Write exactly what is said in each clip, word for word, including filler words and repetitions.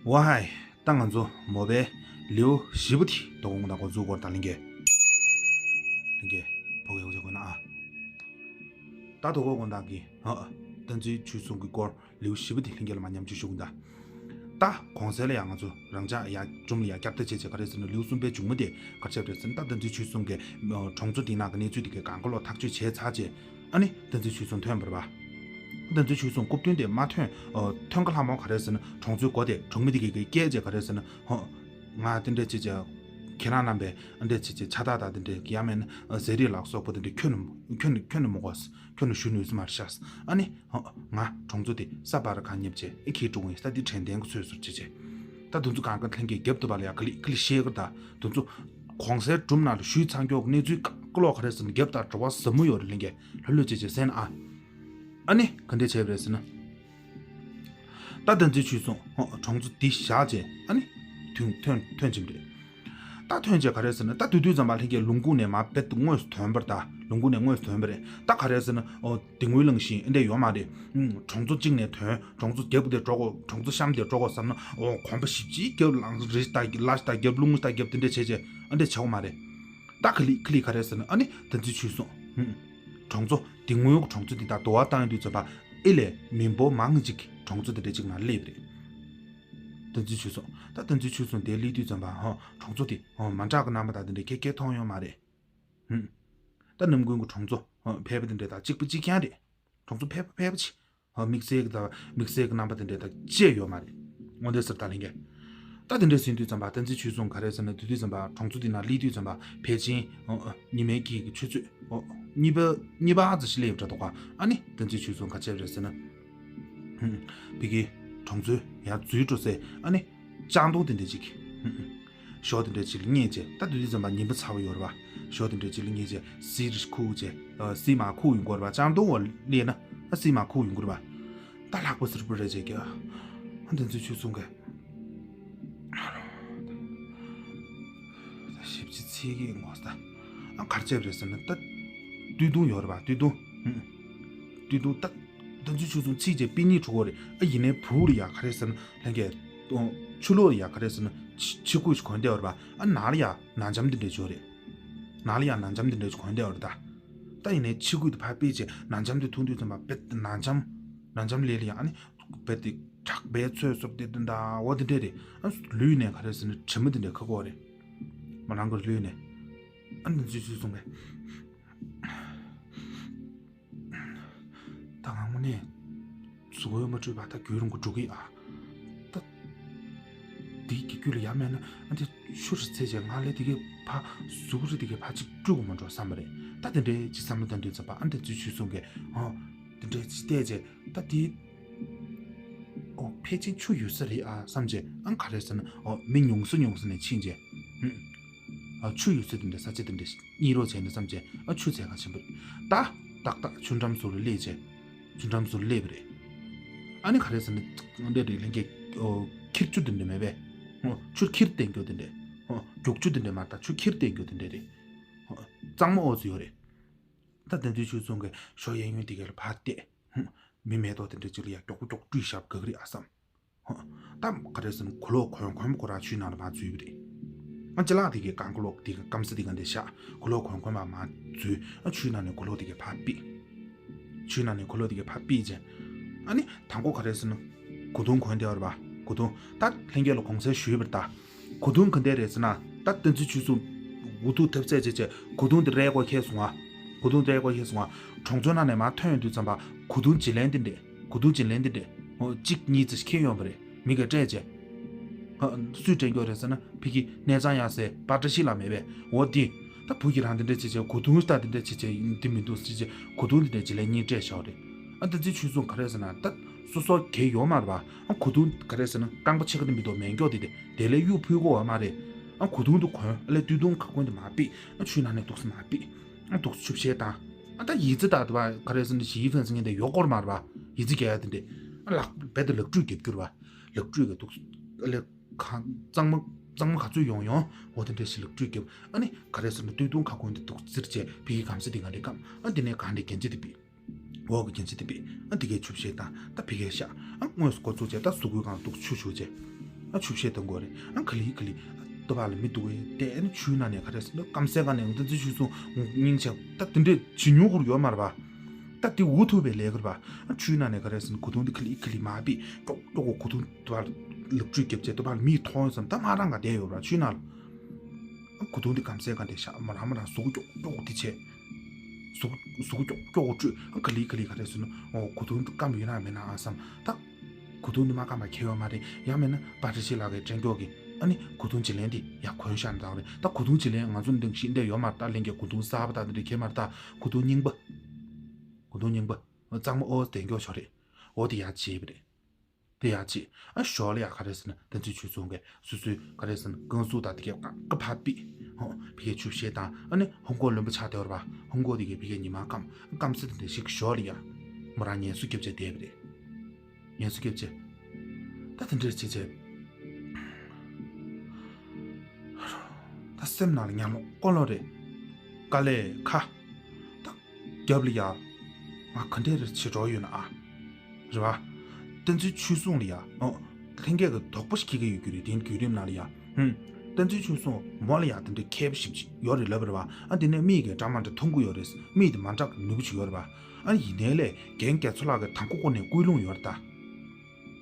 ཝ་ཧའི། ད་ང་ཚོ་མོ་པའི་ལེའུ་བཞི་པ་དེ་དོ་དགོང་དག་འགོ་འཛུགས་སྐོར་དང་ལྷན་རྒྱས། ལྷན་རྒྱས་ཕོ་གི་ཡོག་ཅེ་དགོས་ན་ཨ། ད་དོ་དགོང་དག་གི་ཨ་བསྟན་འཛིན་ཆོས་གསུམ་གྱི་སྐོར་ལེའུ་བཞི་པ་དེ་ལྷན་རྒྱས་ལ་མ་ཉམས་ཅིག་ཞུ་གི་ད། ད་གོང་གསལ་ལ་ཡང་ང་ཚོ་རང་ཅག་ཡ་སྒྲུང་ལ་ཡ་བསྐྱར་ལྟ་བྱས་བྱས་ག་རེ་ཟེར་ན་ལེའུ་གསུམ་པའི་མཇུག་མ་དེ་ག་རེ་བྱས་པ་རེད་ཟེར་ན། ད་བསྟན་འཛིན་ཆོས་གསུམ་གྱི་གྲོང་ཚོ་དེ་ནང་གི་གནས་ཚུལ་དེ་གའི་གང་ག་ལོག་ཐག་གཅོད་བྱས་ཚར་རྗེས། ཨ་ནི་བསྟན་འཛིན་ཆོས་གསུམ་ཐོན་པ་རེད་པ། བསྟན་འཛིན་ཆོས་གསུམ་སྐུ་མདུན་དེ་མ་ཐོན། ཨོ། ཐོན་ག་ལྷག་མོ་ག་རེ་ཟེར་ན་གྲོང་ཚོའི་སྒོ་དེ་གྲོང་མི་དེ་གའི་གི་སྐད་ཅེས་ག་རེ་ཟེར་ན། ཧོ། ང་དེ་འདྲས་བྱས་བྱས། ཁྱེད་རང་རྣམ་པས་ཨ་འདྲས་བྱས་བྱས་ཕྱག་རྟགས་དང་དེ་འདྲས་ཡ་མེད་ན་ཟས་རིགས་ལ་སོགས་པ་དེ་འདྲས་ཁྱོན་ནས་ཁྱོན་ནས་ཁྱོན་ནས་མི་དགོས། ཁྱོན་ནས་ཞུ་ནུས་ས་མ་རེད་ཤག་ཨ་ནི། ཧོ། ང་གྲོང་ཚོ་དེ་ས་པ་ར་གང་ཉེབ་བྱས་ཨེ་ཁྱེད་འགྲོ་གི་ཡིན་ས་དེ་དྲན་རྟེན་གྱི་ཚོད་ཟུར་བྱས་བྱས། ད་དུང་ཚོ་གང་ག་ལྷན་རྒྱས་རྒྱབ་ཏུ་བ་ལ་ཡ་ག་ལི་ག་ལི་ཤེས་གི་ད་དུང་ཚོ། གོང་གསལ་སྒྲུང་ནང་ལ་ཞུས་ཚར་མཁན་གྱི་གནས་ཚུལ་གང་ག་ལོག་ག་རེ་ཟེར་ན་རྒྱབ་དང་བྲོ་བ་ཟབ་མོ་ཡོད་རེད་ལྷན་རྒྱས་ལྷོད་ལྷོད་བྱས་བྱས་གསན་ན་ཨ། ཨ་ནི་ག་འདྲས་བྱས་པ་རེད་ཟེར་ན། ད་བསྟན་འཛིན་ཆོས་གསུམ་ཧོ་གྲོང་ཚོ་འདི་བཞག་བྱས་ཨ་ནི། ཐོན་ཐོན་ཐོན་ཕྱིན་རེད། ད་ཐོན་བྱས་ག་རེ་ཟེར་ན་ད་དུས་དུས་ཙམ་པ་ལྷན་རྒྱས་ལུང་ཁུག་ནས་མར་རྦད་དེ་དངོས་སུ་ཐོན་པ་རེད་ད། ལུང་ཁུག་ནས་དངོས་སུ་ཐོན་པ་རེད། ད་ག་རེ་ཟེར་ན་ཨོ། དེ་སྔོན་ལངས་ཤིང་ཨེ་འདྲས་ཡོད་མ་རེད། ཨུམ། གྲོང་ཚོ་གཅིག་ནས་ཐོན། གྲོང་ཚོ་རྒྱབ་དེ་འགྲོ་དགོས། གྲོང་ཚོ་གཤམ་དེ་འགྲོ་དགོས་བསམ་ན་ཨོ་གོམ་པ་བཞི་བཅུའི་རྒྱབ་ལངས་རེ་ཞིག་ད་ལ་ཞིག་ད་རྒྱབ་ལུང་ཞིག་ད་རྒྱབ་དེ་འདྲས་བྱས་བྱས་ཨེ་འདྲས་བྱེད་དགོས་མ་རེད། ད་ག་ལི་ག་ལི་ག་རེ་ཟེར་ན་ཨ་ནི་བསྟན་འཛིན་ཆོས་གསུམ། ཧུམ། གྲོང་ཚོ་དེ་སྔོན་གྲོང་ཚོ་འདི་དང་དུ་བ་བཏང་ཡོང་དུས་ཙམ་པ་ཨེ་ལས་མི་འབོར་མང་ཅིག་གྲོང་ཚོ་དེ་འདྲ་ཅིག་ནང་སླེབས་རེད། བསྟན་འཛིན་ཆོས་གསུམ། ད་བསྟན་འཛིན་ཆོས་གསུམ་དེ་སླེབས་དུས་ཙམ་པ་ཧོ་གྲོང་ཚོ་དེ་ཧོ་མ་འདྲ་གི་རྣམ་པ་དང་དེ་འདྲ་ཁྱེད་ཁྱེད་མཐོང་ཡོད་མ་རེད། ཧུམ། ད་ནམ་རྒྱུན་གྱི་གྲོང་ཚོ་ཧོ་ཕལ་པ་དེ་འདྲ་དང་གཅིག་པ་གཅིག་རྐྱང་རེད། གྲོང་ཚོ་ཕལ་པ་ཕལ་པ་ཅིག་ཧོ་དམིགས་བསལ་གྱི་ད་དམིགས་བསལ་གྱི་རྣམ་པ་དེ་འདྲ་དང་བཅས་ཡོད་མ་རེད། དངོས་དེ་ཟེར་ད་ལེན་གྱི། ད་དེ་འདྲ་ཟིན་དུས་ཙམ་པ་བསྟན་འཛིན་ཆོས་གསུམ་ག་རེ་ཟེར་ན་དུས་དུས་ཙམ་པ་གྲོང་ཚོ་དེ་ནང་སླེབས་དུས་ཙམ་པ་ཕལ་ཆེར་ཨོ་ཨོ་ཉི་མའི་དཀྱིལ་གྱི་ཆུ་ཚོད་ཨོ་གཉིས་པ་གཉིས་པ་ཙམ་ཞིག་སླེབས་འདྲ་འདུག་ག་ཨ་ནི་བསྟན་འཛིན་ཆོས་གསུམ་ག་བྱས་རེད་ཟེར་ན། ཧུམ། ཕ་གི་གྲོང་ཚོའི་ཡར་འཛུལ་འགྲོ་སའི་ཨ་ནི་ལྕང་སྡོང་དེ་འདྲ་ཅིག་ཧུམ། ཞོ་དེ་འདྲ་ཅིག་ལ་བསྙེས་བྱས་ད་དུས་དུས་ཙམ་པ་ཉིན་པ་ཚ་བ་ཡོད་རེད་པ། ཞོ་དེ་འདྲ་ཅིག་ལ་བསྙེས་བྱས་བསིལ་རེ་ཁུག་བྱས་ཨ་བསིལ་མར་ཁུག་ཡོང་གི་ཡོད་རེད་པ། ལྕང་སྡོང་འོག་སླེབས་ན་ཨ་བསིལ་མར་ཁུག་ཡོང་གི་རེད་པ། ད་ལྷགས་པ་སིར་པོ་རེད་བྱས་ཀྱི། ཨ་བསྟན་འཛིན་ཆོས་གསུམ་གྱི། ད་ཞིབ་ཅིག་ཚིག་གི་ངོ་ས། ཨ་གར་བྱས་པ་རེད་ཟེར་ན་ད། སྟོད་ཐུང་ཡོད་རེད་པ་སྟོད་ཐུང་། ཧུམ། སྟོད་ཐུང་ད། བསྟན་འཛིན་ཆོས་གསུམ་ཚིག་བཅད་པི་གཉིས་འཁྲུག་གོ་རེད། ཨ་ཡིན་ནའི་བུ་རེད་ཡ་ག་རེ་ཟེར་ན་ལྷན་རྒྱས། ཆུ་ལོག་རེད་ཡ་ག་རེ་ཟེར་ན་ཕྱི་ཕྱི་སྐུད་ཞིག་གོན་བསྡད་ཡོད་རེད་པ། ཨ་ནང་ལ་ཡ་ནང་འཇམ་འདི་འདྲས་བྱོས་རེད། ནང་ལ་ཡ་ནང་འཇམ་འདི་འདྲས་ཞིག་གོན་བསྡད་ཡོད་རེད་ད། ད་ཡིན་ནའི་ཕྱི་སྐུད་དེ་ཕར་ཕུད་བྱས་ནང་འཇམ་དེ་འཐུང་དུས་ཙམ་པ་རྦད་དེ་ནང་འཇམ། ནང་འཇམ་ལས་ལ་ཡ་ཨ་ནི། རྦད་དེ་དྲག་པའི་ཚོད་སོབ་དེ་དེ་འདྲ་འོ་དེ་འདྲས་རེད། ཨ་ལུས་ནས་ག་རེ་ཟེར་ན་དྲི་མ་དེ་འདྲས་ཁ་གོ་རེད། མ་རང་གི་ལུས་ནས། ཨ་ནི་འཛུལ་འཛུལ་སོང་བས། ད་ང་དངོས་གནས་གཟུགས་པོ་མ་འཁྲུད་པ་ད་རྒྱུན་རིང་པོ་འགྲོ་གི་ཨ། ད་དེའི་གི་རྒྱུད་ལ་ཡ་མེད་ན་ཨ་འདི་ཤུ་རུ་ཚེ་ཅན་ང་ལས་དེ་གའི་ཕ་གཟུགས་རི་དེ་གའི་ཕ་གཅིག་སྤྲུལ་དགོས་མ་འགྲོ་བསམ་པ་རེད། ད་དེ་འདྲའི་ཅི་བསམ་བློ་བཏང་དུས་ཙམ་པ་ཨ་འདི་ཚུལ་ཆུད་སོང་གི་ཨ། དེ་འདྲའི་ཅི་བལྟས་རྗེས་ད་དེ། ཨོ་ཕལ་ཆེར་ཆུ་ཡོད་ས་རེད་ཨ་བསམ་རྗེས་ཨ་ག་རེ་ཟེར་ན་ཨོ་མི་ཉུང་ས་ཉུང་ས་ནས་ཕྱིན་རྗེས། ཨ་ཆུ་ཡོད་ས་དེ་འདྲ་ས་ཆ་དེ་འདྲ་གཉིད་རོགས་བྱས་ནས་བསམ་རྗེས་ཨ་ཆུ་ཚད་ག་ཆེན་པོ་རེད། ད་ཏག་ཏག་ཆུ་འགྲམ་ཟུར་ལ་སླེབས་རྗེས། ཆུ་འགྲམ་ཟུར་སླེབས་པ་རེད། ཨ་ནི་ག་རེ་ཟེར་ན། འདི་རེད་ལྷན་རྒྱས། ཨོ་འཁྱིལ་ཆུ་དེ་འདྲ་མེད་པས། ཨོ་ཆུ་འཁྱིལ་བསྟན་རྒྱུ་དེ་འདྲ། ཨོ་རྒྱུག་ཆུ་དེ་འདྲ་མ་རེད་ད་ཆུ་འཁྱིལ་བསྟན་རྒྱུ་དེ་འདྲ་རེད། ཨོ་གཙང་མ་ཨོ་ཙི་ཡོད་རེད། ད་དེ་དུས་ཆུ་ཚོང་གི་ཞོ་གཡས་གཡོན་དེ་ག་ལ་ཕར་བལྟས། ཧུམ། མི་མེ་ཏོག་དེ་འདྲ་ཅིག་ལ་ཡ་མགྱོགས་པོ་མགྱོགས་པོ་བཀྲུས་བཞག་དགའ་གི་རེད་ཨ་བསམ། ཧུམ། ད་ག་རེ་ཟེར་ན་གོས་ལོག་གོན་གོན་པ་ཁོ་རང་ཆུའི་ནང་ལ་མར་འཛུལ་བ་རེད། ང་ཅི་ལགས་དེ་གའི་གང་གོས་ལོག་དེ་ག་སྐམ་ས་དེ་ག་འདྲ་བཞག་གོས་ལོག་གོན་གོན་པ་མར་འཛུལ། ཨ་ཆུའི་ནང་ནས་གོས་ལོག་དེ་ག་ཕར་ཕུད། ཆུའི་ནང་ནས་གོས་ལོག་དེ་ག་ཕར་ཕུད་རྗེས། ཨ་ནི་དང་པོ་ག་རེ་ཟེར་ན། གོས་ཐུང་གོན་བསྡད་པ་རེད་པ། གོས་ཐུང་ད་ལྷན་རྒྱས་ལ་གོང་གསལ་ཞུས་པ་རེད་ད། གོས་ཐུང་ག་འདྲས་རེད་ཟེར་ན། ད་བསྟན་འཛིན་ཆོས་གསུམ། འུ་ཐུག་ཐེབས་ཚད་བྱས་བྱས་གོས་ཐུང་དེ་རལ་གོ་ཁེལ་སོང་ང་། གོས་ཐུང་དེ་རལ་གོ་ཁེལ་སོང་ང་། གྲོང་ཚོའི་ནང་ནས་མར་ཐོན་ཡོང་དུས་ཙམ་པ་གོས་ཐུང་བརྗེ་ལེན་དེ་འདྲས། གོས་ཐུང་བརྗེ་ལེན་དེ་འདྲས། ཧོ་གཅིག་གཉིས་ཙམ་ཁེལ་ཡོང་བ་རེད། མི་ག་སྤྲད་བྱས། ཧ་སུས་སྤྲད་མགྱོགས་རེད་ཟེར་ན་ཕ་གི་གནས་ཚང་ཡག་སའི་པ་བཀྲ་ཤིས་ལགས་མེད་པས་འོ་དེ། ད་བུ་གི་རང་དེ་འདྲས་བྱས་བྱས་གོས་ཐུང་ལྟ་དེ་འདྲས་བྱས་བྱས་འདི་མི་འདུག་ཟེར་བྱས་གོས་ཐུང་དེ་འདྲས་བརྗེ་ལེན་གཉིས་སྤྲད་བཞག་རེད། ཨ་བསྟན་འཛིན་ཆོས་གསུམ་ག་རེ་ཟེར་ན་ད་སོ་སོ་གལ་ཡོད་མ་རེད་པ། ཨ་གོས་ཐུང་ག་རེ་ཟེར་ན་རྐང་པ་ཕྱེད་ཀ་དེ་མི་འདུག་མེད་མགྱོགས་དེ་དེ་དེ་ལས་གཡུག་ཕུད་གོ་བ་མ་རེད། ཨ་གོས་ཐུང་དུ་གོན་ཨ་ལས་སྟོད་ཐུང་ཁ་གོན་དེ་མ་ཕུད། ཨ་ཆུའི་ནང་ནས་འདུག་སེ་མ་ཕུད། ཨ་འདུག་སེ་ཆུ་བཤལ་བཏང་། ཨ་ད་ཡི་ཙི་ད་དུ་བ་ག་རེ་ཟེར་ན་ཞི་ཡི་ཕན་ཟེར་མཁན་དེ་ཡོད་སྐོར་མ་རེད་པ། ཡི་ཙི་རྒྱག་ཡ་དེ་འདྲས། ཨ་ལག་པས་དེ་ལག་འཁྲུད་རྒྱབ་རྒྱུ་རེད་པ། ལག་འཁྲུད་གི་འདུག་སེ་ཨ་ལས་གང་གཙང་མ་གཙང་མ་ག་ཚོད་ཡོང་ཡོང་འོ་དེ་འདྲས་ཞིག་ལག་འཁྲུད་རྒྱབ། ཨ་ནི་ག་རེ་ཟེར་ན་སྟོད་ཐུང་ཁ་གོན་དེ་འདུག་སེ་ཟེར་བྱས་ཕ་གི་གམ་ས་དེ་ག་འདྲས་བསྐམས། ཨ་དེ་ནས་གང་འདྲས་གན་ཅི་དེ་ཕུད། འོག་གི་གན་ཅི་དེ་ཕུད། ཨ་དེ་གའི་ཆུ་བཤལ་བཏང་། ད་ཕ་གིར་བཞག་ཨ་དངོས་སུ་འགོ་བཙུགས་བྱས་ད་གཟུགས་སྐུའི་སྒང་འདུག་སེ་ཆུ་བྱུགས་བྱས། ཨ་ཆུ་བཤལ་གཏོང་དགོས་རེད། ཨ་ག་ལེ་ག་ལེ། ལྟོ་ཕག་ལ་མི་འདུག་གས། དེ་ཨ་ནི་ཆུའི་ནང་ནས་ག་རེ་ཟེར་ན་སྐམ་སའི་སྒང་ནས་བསྟན་འཛིན་ཆོས་སྲུང་སྙིང་རྗེ་ད་དེ་འདྲས་བྱེད་མྱོང་ཁུར་ཡོད་མ་རེད་པ། ད་དེ་འུ་ཐུག་པའི་ལས་ཀ་རེད་པ། ཨ་ཆུའི་ནང་ནས་ག་རེ་ཟེར་ན་གོས་ཐུང་དེ་ག་ལེ་ག་ལེ་མར་ཕུད། ཀྱོག་ཀྱོག་གོ་གོས་ཐུང་ལྟོ་ཕག་ལ་ལག་འཇུ་རྒྱབ་བྱས་ལྟོ་ཕག་ལ་མིས་མཐོང་ཡོང་བསམ། ད་མར་རང་ག་བསྡད་ཡོད་ར་ཆུའི་ནང་ལ། ཨ་གོས་ཐུང་དེ་སྐམ་སའི་སྒང་དེ་བཞག་མར་རང་མར་རང་གཟུགས་པོ་ཀྱོག་ཀྱོག་གོ་དེ་བྱས། གཟུགས་གཟུགས་པོ་ཀྱོག་ཀྱོག་གོ་བཀྲུས། ཨ་ག་ལེ་ག་ལེ་ག་རེ་ཟེར་ན་ཨོ་གོས་ཐུང་དེ་སྐམ་ཡོད་ན་མེད་ན་ཨ་བསམ། ད་གོས་ཐུང་དེ་མ་སྐམ་པ་ཁྱད་ཡོད་མ་རེད། ཡང་མིན་ན་པ་ཏྲ་ཤི་ལགས་ཀྱི་སྤྲད་རྒྱུ་གི་ཨ་ནི་གོས་ཐུང་བརྗེ་ལེན་དེ་ཡར་གོན་བཞག་ན་ད་རེད། ད་གོས་ཐུང་བརྗེ་ལེན་ང་ཚོ་འདི་ཤི་འདྲ་ཡོད་མ་རེད། ད་ལྷན་རྒྱས་གོས་ཐུང་གསར་པ་ད་འདི་འདྲ་ཁྱད་མ་རེད། ད་གོས་ཐུང་རྙིང་པ། གོས་ཐུང་རྙིང་པ། གཙང་མ་ཨོ་དེ་མགྱོགས་ཤོག་རེད། ཨོ་དེ་ཡར་བརྗེས་པ་རེད། དེ་ཡར་བརྗེས། ཨ་ཞོར་ལ་ཡ་ག་རེ་ཟེར་ན་བསྟན་འཛིན་ཆོས་སྲུང་གིས་སོ་སོའི་ག་རེ་ཟེར་ན་རྐང་གཟུགས་དང་དེ་གས་ཀ་ཕར་ཕུད། ཧོ་ཕི་གའི་ཆུ་བཤལ་དང་ཨ་ནི་ཧོང་ཀོ་རློན་པ་ཆགས་བསྡད་པ་རེད་པ། ཧོང་ཀོ་དེ་གས་ཕི་གའི་ཉི་མ་སྐམ་སྐམ་སེ་དེ་འདྲ་ཞིག་ཞོར་ལ་ཡ་མོ་རང་ངལ་གསོ་རྒྱབ་བྱས་བསྡད་པ་རེད། ངལ་གསོ་རྒྱབ་བྱས། ད་དེ་འདྲ་བྱས་བྱས། ད་སེམས་ནང་ལ་ཉམས་ལོ་ཀོ་ལོ་རེད། དཀའ་ལས་ཁ། ད་རྒྱབ་ལ་ཡ། ང་ག་འདྲས་རེ་བྱེད་འགྲོ་ཡོད་ན་ཨ། རེད་བ། བསྟན་འཛིན་ཆོས་སྲུང་ལ་ཡ། ཨོ། ལྷན་རྒྱས་ཀྱི་དོགས་པ་ཞིག་སྐྱེ་གི་ཡོད་རྒྱུ་རེད། དེའི་བརྒྱུད་རིམ་ནང་ལ་ཡ། ཧུམ། བསྟན་འཛིན་ཆོས་སྲུང་མོ་ལ་ཡ་དེ་འདྲའི་མཁས་པ་ཞིབ་ཅིག་ཡོད་རེད་ལབ་རེད་བ། ཨ་དེ་ནས་མིག་གིས་འདྲ་མ་འདྲ་མཐོང་གི་ཡོད་རེད། མིག་དེ་མ་འདྲ་གི་ནུས་པ་ཅིག་ཡོད་རེད་བ། ཨ་ཡིན་ནའི་ལས་རྒན་རྒྱ་མཚོ་ལགས་ཀྱིས་དང་པོ་ཁོ་ནས་ཀུན་སློང་ཡོད་རེད་ད།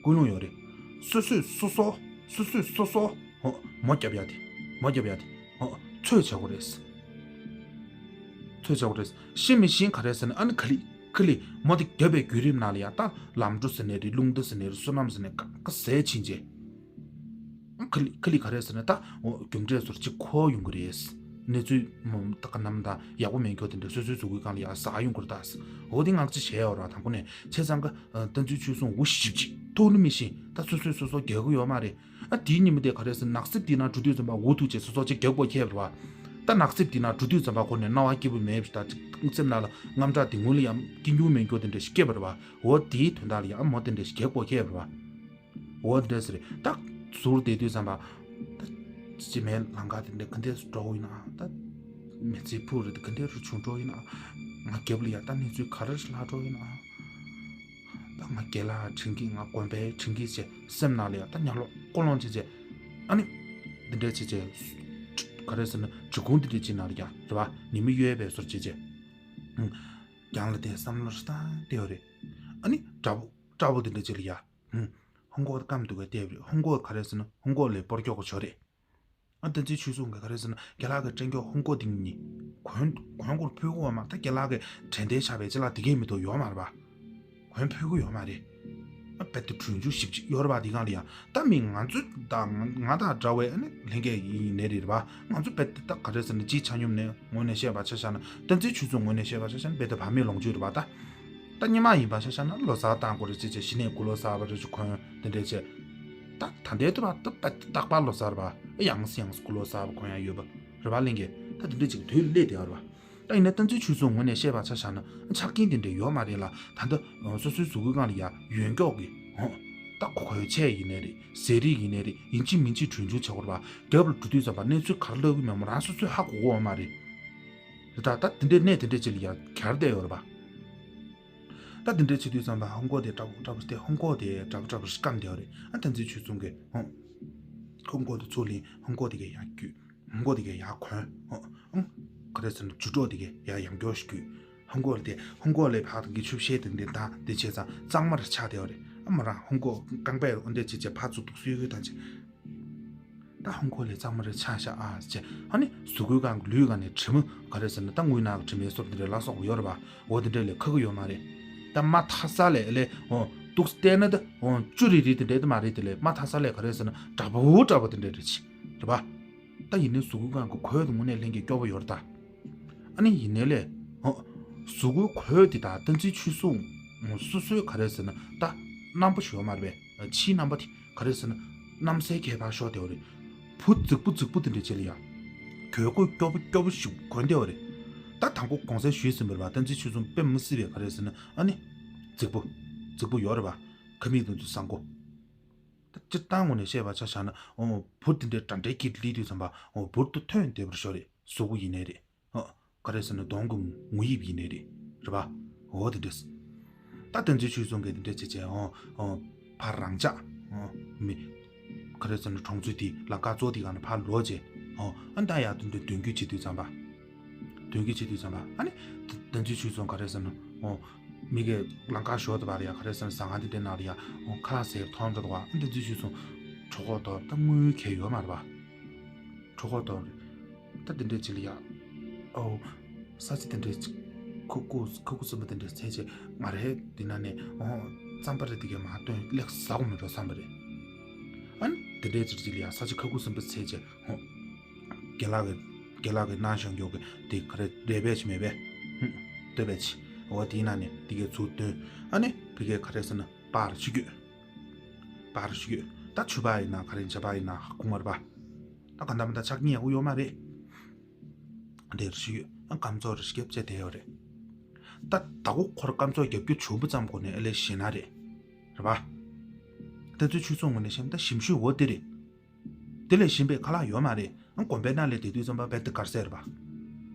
ཀུན་སློང་ཡོད་རེད། སོ་སོས་སོ་སོ། སོ་སོས་སོ་སོ། ཧོ། མོ་རྒྱབ་ཡ་དེ། མོ་རྒྱབ་ཡ་དེ། ཧོ། ཚོད་བྱ་དགོས་རེད། ཚོད་བྱ་དགོས་རེད། ཤི་མི་ཤི་ག་རེ་ཟེར་ན་ཨ་ནི་ག་ལེ་ག་ལེ་མོ་དེ་རྒྱབ་པའི་བརྒྱུད་རིམ་ནང་ལ་ཡ་ད་ལམ་འགྲོ་ཟེར་ནའི་རེད། རླུང་རྟ་ཟེར་ནའི་རེད། སོ་ནམ་ཟེར་ནའི་ཀ་ཀ་ཟས་ཕྱིན་རྗེས། ཨ་ག་ལེ་ག་ལེ་ག་རེ་ཟེར་ན་ད་འོ་རྒྱུ་འབྲས་ཚོར་གཅིག་འཁོར་ཡོང་གི་རེད། གནས་ཚུལ་མོ་ད་ག་ནམ་ད་ཡག་པོ་མེད་མཁན་དེ་འདྲ་སོ་སོའི་གཟུགས་པོའི་སྒང་ལ་ཡ་ཟ་ཡོང་གི་རེད་ད། འོ་དེ་ངག་ཅིག་བྱས་ཡོད་ར། དང་པོ་ནས་བྱས་ཙང་ཀ་བསྟན་འཛིན་ཆོས་སྲུང་འུ་ཞིབ་ཅིག་ཐུགས་ནི་མི་ཤེས། ད་སོ་སོས་སོ་སོ་རྒྱག་གི་ཡོད་མ་རེད། ཨ་དེའི་ཉིན་མོ་དེ་ག་རེ་ཟེར་ནག་རྩིབ་དེའི་ནང་འགྲོ་དུས་ཙམ་པ་འུ་ཐུག་བྱས་སོ་སོ་ཅིག་རྒྱག་དགོས་ཁེལ་བ་རེད་བ། ད་ནག་རྩིབ་དེའི་ནང་འགྲོ་དུས་ཙམ་པ་ཁོ་ནས་སྣང་བ་སྐྱིད་པོ་མེད་པ་ཞིག་ད་ཅིག་སེམས་ནང་ལ་དངངས་སྐྲག་དེ་སྔོན་ལ་ཡང་སྐྱིད་མྱོང་མེད་མཁན་དེ་འདྲ་ཞིག་སྐྱེས་པ་རེད་བ། འོ་དེའི་དོན་དག་ལ་ཡང་མོ་དེ་འདྲ་ཞིག་རྒྱག་དགོས་ཁེལ་བ་རེད་བ། འོ་དེ་འདྲ་ཟེར་རེད། ད་ཟུར་བསྡད་དུས་ཙམ་པ་ད་སྤྱི་མེད་ལང་ཀ་དེ་འདྲ་ག་འདྲས་སུ་འགྲོ་གི་ཡིན་ན། ད་མི་ཚེ་ཕུགས་རེད་དེ་ག་འདྲས་རུ་བྱུང་འགྲོ་ཡིན་ན། ང་རྒྱབ་ལ་ཡང་ད་གནས་ཚུལ་ག་རེ་ལྷག་འགྲོ་ཡིན་ན། ད་ང་རྒན་ལགས་དྲན་གི། ང་དགོན་པའི་དྲན་གི་ཟེར་སེམས་ནང་ལ་ཡང་ད་ཉག་ལོག་ཀོ་ལོང་བྱེད་བྱེད། ཨ་ནི་འདི་འདྲ་བྱེད་བྱེད། ག་རེ་ཟེར་ན་འབྲི་གུང་འདི་འདྲ་ཅིག་ནང་ལ་ཡང་རེད་བ། ཉི་མ་གཡོལ་བའི་བཟོ་བྱེད་བྱེད། ཨང་། རྒྱང་ལ་དེ་བསམ་བློ་རེ་བཏང་བསྡད་ཡོད་རེད། ཨ་ནི་དགྲ་བོ་དགྲ་བོ་འདི་འདྲ་ཅིག་ལ་ཡ། ཧུང་། ཧུང་གོ་སྐམ་འདུག་ག་བལྟས་པ་རེད། ཧུང་གོ་ག་རེ་ཟེར་ན་ཧུང་གོ་ལས་སྤོར་སྐྱོག་གི་ཆོ་རེད། ཨ་བསྟན་འཛིན་ཆོས་སྲུང་གིས་ག་རེ་ཟེར་ན་རྒན་ལགས་ཀྱི་སྤྲད་རྒྱུ་ཧུང་གོ་འདི་གཉིས་གོན་གོན་སྐོར་ཕུལ་གོ་མ། ད་རྒན་ལགས་ཀྱི་དྲན་རྟེན་ཆགས་པའི་ཅི་ལ་དེ་གས་མི་ཐོག་ཡོད་མ་རེད་པ། གོན་ཕུལ་གོ་ཡོད་མ་རེད། ཨ་རྦད་དེ་གྲོན་ཆུང་ཞིབ་ཅིག་ཡོད་རེད་པ། དེ་གང་ལ་ཡང་ད་མི་ང་ཚོ་ད་ང་དང་འདྲ་བའི་ཨ་ནི་ལྷན་རྒྱས་ཡིན་ནའི་རེད་པ། ང་ཚོ་རྦད་དེ་ད་ག་རེ་ཟེར་ན་སྤྱིའི་ཆ་སྙོམས་ནས་ངོས་ནས་བཤད་པ་ཆ་བཞག་ན་བསྟན་འཛིན་ཆོས་སྲུང་ངོས་ནས་བཤད་པ་ཆ་བཞག་ན་རྦད་དེ་བག་མེད་ལོངས་སྤྱོད་རེད་པ། ད། ད་སྔོན་མ་ཡིན་པ་ཆ་བཞག་ན་ལོ་གསར་བཏང་དགོས་རེད་ཅེས་བྱས་གཞི་ནས་གུ་ལོ་གསར་པ་རེ་ཞིག་གོན་དེ་འདྲས་བྱས། ད་ད་ལྟའི་དུས་ལ་ད་ད་རྟག་པར་ལོ་གསར་པ་ཡང་སེ་ཡང་སེ་གུ་ལོ་གསར་པ་གོན་ཡ་ཡོད་པ་རེད་པ། ལྷན་རྒྱས་ད་དེ་འདྲས་ཅིག་དུས་སླེབས་བསྡད་ཡོད་རེད་པ། ད་ཡིན་ན་བསྟན་འཛིན་ཆོས་སྲུང་ངོས་ནས་བཤད་པ་ཆ་བཞག་ན་ཆ་རྐྱེན་དེ་འདྲས་ཡོད་མ་རེད་ལ། ད་ལྟ་སོ་སོའི་གཟུགས་པོའི་སྒང་ལ་ཡ་ཡོན་ཀྱོག་གི་ཧོ། ད་གོས་ཆས་ཡིན་ནའི་རེད། ཟས་རིགས་ཡིན་ནའི་རེད། ཡིན་གཅིག་མིན་གཅིག་གྲོན་ཆུང་བྱེད་དགོས་རེད་པ། རྒྱབ་ལ་འགྲོ་དུས་ཙམ་པ་གནས་ཚུལ་ག་རེ་སླེབས་ཀྱི་མེད་མོ་རང་སོ་སོས་ཧ་གོ་གི་ཡོད་མ་རེད། རེད་ད། ད་དེ་འདྲས་གནས་དེ་འདྲས་ཅིག་ལ་ཡ་གྱར་བསྡད་ཡོད་རེད་པ། ད་དེ་འདྲའི་བྱེད་དུས་ཙམ་པ་ཧུང་གོ་དེ་འདྲ་པོ་འདྲ་པོ་སྟེ། ཧུང་གོ་དེ་འདྲ་པོ་འདྲ་པོ་སྐམ་བསྡད་ཡོད་རེད། ཨ་བསྟན་འཛིན་ཆོས་སྲུང་གིས་ཧུང་། ཧུང་གོ་དེ་ཚུར་ལེན། ཧུང་གོ་དེ་གས་ཡར་བསྐྱུར། ཧུང་གོ་དེ་གས་ཡར་གོན། ཧུང་། ཨང་། ག་རེ་ཟེར་ན་ཇུས་གཏོགས་དེ་གས་ཡར་ཡང་སྐྱོར་ཞིག་བསྐྱུར། ཧུང་གོ་ལ་དེ་ཧུང་གོ་ལས་ཕར་དང་གི་ཆུ་བཤལ་དེ་འདི་དང་དེ་བྱས་ཙང་གཙང་མ་རེ་ཆགས་བསྡད་ཡོད་རེད། ཨ་མོ་རང་ཧུང་གོ་རྐང་པས་འོ་འདྲ་བྱས་བྱས་ཕར་ཚུར་འདུག་སེ་གཡུག་བཏང་བྱས། ད་ཧུང་གོ་ལས་གཙང་མ་རེ་ཆགས་ཤག་ཨ་ཟེར་བྱས། ཨ་ནི་གཟུགས་པོའི་སྒང་གི་ལུས་སྒང་ནས་དྲི་མ་ག་རེ་ཟེར་ན་ད་རྔུལ་ནག་གི་དྲི་མའི་བཟོ་འདི་འདྲའི་ལ་སོགས་པ་ཡོད་རེད་པ། འོ་འདི་འདྲ་ལས་ཁག་གི་ཡོད་མ་རེད། ད་མ་ཐ་ས་ལས་ལས་འོ་འདུག་སེ་བལྟས་ན་ད་འོ་བཅུ་རེ་རེ་དེ་འདྲ་དེ་མ་རེད། དེ་ལས་མ་ཐ་ས་ལས་ག་རེ་ཟེར་ན་འདྲ་པོ་འདྲ་པོ་དེ་འདྲ་རེད་ཅི་རེད་པ། ད་ཡིན་ནའི་གཟུགས་པོའི་སྒང་གི་གོས་དེ་དངོས་གནས་ལྷན་རྒྱས་སྐྱོ་པོ་ཡོད་རེད་ད། ཨ་ནི་ཡིན་ནའི་ལས། ཧོ། གཟུགས་པོའི་གོས་འདི་དང་བསྟན་འཛིན་ཆོས་སྲུང་སོ་སོའི་ག་རེ་ཟེར་ན་ད་རྣམ་པ་ཞིག་ཡོད་མ་རེད་པས། ཕྱིའི་རྣམ་པ་དེ་ག་རེ་ཟེར་ན་གནམ་སའི་ཁྱད་པར་ཤོར་བསྡད་ཡོད་རེད། བུ་རྫིག་པོ་རྫིག་པོ་དེ་འདྲ་ཅིག་ལ་ཡ། གོས་སྐོས་སྐྱོ་པོ་སྐྱོ་པོ་ཞིག་གོན་བསྡད་ཡོད་རེད། ད་དང་པོ་གོང་གསལ་ཞུས་ཟིན་པ་རེད་པ། བསྟན་འཛིན་ཆོས་སྲུང་དཔེ་མི་སྲིད་པའི་ག་རེ་ཟེར་ན་ཨ་ནི། རྫིག་པོ། རྫིག་པོ་ཡོད་རེད་པ། ཁ་མིག་དེ་ཚོ་བཟང་པོ། ད་སྤྱིར་བཏང་ངོས་ནས་བཤད་པ་ཆ་བཞག་ན་འོ་བུ་དེ་འདྲའི་འདྲ་འདྲའི་སྐྱིད་སླེབས་དུས་ཙམ་པ་འོ་བུར་དུ་ཐོན་བསྡད་པར་ཤོར་རེད། གཟུགས་པོ་ཡིན་ནའི་རེད། ཨ། ག་རེ་ཟེར་ན་གདོང་གི་ངོ་དབྱིབས་ཡིན་ནའི་རེད། རེད་པ། འོ་དེ་འདྲས། ད་བསྟན་འཛིན་ཆོས་སྲུང་གིས་དེ་འདྲས་བྱས་བྱས་ཨོ་ཨོ་ཕར་རང་འཇགས་ཨོ་མི། ག་ ག་རེ་ཟེར་ན་གྲོང་ཚོ་དེ་ལམ་ཁ་གཙོ་བོ་དེ་ག་ནས་ཕར་ལོག་བྱས། ཨོ་ཨ་ནི་ད་ཡར་དུ་འདྲ་མདུན་སྐྱོད་བྱེད་དུས་ཙམ་པ། མདུན་སྐྱོད་བྱེད་དུས་ཙམ་པ་ཨ་ནི་ད་དེ་ཚོའི་ཆུ་ཚོད་ག་རེ་ཟེར་ན། ཨོ་མི་གིས་ལམ་ཁ་ཞོར་དུ་བར་ཡ་ག་རེ་ཟེར་ན་ཟ་ཁང་དེ་འདྲའི་ནང་ལ་ཡ་ཨོ་ཁ་ལག་ཟས་མཐོང་འགྲོ་འདུག་བ། ཨ་ནི་དེ་ཚོའི་ཆུ་ཚོད་གྲོད་ཁོག་ལྟོགས། ད་དངུལ་གང་ཡང་ཡོད་མ་རེད་པ། གྲོད་ཁོག་ལྟོགས་རེད། ད་དེ་འདྲའི་ཅིག་ལ་ཡ། ཨོ། ས་ཆ་དེ་འདྲའི་ཅིག་ཁུ་ཁུ་ཁུ་ཁུ་སིམ་པོ་དེ་འདྲའི་ཚད་ཅིག་ང་རའི་འདི་ན་ནས་ཨོ་རྩམ་པ་རེ་དེ་གའི་མར་བཏོན་ལེགས་ཟ་དགོས་མེད་འགྲོ་བསམ་པ་རེད། ཨ་ནི་དེ་འདྲའི་ཅིག་ཅིག་ལ་ཡ་ས་ཆ་ཁུ་ཁུ་སིམ་པོ་ཚད་ཅིག་ཨོ། རྒན་ལགས་ཀྱི་རྒན་ལགས་ཀྱི་གནང་བཞག་མགྱོགས་ཀྱི་དེ་ག་རེ་རེ་བས་ཅིག་མེད་པས། ཧུམ། ལྟོས་པས་ཅིག་འོ་དེའི་ནང་ནས་དེ་གའི་ཚུར་བཏོན། ཨ་ནི་ཕ་གིར་ག་རེ་ཟེར་ན་པར་ཞིག་ཡོད། པར་ཞིག་ཡོད། ད་ཕྱུ་པ་ཡིན་ན་ག་རེ་ཇ་པ་ཡིན་ན་ཁུག་མར་པ། ད་ག་འདྲ་མི་འདྲ་ཆག་ཉེས་ཡག་པོ་ཡོད་མ་རེད། འདིར་ཞིག་ཡོད། ཨ་སྐམ་ཚོགས་རེ་ཞིག་བརྒྱབ་བྱས་བསྡད་ཡོད་རེད། ད་ད་གོ་ཁོར་སྐམ་ཚོགས་རྒྱབ་རྒྱུ་བྱུང་བུ་ཙམ་གོ་ནས་ཨ་ལས་ཞེད་སྣང་རེད། རེད་པ། ད་ཚོད་ཆུ་ཚོད་ངོ་ནས་བཤད་ན་ད་ཞིམ་ཤོས་འོ་དེ་རེད། དེ་ལས་ཞིམ་པའི་ཁ་ལག་ཡོད་མ་རེད། ཨ་དགོན་པའི་ནང་ལ་བསྡད་དུས་ཙམ་པ་བེད་དེ་གར་སེ་རེད་པ།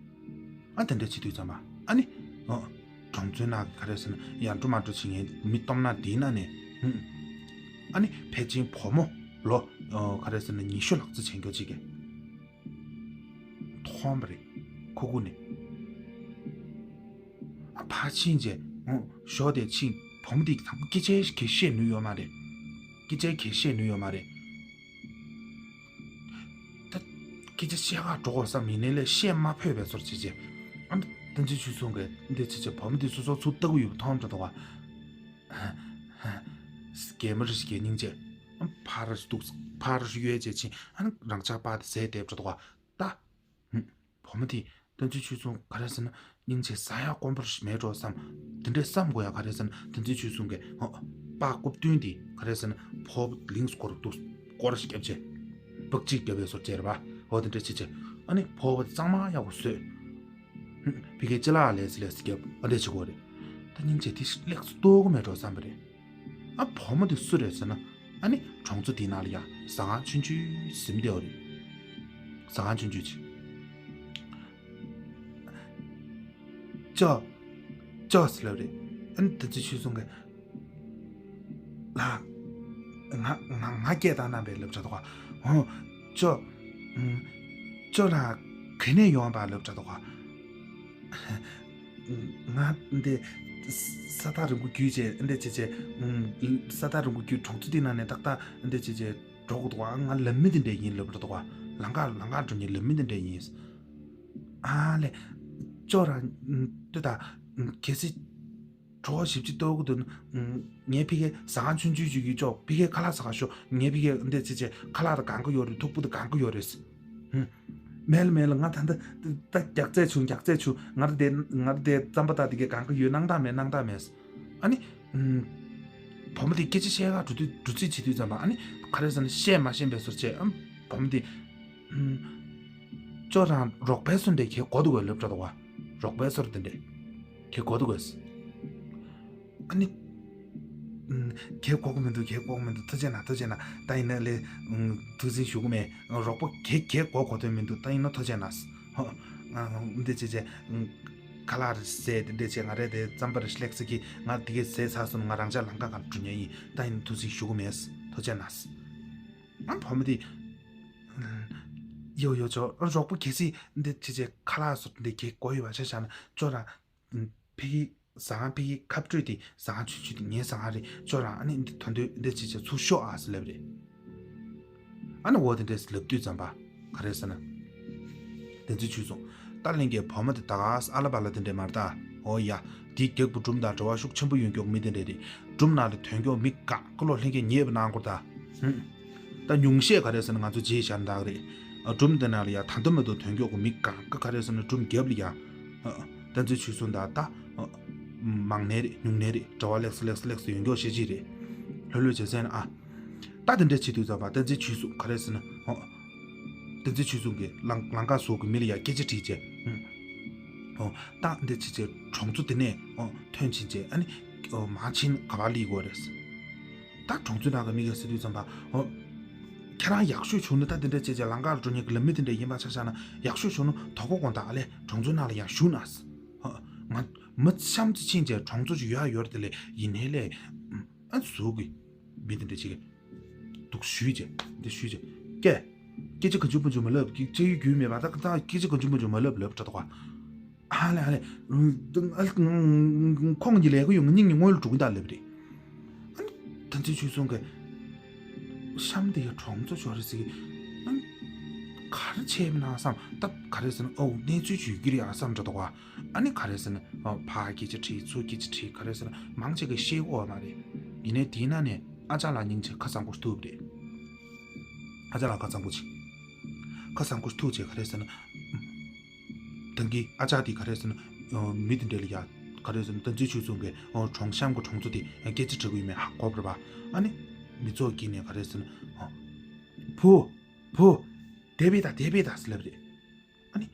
ཨ་དེ་འདྲ་བྱེད་དུས་ཙམ་པ་ཨ་ནི། ཨ། གྲོང་ཚོའི་ནང་གི་ག་རེ་ཟེར་ན་ཡར་འགྲོ་མར་འགྲོ་བྱེད་མཁན་མི་སྟོབས་ན་དེའི་ནང་ནས། ཧུམ། ཨ་ནི་ཕལ་ཆེར་བུ་མོ་ལོ། ཨ། ག་རེ་ཟེར་ན་ཉི་ཤུ་ལྷག་ཙམ་བྱེད་མཁན་ཅིག་གིས་མཐོང་བ་རེད། ཁུག་ཁུག་ནས། ཨ་ཕར་ཕྱིན་བྱས། ཨོ་ཞོགས་དེ་ཕྱིན། བུ་མོ་དེ་དང་པོ་སྐད་ཆ་གང་ཡང་བཤད་ནུས་ཡོད་མ་རེད། སྐད་ཆ་གང་ཡང་བཤད་ནུས་ཡོད་མ་རེད། ད་སྐད་ཆ་བཤད་ག་འགྲོ་དགོས་བསམ་ཡིན་ནའི་ལས་བཤད་མ་ཕོད་པའི་བཟོ་འདྲ་བྱས་བྱས། ཨ་ནི་དེ་ཚོའི་ཆུ་ཚོད་ཀྱི་འདི་བྱས་བྱས་བུ་མོ་དེ་སོ་སོ་ཚུར་ལྟ་གི་ཡོད་པ་མཐོང་འགྲོ་འདུག་ག། གད་མོ་རེ་ཞིག་གད་སྙིང་རྗེ། ཨ་ཕར་རེ་ཞིག་འདུག་ཕར་རེ་ཞིག་གཡོལ་བྱས་ཕྱིན། ཨ་ནི་རང་ཅག་པ་དེ་ཟས་དེ་འགྲོ་འདུག་ག། ད། ཧུམ། བུ་མོ་དེ་དེ་ཚོའི་ཆུ་ཚོད་ག་རེ་ཟེར་ན་སྙིང་རྗེ་ཟ་ཡག་དཀོན་པོ་རེ་ཞིག་མེད་འགྲོ་བསམ། དེ་འདྲས་བསམ་དགོས་ཡག་ག་རེ་ཟེར་ན་དེ་ཚོའི་ཆུ་ཚོད་ཀྱི་ཧོ། པགས་རྐུབ་བསྟུན་དེ་ག་རེ་ཟེར་ན་ཕོ་བ་ལིངས་སྐོར་འདུག་སྐོར་རེ་ཞིག་བརྒྱབ་བྱས། སྦག་གཅིག་བརྒྱབ་པའི་བཟོ་འདྲ་རེད་པ། འོ་དེ་འདྲས་བྱས་བྱས། ཨ་ནི་ཕོ་བ་དེ་གཙང་མ་ཡག་པོ་བཟོས། ཧུམ། ཕ་གིར་ཅི་ལགས་ལས་སི་ལས་སི་བརྒྱབ་ཨ་འདྲས་བྱེད་དགོས་རེད། ད་སྙིང་རྗེ་དེ་ཞིག་ལེགས་སུ་རྟོགས་གི་མེད་འགྲོ་བསམ་པ་རེད། ཨ་བུ་མོ་དེ་སུ་རེད་ཟེར་ན། ཨ་ནི་གྲོང་ཚོ་དེའི་ནང་ལ་ཡ་ཟ་ཁང་ཆུང་ཆུང་ཟིན་བསྡད་པ་རེད། ཟ་ཁང་ཆུང་ཆུང་ཅིག་ཅོ། ཅོ་ཟེར་ལབ་རེད། ཨ་ནི་དེ་ཚོའི་ཆུ་ཚོད་ཀྱི་ལ། ང་ང་ང་སྐད་བཏང་གནང་པའི་ལབ་འདྲ་འདུག་ག། ཧོ། ཅོ། ཨུམ། ཅོ་ལགས་ག་ནས་ཡོང་པ་ལབ་འདྲ་འདུག་ག། ང་འདི་ས་ཐག་རིང་པོ་བརྒྱུད་བྱས་འདི་བྱས་བྱས། ས་ཐག་རིང་པོ་བརྒྱུད་གྲོང་ཚོ་འདི་ནང་ནས་ཏག་ཏག་འདི་བྱས་བྱས་འགྲོ་དགོས་འདུག་ག། ང་ལམ་མི་འདི་འདྲས་ཡིན་ལབ་འདྲ་འདུག་ག། ལམ་ཁ་ལམ་ཁ་འགྲོ་མཁན་ལམ་མི་འདི་འདྲས་ཡིན། ཨ་ལས། ཅོ་ར། ལྟོས་དང་། གལ་སྲིད། གྲོགས་ཞིབ་ཅིག་ལྟོ་གི་འདུག་ན། ངའི་ཕ་གིར་ཟ་ཁང་ཆུང་ཆུང་ཞིག་ཡོད་ཅོག་ཕ་གིར་ཁ་ལག་ཟ་ག་ཤོག་ངའི་ཕ་གིར་འདི་ཚེ་ཚེ་ཁ་ལག་དང་གང་གི་ཡོད་རེད། ཐུག་པོ་དང་གང་གི་ཡོད་རེད། ཧུམ། མེད་ལ་མེད་ལ། ང་ད་ལྟ་ད་རྒྱག་རྩེད་བྱུང་རྒྱག་རྩེད་བྱུང་། ང་ར་དེ་ང་ར་དེ་རྩམ་པ་དང་དེ་གའི་གང་གི་ཡོད། གནང་སྟངས་མེད་གནང་སྟངས་མེད། ཨ་ནི། བུ་མོ་དེ་སྐད་ཆ་བཤད་ག་འགྲོ་དུས་འགྲོ་རྩིས་བྱེད་དུས་ཙམ་པ་ཨ་ནི་ག་རེ་ཟེར་ན་བཤད་མ་ཤེས་པའི་བཟོ་བྱས། ཨ་བུ་མོ་དེ། ཅོ་རང་རོགས་པའི་སུ་འདྲས་གས་གོ་འདུག་གས་ལབ་འདྲ་འདུག་ག། རོགས་པའི་སུ་འདྲས་གས་གོ་འདུག་གས། ཨ་ནི། གས་གོ་གི་མི་འདུག་གས་གོ་གི་མི་འདུག་ཐུགས་རྗེ་གནང་ཐུགས་རྗེ་གནང་། ད་ཡིན་ན་ལས། ཐུགས་འཛིན་ཞུ་གི་མེད། རོགས་པ་གས་གས་གོ་གོ་དོན་མི་འདུག་ད་ཡིན་ན་ཐུགས་རྗེ་གནང་། འདི་བྱས་བྱས། ཁ་ལག་རེ་ཟས་དེ་འདྲས་བྱས། ང་རས་དེ་རྩམ་པ་རེ་ཤླེག་ས་གི་ང་དེ་གས་ཟས་ཚར་སོང་། ང་རང་ཅག་ལམ་ཁ་གང་འགྲོ་མཁན་ཡིན། ད་ཡིན་ན་ཐུགས་འཛིན་ཞུ་གི་མེད། ཐུགས་རྗེ་གནང་། ཨ་བུ་མོ་དེ། ཡོ་ཡོ་ཅོ་རོགས་པ་གལ་སྲིད་འདི་བྱས་བྱས་ཁ་ལག་སོགས་འདི་གས་གོ་ཡོད་པ་ཆ་བཞག་ན་ཅོ་རང་། ཕ་གི་ཟ་ཁང་ཕ་གི་ཁ་སྤྲོད་དེ་ཟ་ཁང་ཆུང་ཆུང་དེ་ངའི་ཟ་ཁང་རེད། ཅོ་རང་ཨ་ནི་འདི་ཐོན་དུས་འདི་བྱས་བྱས་ཚུར་ཤོག་ཨ་ཟེར་ལབ་རེད། ཨ་ནི་འོ་དེ་འདྲས་ལབ་དུས་ཙམ་པ་ག་རེ་ཟེར་ན། དེ་ཚོའི་ཆུ་སོང་། ད་ལན་གྱི་བུ་མོ་དེ་ད་ག་ཨ་ལ་པ་ལ་དེ་འདྲས་མ་རེད་ད། འོ་ཡ། དེའི་རྒྱག་པོ་སྒྲུང་དང་འབྲེལ་བ་ཤུགས་ཆེན་པོ་ཡོད་མཁན་མི་དེ་འདྲས་རེད། སྒྲུང་ནང་ལ་ཐོན་མཁན་མི་གང་ག་ལོ་ལྷན་རྒྱས་ཉེས་པ་གནང་དགོས་ད། ཧུམ། ད་ཉུང་ཤས་ག་རེ་ཟེར་ན་ང་ཚོ་རྗེས་བཞག་འདུག་རེད། ཨ་སྒྲུང་དེ་ནང་ལ་ཡ་ད་དུང་མི་འདུག་ཐོན་མཁན་གོ་མི་གང་ག་ག་རེ་ཟེར་ན་སྒྲུང་རྒྱབ་ལ་ཡ། ཨ་ད་ཚོའི་ཆུ་སོང་ད་ད། ཨ་མང་ནས་རེད་ཉུང་ནས་རེད། འབྲེལ་བ་ལེགས་སོ་ལེགས་སོ་ལེགས་སོ་ཡོད་མཁན་ཤས་ཅིག་རེད། ལྷོད་ལྷོད་བྱས་ཟེར་ན་ཨ། ད་དེ་འདྲས་བྱེད་དུས་ཙམ་པ་ད་ཚོའི་ཆུ་སོང་ག་རེ་ཟེར་ན། ཨ་ད་ཚོའི་ཆུ་སོང་གི་ལམ་ལམ་ཁ་ཟུར་གི་མི་ལ་ཡ་སྐད་ཆ་དྲིས་བྱས། ཨ་ད་འདི་བྱས་བྱས་གྲོང་ཚོ་དེ་ནས་ཨ་ཐོན་ཕྱིན་བྱས་ཨ་ནི་ཨ་མར་ཕྱིན་ག་པར་སླེབས་དགོས་རེད། ད་གྲོང་ཚོའི་ནང་གི་མི་གིས་ཟེར་དུས་ཙམ་པ། ཨོ། ཁྱེད་རང་ཡག་ཤོས་བྱུང་ན་ད་དེ་འདྲ་བྱས་བྱས་ལམ་ཁར་འགྲོ་མཁན་གྱི་ལམ་མི་དེ་འདྲ་ཡིན་པ་ཆ་བཞག་ན་ཡག་ཤོས་བྱུང་ན་དོ་དགོང་དགོང་དག་ཨ་ལས་གྲོང་ཚོའི་ནང་ལ་ཡར་ཞུགས་ན། ཨ་ང་མི་གཤམ་ཅིག་ཕྱིན་བྱས་གྲོང་ཚོ་ཅིག་ཡོད་ཡོད་རེད་དེ་ལས་ཡིན་ནའི་ལས། ཨ་ཟུག་གི་མི་དེ་འདྲ་ཅིག་གིས་འདུག་ཞུས་བྱས། དེ་ཞུས་བྱས། ཀྱེ། སྐད་ཆ་གང་བྱུང་མང་བྱུང་མ་ལབ། ཅིག་ཆགས་ཡུལ་རྒྱུས་མེད་པ། ད་ད་སྐད་ཆ་གང་བྱུང་མང་བྱུང་མ་ལབ་ལབ་དྲག་འདུག་ག་ཨ་ལེ་ཨ་ལེ། ཁོང་གི་ལས་ཀ་ཡོང་གི་སྙིང་ནས་སྔོན་ལ་འགྲོ་གི་འདུག་ལབ་རེད། ཨ་ནི་དམ་ཚིག་ཆོས་སྲུང་གིས་གཤམ་དེ་ཡ་གྲོང་ཚོ་ཞོར་རེ་ཟིག་ཨ་ནི་ག་རེ་བྱས་མིན་ན་བསམ། ད་ག་རེ་ཟེར་ན། ཨོ་གནས་ཚུལ་ཞུ་རྒྱུ་རེད་ཨ་བསམ་འདྲ་འདུག་ག་ཨ་ནི་ག་རེ་ཟེར་ན། ཨ་ཕར་སྐད་ཆ་དྲིས་ཚུར་སྐད་ཆ་དྲིས། ག་རེ་ཟེར་ན་མང་ཆེ་གིས་ཤེས་ཀྱི་ཡོད་མ་རེད། ཡིན་ནའི་དེའི་ནང་ནས་ཨ་ཅག་ལགས་སྙིང་རྗེ་ཁ་གཙང་པོ་ཐུབ་རེད། ཨ་ཅག་ལགས་ཁ་གཙང་པོ་ཅིག་ཁ་གཙང་པོ་ཐུབ་བྱས། ག་རེ་ཟེར་ན། ད་གིན་ཨ་ཅག་དེ་ག་རེ་ཟེར་ན། ཨ་མི་དེ་འདྲ་ལ་ཡ། ག་རེ་ཟེར་ན། དམ་ཚིག་ཆོས་སྲུང་གིས་ཨ་གྲོང་གཤམ་གྱི་གྲོང་ཚོ་དེ་སྐད་ཆ་དྲི་གི་ཡོད་མེད་ཧ་གོ་བ་རེད་པ། ཨ་ནི་མི་ཚོགས་ཀྱི་ནང་ནས་ག་རེ་ཟེར་ན། ཨ་བུ། བུ། དེ་བས་ད་དེ་བས་ད་ཟེར་ལབ་རེད། ཨ་ནི་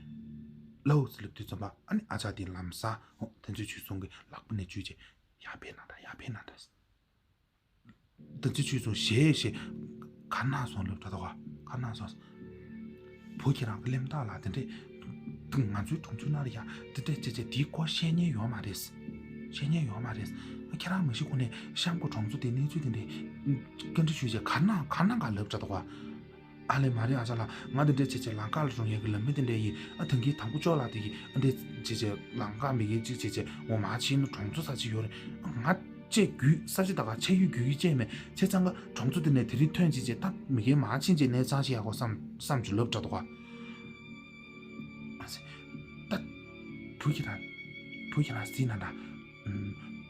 ལའོ་ཟེར་ལབ་དུས་ཙམ་པ། ཨ་ནི་ཨ་ཅག་དེ་ལམ་སང་ཨ་དམ་ཚིག་ཆོས་སྲུང་གི་ལག་པ་ནས་འཇུས་བྱས། ཡར་ཕེབས་གནང་དང་། ཡར་ཕེབས་གནང་དང་། དམ་ཚིག་ཆོས་སྲུང་ཞེད་ཞེད། ག་ན་སོང་ལབ་དྲག་འདུག་ག་ག་ན་སོང་། བུ་ཁྱེད་རང་གི་གླེན་རྟགས་ལ་དེ་འདྲས། ང་ཚོའི་གྲོང་ཚོའི་ནང་ལ་ཡ་དེ་འདྲས་བྱས་བྱས་དེའི་སྐོར་བཤད་མཁན་ཡོད་མ་རེད། བཤད་མཁན་ཡོད་མ་རེད། ཁྱེད་རང་མ་གཞི་ཁོ་ནས་གཤམ་གྱི་གྲོང་ཚོ་དེ་གནས་ཚུལ་དེ་འདྲས་བཀའ་འདྲི་ཞུས་བྱས་ག་ན་ག་ན་ག་ལབ་དྲག་འདུག་ག་ཨ་ལེ་མ་རེད་ཨ་ཅག་ལགས། ང་དེ་འདྲས་བྱས་བྱས་ལམ་ཁ་ལ་འགྲོ་མཁན་གྱི་ལམ་མི་དེ་འདྲས་ཡིན། ཨ་ད་གིན་དང་པོ་ཅོག་ལ་དེ་གིས་ཨ་འདྲས་བྱས་བྱས་ལམ་ཁ་མི་སྒེར་གཅིག་བྱས་བྱས་འོ་མ་ཕྱིན་ན་གྲོང་ཚོ་ས་ཆ་ཡོད་རེད། ང་བཅས་རྒྱུད་ས་ཆ་ད་ག་ཆ་ཡུལ་རྒྱུས་ཡིན་བཅས་མེད། བྱས་ཙང་ག་གྲོང་ཚོ་དེ་ནས་དེ་རིང་ཐོན་ཅིག་བྱས་ད་མི་སྒེར་མ་ཕྱིན་བྱས་གནས་ཚང་བྱེད་ཡག་གོ་བསམ་བསམ་བྱས་ལབ་དྲག་འདུག་ག་ཨ་ཙི། ད་བུ་ཁྱེད་རང་བུ་ཁྱེད་རང་གཟིགས་གནང་དང་།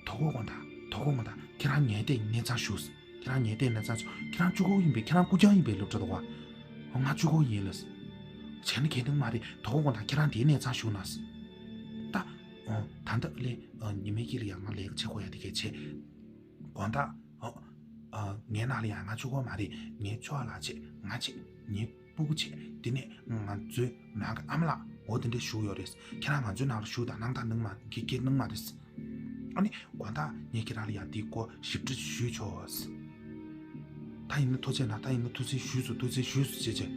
དོ་དགོང་དགོང་དག་དོ་དགོང་དགོང་དག་ཁྱེད་རང་ངའི་ལྟས་གནས་ཚང་བཞུགས། ཁྱེད་རང་ངའི་ལྟས་གནས་ཚང་བཞུགས། ཁྱེད་རང་གཅིག་པོ་ཡིན་པས། ཁྱེད་རང་སྐུ་རྐྱང་ཡིན་པས་ལབ་དྲག་འདུག་ག་ཨོ་ང་གཅིག་པོ་ཡིན་ལབ། བྱས་ན་གལ་གནད་མ་རེད། དོ་དགོང་དགོང་དག་ཁྱེད་རང་དེའི་གནས་ཚང་བཞུགས་གནང་ཟེར། ད་ཨོ་ད་ལྟ་ལས་ཨ་ཉི་མའི་དཀྱིལ་ལ་ཡང་ང་ལས་ཀ་བྱེད་དགོས་ཡ་དེ་གས་བྱས། དགོང་དག་ཨོ་ཨ་ངའི་ནང་ལ་ཡང་ང་གཅིག་པོ་མ་རེད། ངའི་ཅོག་ལགས་བྱས། ང་བྱས། ངའི་སྤུ་གུ་བྱས། དེ་ནས་ང་ཚོའི་ནང་གི་ཨ་མ་ལགས་འོ་དེ་འདྲས་བཞུགས་ཡོད་རེད། ཁྱེད་རང་ང་ཚོའི་ནང་ལ་བཞུགས་དང་། གནང་དང་། གནང་མ་གི་གི་གནང་མ་རེད། ཨ་ནི་དགོང་དག་ངས་ཁྱེད་རང་ལ་ཡང་དེའི་སྐོར་ཞིབ་ཕྲ་ཞུས་ཆོག་ད་ཡིན་ན་ཐུགས་རྗེ་གནང་། ད་ཡིན་ན་ཐུགས་རྗེ་ཞུས་སོང་། ཐུགས་རྗེ་ཞུས་སོང་བྱས་བྱས།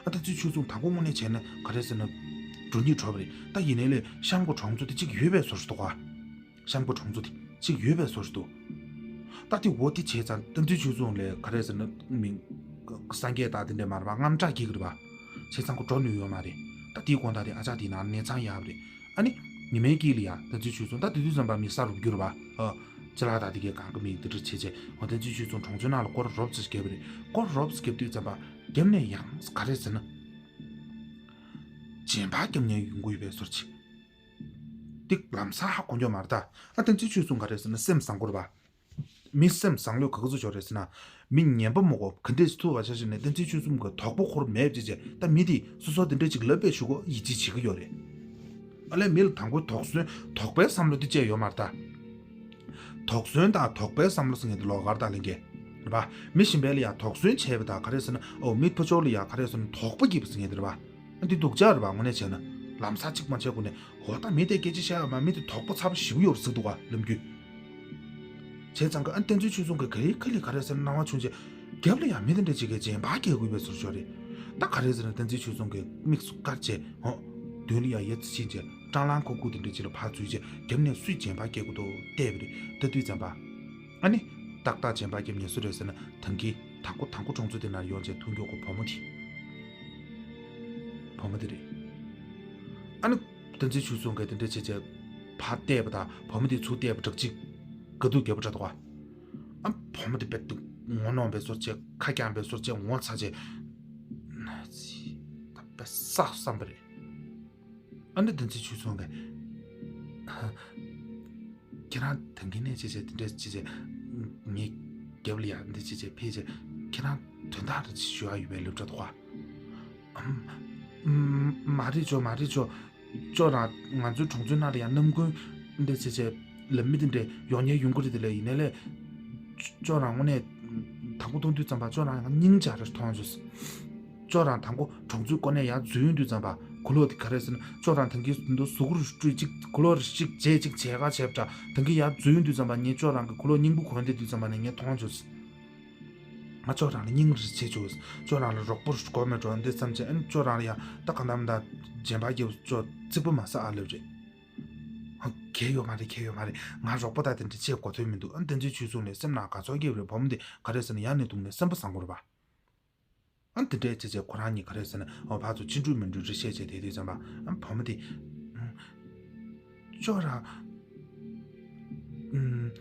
ཨ་ད་ཚུལ་ཆོས་སྲུང་དང་པོ་དངོས་གནས་བྱས་ན་ག་རེ་ཟེར་ན། འགྲོ་སྙིང་བྲོ་བ་རེད། ད་ཡིན་ནའི་ལས་གཤམ་གྱི་གྲོང་ཚོ་དེ་གཅིག་ཡོད་པའི་བཟོ་འདྲ་འདུག་ག་གཤམ་གྱི་གྲོང་ཚོ་དེ་གཅིག་ཡོད་པའི་བཟོ་འདྲ་འདུག་ད་དེ་འོ་དེ་བྱས་ཙང་དམ་ཚིག་ཆོས་སྲུང་ལས་ག་རེ་ཟེར་ན་མི། སངས་རྒྱས་དང་དེ་འདྲས་མ་རེད་པ། དངངས་སྐྲག་སྐྱེ་གི་རེད་པ། བྱས་ཙང་ཁོ་འགྲོ་ནུས་ཡོད་མ་རེད། ད་དེའི་དགོང་དག་དེ་ཨ་ཅག་དེའི་ནང་གནས་ཚང་ཡག་པ་རེད། ཨ་ནི་ཉི་མའི་དཀྱིལ་ལ་ཡ་དམ་ཚིག་ཆོས་སྲུང་ད་དེ་དུས་ཙམ་པ་མི་ས་རུབ་རྒྱུ་རེད་པ། ཨ་ཅ་ལག་དང་དེ་གའི་གང་གི་མི་དེ་འདྲ་བྱས་བྱས་འོ་དམ་ཚིག་ཆོས་སྲུང་གྲོང་ཚོའི་ནང་ལ་སྐོར་རོབ་ཙམ་བརྒྱབ་པ་རེད། སྐོར་རོབ་ཙམ་བརྒྱབ་དུས་ཙམ་པ་རྒྱབ་ནས་ཡང་ག་རེ་ཟེར་ན། རྗེས་འབར་རྒྱབ་མཁན་ཡོང་གི་ཡོད་པའི་བཟོ་འདྲ་ཅིག་འདི་ལམ་སང་ཧ་གོ་རྒྱུ་མ་རེད་ད། ཨ་དམ་ཚིག་ཆོས་སྲུང་ག་རེ་ཟེར་ན་སེམས་བཟང་པོ་རེད་པ། མི་སེམས་བཟང་ལོས་ག་ག་ཚོད་ཆོག་རེད་ཟེར་ན། མི་ངན་པ་མོ་གོ་ག་འདྲས་ཐུག་པ་ཆ་བཞག་ནས་དམ་ཚིག་ཆོས་སྲུང་གི་དོགས་པ་ཁོར་མེད་ཅེས་བྱས། ད་མི་དེ་སོ་སོ་དེ་འདྲས་ཅིག་ལབ་པའི་གཞུག་གུ་ཡིད་ཆེས་བྱེད་ཀྱི་ཡོད་རེད། ཨ་ལས་མི་ལ་དང་པོ་དོགས་ཟོན་དོགས་པའི་བསམ་བློ་དེ་བཅས་ཡོད་མ་རེད་ད། དོགས་ཟོན་དང་དོགས་པའི་བསམ་བློ་ཟེར་མཁན་དེ་ལོགས་ཀ་རེད་ད་ལྷན་རྒྱས། རེད་པ། མི་གཞན་པ་ལ་ཡ་དོགས་ཟོན་བྱས་པ་དང་ག་རེ་ཟེར་ན་ཨོ་མི་ཕར་ཕྱོགས་ལ་ཡ་ག་རེ་ཟེར་ན་དོགས་པ་སྐྱེས་པ་ཟེར་མཁན་དེ་རེད་པ། འདི་སྡུག་ཅག་རེད་པ། དངོས་གནས་བྱས་ན་ལམ་སང་གཅིག་མ་བྱས་གོང་ནས་འོ་ད་མི་དེ་སྐད་ཆ་བཤད་ཡ་མ་མི་དེ་དོགས་པ་ཚ་པོ་ཞེ་པོ་ཡོད་རེད་ཟེར་འདུག་ག་ལབ་རྒྱུ། བྱས་ཙང་གི་ཨ་ནི་དམ་ཚིག་ཆོས་སྲུང་གི་ག་རེ་ཁ་ལ་ག་རེ་ཟེར་ན་སྣང་བ་བྱུང་རྗེས་རྒྱབ་ལ་ཡ་མི་དེ་འདྲ་ཅིག་གིས་རྗེས་འབར་སྐྱེ་དགོས་པའི་བཟོ་འདྲ་ཅིག་ཡོད་རེད། ད་ག་རེ་ཟེར་ན་དམ་ཚིག་ཆོས་སྲུང་གི་དམིགས་སུ་བཀར་བྱས་འོ་མདུན་ལ་ཡ་ཡ་ཙི་ཕྱིན་བྱས་སྐྲག་ལང་ཁུག་ཁུག་དེ་འདྲ་ཅིག་ལ་ཕར་འཛུལ་བྱས་རྒྱབ་ནས་སུས་རྗེས་འབར་སྐྱེ་དགོས་འདུག་བལྟས་པ་རེད། ད་དུས་ཙམ་པ། ཨ་ནི་ཏག་ཏག་རྗེས་འབར་རྒྱབ་མཁན་སུ་རེད་ཟེར་ན་ད་གིན་དང་པོ་དང་པོ་གྲོང་ཚོ་དེ་ནང་ཡོང་བྱས་ཐུག་མཁན་གྱི་བུ་མོ་དེ། བུ་མོ་དེ་རེད། ཨ་ནི་དམ་ཚིག་ཆོས་སྲུང་གིས་དེ་འདྲ་བྱས་བྱས་ཕར་བལྟས་པ་དང་བུ་མོ་དེ་ཚུར་བལྟས་པ་འདྲ་ཅིག་དགའ་སྡུག་རྒྱབ་པ་འདྲ་འདུག་ག་ཨ་བུ་མོ་དེ་དཔེ་སྡུག་ངོ་གནོང་བའི་བཟོ་འདྲ་ཅིག་ཁ་བརྐྱངས་པའི་བཟོ་འདྲ་ཅིག་ངོ་ཚ་བྱས། ན་ཚི། ད་དཔེ་བསགས་བསམ་པ་རེད། ཨ་ནི་དམ་ཚིག་ཆོས་སྲུང་གིས། ཁྱེད་རང་ད་གིན་ནས་བྱས་བྱས་དེ་འདྲས་བྱས་བྱས། ངའི་རྒྱབ་ལ་ཡ་འདི་བྱས་བྱས་ཕེབས་བྱས། ཁྱེད་རང་དོན་དག་རེ་ཞུ་ཡ་ཡོད་པའི་ལབ་འདྲ་འདུག་ག་ཨམ། ཨམ། མ་རེད་ཅོ། མ་རེད་ཅོ། ཅོ་རང་ང་ཚོའི་གྲོང་ཚོའི་ནང་ལ་ཡ་ནམ་རྒྱུན་འདི་བྱས་བྱས་ལབ་མི་དེ་འདྲས་ཡོང་མཁན་ཡོང་གི་རེད། དེ་ལས་ཡིན་ནའི་ལས། ཅོ་རང་དངོས་གནས་དང་པོ་མཐོང་དུས་ཙམ་པ་ཅོ་རང་ཡང་སྙིང་རྗེ་རེ་མཐོང་བྱུང་། ཅོ་རང་དང་པོ་གྲོང་ཚོའི་སྐོར་ནས་ཡར་འཛུལ་ཡོང་དུས་ཙམ་པ་གུ་ལོག་དེ་ག་རེ་ཟེར་ན་ཅོ་རང་ད་གིན་འདུག་གཟུགས་པོ་རུ་སྤྲུལ་ཅིག་གུ་ལོག་རུ་ཅིག་བྱས་ཅིག་བྱས་ག་བྱས་པ་འདྲ། ད་གིན་ཡར་འཛུལ་ཡོང་དུས་ཙམ་པ་ངས་ཅོ་རང་གི་གུ་ལོག་སྙིང་པོ་གོན་བསྡད་དུས་ཙམ་པ་ནས་ངས་མཐོང་བྱུང་། ང་ཅོ་རང་ལ་སྙིང་རེ་རྗེ་བྱུང་། ཅོ་རང་ལ་རོགས་པ་རུ་དགོས་མེད་འགྲོ་འདི་བསམ་བྱས། ཨ་ནི་ཅོ་རང་ལ་ཡ་ད་གང་ལྟར་མི་ལྟར་རྗེས་འབར་རྒྱབ་ཅོ་རྩིག་པ་མ་ཟ་ཨ་ལབ་རེད། ཨ་གལ་ཡོད་མ་རེད། གལ་ཡོད་མ་རེད། ང་རོགས་པ་དང་དེ་འདྲ་བྱེད་དགོས་དོན་མི་འདུག་ཨ་ནི་དམ་ཚིག་ཆོས་སྲུང་ལ་སེམས་ནང་དགའ་ཚོར་སྐྱེས་པ་རེད། བུ་མོ་འདི་ག་རེ་ཟེར་ན་ཡར་ནས་དུང་ནས་སེམས་པ་བཟང་པོ་རེད་པ། ཨ་དེ་འདྲས་བྱས་བྱས་ཁོ་རང་གཉིས་ག་རེ་ཟེར་ན། ཨོ་ཕར་ཚུར་ཅི་འགྲུལ་མི་འགྲུལ་རེ་བཤད་བྱས་བསྡད་དུས་ཙམ་པ། ཨ་བུ་མོ་དེ་ཨ་ཅོག་ར་ཨམ།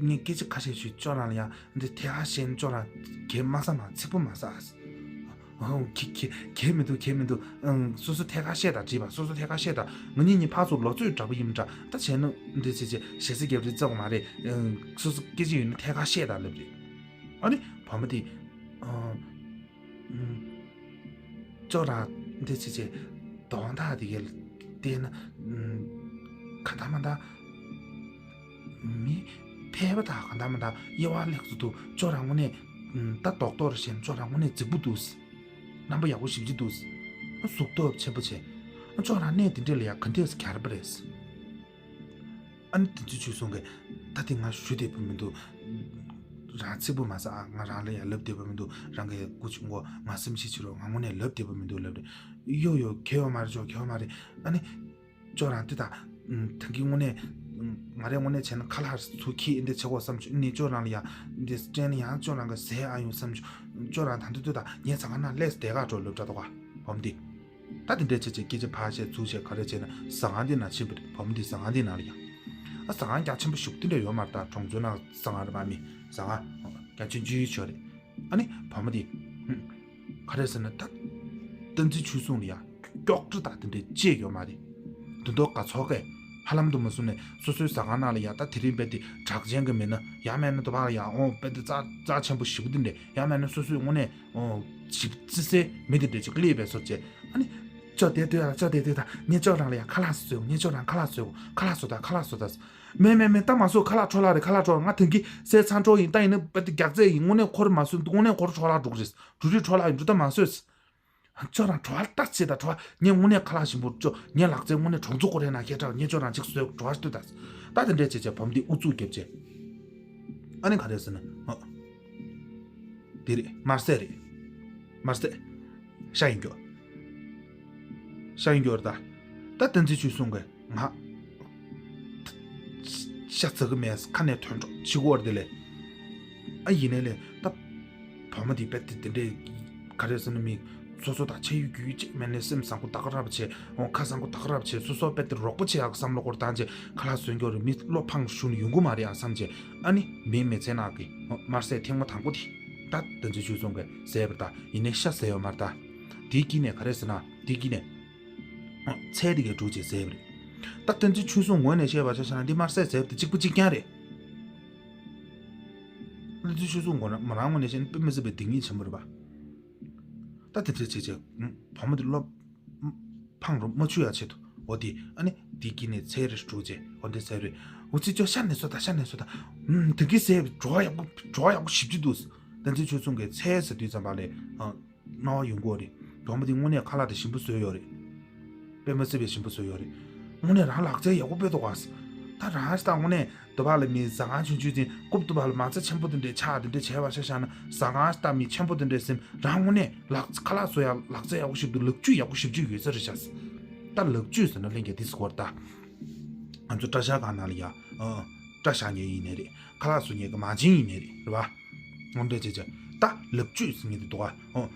ངས་སྐད་ཆ་ཁ་ཤས་ཞུས། ཅོག་རང་ལ་ཡང་འདི་ཐད་ཀར་བཤད་ན་ཅོག་རང་གད་མ་ཟ་མ་ཚིག་པོ་མ་ཟ། ཨོ་གི་གི་གལ་མི་འདུག་གལ་མི་འདུག་ཨང་། སོ་སོ་ཐད་ཀར་བཤད་དང་། བྲིས་པ་སོ་སོ་ཐད་ཀར་བཤད་དང་། ང་གཉིས་གཉིས་ཕར་ཚུར་ལོ་ཚོད་འདྲ་པོ་ཡིན་འདྲ། ད་བྱས་ན་འདི་བྱས་བྱས་ཞེ་ས་རྒྱབ་རེས་རྩ་བ་མ་རེད། ཨང་། སོ་སོ་སྐད་ཆ་ཡོད་ན་ཐད་ཀར་བཤད་དང་ལབ་རེད། ཨ་ནི་བུ་མོ་དེ་ཨང་། ཨུམ། ཅོག་ར་འདི་བྱས་བྱས་དོན་དག་དེ་གའི་བལྟས་ན། ཨུམ། ག་འདྲ་མ་འདྲ་མི་ཕལ་པ་དང་ག་འདྲ་མ་འདྲ་དབྱེ་བ་ལེགས་སུ་འདུག་ཅོག་ར་དངོས་གནས། ཨུམ། ད་རྡོག་རྡོག་རེ་བཤད་ན་ཅོག་ར་དངོས་གནས་རྫིག་པོ་འདུག་རྣམ་པ་ཡག་པོ་ཞེ་པོ་ཅིག་འདུག་གཟུགས་སྟོབས་ཆེན་པོ་བྱས། ཅོག་ར་གནས་དེ་འདྲས་ལ་ཡང་ག་འདྲས་སེ་གྱར་པ་རེད། ཨ་ནི་དེ་ཚོ་ཆུ་སོང་གི། ད་དེ་ང་ཞུ་བདེ་པོ་མི་འདུག་རང་ཚིག་པོ་མ་ཟ་ཨ། ང་རང་ལ་ཡང་ལབ་བདེ་པོ་མི་འདུག་རང་གི་སྐུ་མཁྱེན་གོ། ང་སེམས་ཤི་ཕྱིར་རོ། ང་དངོས་གནས་ལབ་བདེ་པོ་མི་འདུག་ལབ་རེད། ཡོ་ཡོ་གལ་ཡོད་མ་རེད། ཅོག་གལ་ཡོད་མ་རེད། ཨ་ནི་ཅོག་རང་དེ་དང་། ད་གིན་དངོས་གནས་ང་རས་དངོས་གནས་བྱས་ན་ཁ་ལག་ཚུར་ཁྱེར་འདི་བྱེད་དགོས་བསམ་བྱུང་། ཨ་ནི་ཅོག་རང་ལ་ཡང་འདི་སྤྲད་ན་ཡང་ཅོག་རང་གི་ཟས་ཨ་ཡོང་བསམ་བྱུང་། ཅོག་རང་ད་འདི་དུས་ད་ངས་ཟ་ཁང་ནང་སླེབས་བསྡད་ག་འགྲོ་ལབ་འདྲ་འདུག་ག་བུ་མོ་འདི། ད་དེ་འདྲས་བྱས་བྱས་སྐད་ཆ་ཕར་བཤད་ཚུར་བཤད་ག་རེ་བྱས་ན་ཟ་ཁང་འདི་ནང་ཕྱིན་པ་རེད། བུ་མོ་འདི་ཟ་ཁང་འདི་ནང་ལ་ཡང་། ཨ་ཟ་ཁང་རྒྱ་ཆེན་པོ་ཞེ་པོ་དེ་འདྲ་ཡོད་མ་རེད། ད་གྲོང་ཚོའི་ནང་ཟ་ཁང་རེད་པ། མི་ཟ་ཁང་རྒྱ་ཆུང་ཆུང་ཡོད་ཆོག་རེད། ཨ་ནི་བུ་མོ་འདི་ག་རེ་ཟེར་ན། ད་བསྟན་འཛིན་ཆོས་སྲུང་ལ་ཡང་སྐྱོག་བྲོ་ད་དེ་འདྲས་བྱས་ཡོད་མ་རེད། དུ་མདོ་ག་ཚོགས་ཀས་ཧ་ལམ་དུ་མ་བཟུང་ནས་སོ་སོའི་ཟ་ཁང་ནང་ལ་ཡང་ད་དེ་རིང་རྦད་དེ་གྲགས་ཅན་གྱི་མི་སྣ། ཡང་མིན་ན་དུ་བ་ལ་ཡང་ཨོ་རྦད་དེ་རྩ་རྩ་ཆེན་པོ་ཞེ་པོ་དེ་འདྲས། ཡང་མིན་ན་སོ་སོའི་དངོས་གནས་ཨོ་ཞིབ་རྩི་སའི་མི་དེ་འདྲས་ཅིག་སླེབས་པའི་བཟོ་བྱས། ཨ་ནི་ཅོག་དེ་ལྟོས་ཨ། ཅོག་དེ་ལྟོས་ད། ངས་ཅོག་རང་ལ་ཡང་ཁ་ལག་བཟོས། ངས་ཅོག་རང་ཁ་ལག་བཟོས། ཁ་ལག་བཟོ་ད། ཁ་ལག་བཟོ་ད། མེད་མེད་མེད། ད་མ་བཟོ། ཁ་ལག་འཕྲོ་བརླག་རེད། ཁ་ལག་འཕྲོ་བརླག་ང་དེང་གི་ཟས་ཚང་འཕྲོ་ཡིན། ད་ཡིན་ན་རྦད་དེ་རྒྱགས་ཚད་ཡིན། དངོས་གནས་ཁོར་མ་བཟོ་འདུག་དངོས་གནས་ཁོར་འཕྲོ་བརླག་འགྲོ་གི་རེད། འགྲོ་རེད། འཕྲོ་བརླག་ཡིན་འགྲོ། ད་མ་བཟོས། ཅོག་རང་བྲོ་བ་ལྟ་ཅེས་དང་བྲོ་བ། ངས་དངོས་གནས་ཁ་ལག་ཞིམ་པོ་ཅོག་ངས་ལག་རྩལ་དངོས་གནས་གྲོང་ཚོ་སྐོར་རེ་ན་ཁྱེད་ཅག་ངས་ཅོག་རང་ཅིག་བཟོས་བྲོ་བ་ལྟོས་ད། ད་དེ་འདྲས་བྱས་བྱས་བུ་མོ་འདི་ཨུ་ཚུགས་རྒྱབ་བྱས། ཨ་ནི་ག་རེ་ཟེར་ན། ཨ་དེ་རེད། དམར་ཟས་རེད། དམར་ཟས། ཤ་ཡིན་རྒྱུ། ཤ་ཡིན་རྒྱུ་རེད་ད། ད་བསྟན་འཛིན་ཆོས་སྲུང་གིས་ང་ཤ་ཟ་གི་མེད། ཁ་ནས་ཐོན་འགྲོ་ཕྱི་གོར་དེ་ལས། ཨ་ཡིན་ནའི་ལས་ད་བུ་མོ་འདི་རྦད་དེ་དེ་འདྲའི་ག་རེ་ཟེར་ན། མི་སོ་སོ་དང་ཆ་ཡུལ་རྒྱུས་ཡུལ་ཅིག་མེད་ནས་སེམས་བཟང་པོ་ད་ག་རབ་བྱས། འོ་ཁ་བཟང་པོ་ད་ག་རབ་བྱས། སོ་སོ་རྦད་དེ་རོགས་པ་བྱེད་ཡག་བསམ་བློ་སྐོར་བཏང་བྱས་ཁ་ལག་བཟོས་འགྱོ་རེད། མི་བློ་ཕངས་ཞུ་ནས་ཡོང་གི་མ་རེད་ཨ་བསམ་བྱས། ཨ་ནི་མིའི་མི་ཚེ་ནང་གི་དམར་ཟས་ཐེངས་མ་དང་པོ་དེ་ད་བསྟན་འཛིན་ཆོས་སྲུང་གིས་བཟས་པ་རེད་ད། ཡིན་ནའི་ཤ་བཟས་ཡོད་མ་རེད་ད། དེའི་དཀྱིལ་ནས་ག་རེ་ཟེར་ན། དེའི་དཀྱིལ་ནས་ཚལ་དེ་གའི་འབྲུ་ཅིག་བཟས་པ་རེད། ད་བསྟན་འཛིན་ཆོས་སྲུང་ངོས་ནས་བཤད་པ་ཆ་བཞག་ན་འདི་དམར་ཟས་བཟས་པ་དེ་གཅིག་པ་གཅིག་རྐྱང་རེད། བསྟན་འཛིན་ཆོས་སྲུང་ངོ་མོ་རང་ངོས་ནས་བཤད་ན་དཔེ་མི་སྲིད་པའི་སྡིག་ཉེས་ཆེན་པོ་རེད་པ། ད་དེ་འདྲ་བྱས་བྱས་བུ་མོ་དེ་བློ་ཕངས་རུ་མ་ཆུད་ཡ་ཆེད་དུ། འོ་དེ་ཨ་ནི་དེའི་དཀྱིལ་ནས་ཚལ་རེ་འབྲུ་བྱས། འོ་འདི་ཟས་རེད། འུ་ཚོས་ཅོག་ཤ་ནས་བཟོ་ད། ཤ་ནས་བཟོ་ད། ཨུམ། དེ་གི་ཟས་བྲོ་བ་ཡག་པོ། བྲོ་བ་ཡག་པོ་ཞེ་པོ་ཅིག་འདུག་བསྟན་འཛིན་ཆོས་སྲུང་གིས་ཚལ་ཟ་དུས་ཙམ་པ་ལ་ཨ་སྣང་བ་ཡོང་གི་ཡོད་རེད། བུ་མོ་དེ་དངོས་གནས་ཁ་ལག་དེ་ཞིམ་པོ་བཟོས་ཡོད་རེད། དཔེ་མི་སྲིད་པའི་ཞིམ་པོ་བཟོས་ཡོད་རེད། དངོས་གནས་རང་ལག་རྩལ་ཡག་པོ་དཔེ་འདུག་ག་ད་རང་ཨ་ད་དངོས་གནས་དུ་བ་ལ་མི་ཟ་ཁང་ཆུང་ཆུང་ཅིག་རྐུབ་དུ་བ་ལ་མ་རྩ་ཆེན་པོ་དེ་འདྲས་ཆགས་དེ་འདྲས་བྱས་པ་ཆ་བཞག་ན། ཟ་ཁང་ཨ་ད་མི་ཆེན་པོ་དེ་འདྲས་སེམས་རང་དངོས་གནས་ལག་ཁ་ལག་བཟོ་ཡག་ལག་རྩལ་ཡག་པོ་ཞིག་འདུག་ལག་རྒྱུས་ཡག་པོ་ཞེ་པོ་ཅིག་ཡོད་ས་རེད་ཤག་ད་ལག་རྒྱུས་ཟེར་ན་ལྷན་རྒྱས་དེ་སྐོར་ད། ང་ཚོ་སྐྲ་བཞར་ཁང་ནང་ལ་ཡ། ཨ་སྐྲ་བཞར་མཁན་ཡིན་ནའི་རེད། ཁ་ལག་བཟོ་མཁན་གྱི་མ་བྱན་ཡིན་ནའི་རེད། རེད་པ། འོ་འདྲ་བྱས་བྱས་ད་ལག་རྒྱུས་ཟེར་མཁན་དེ་འདུག་ག་ཨོ།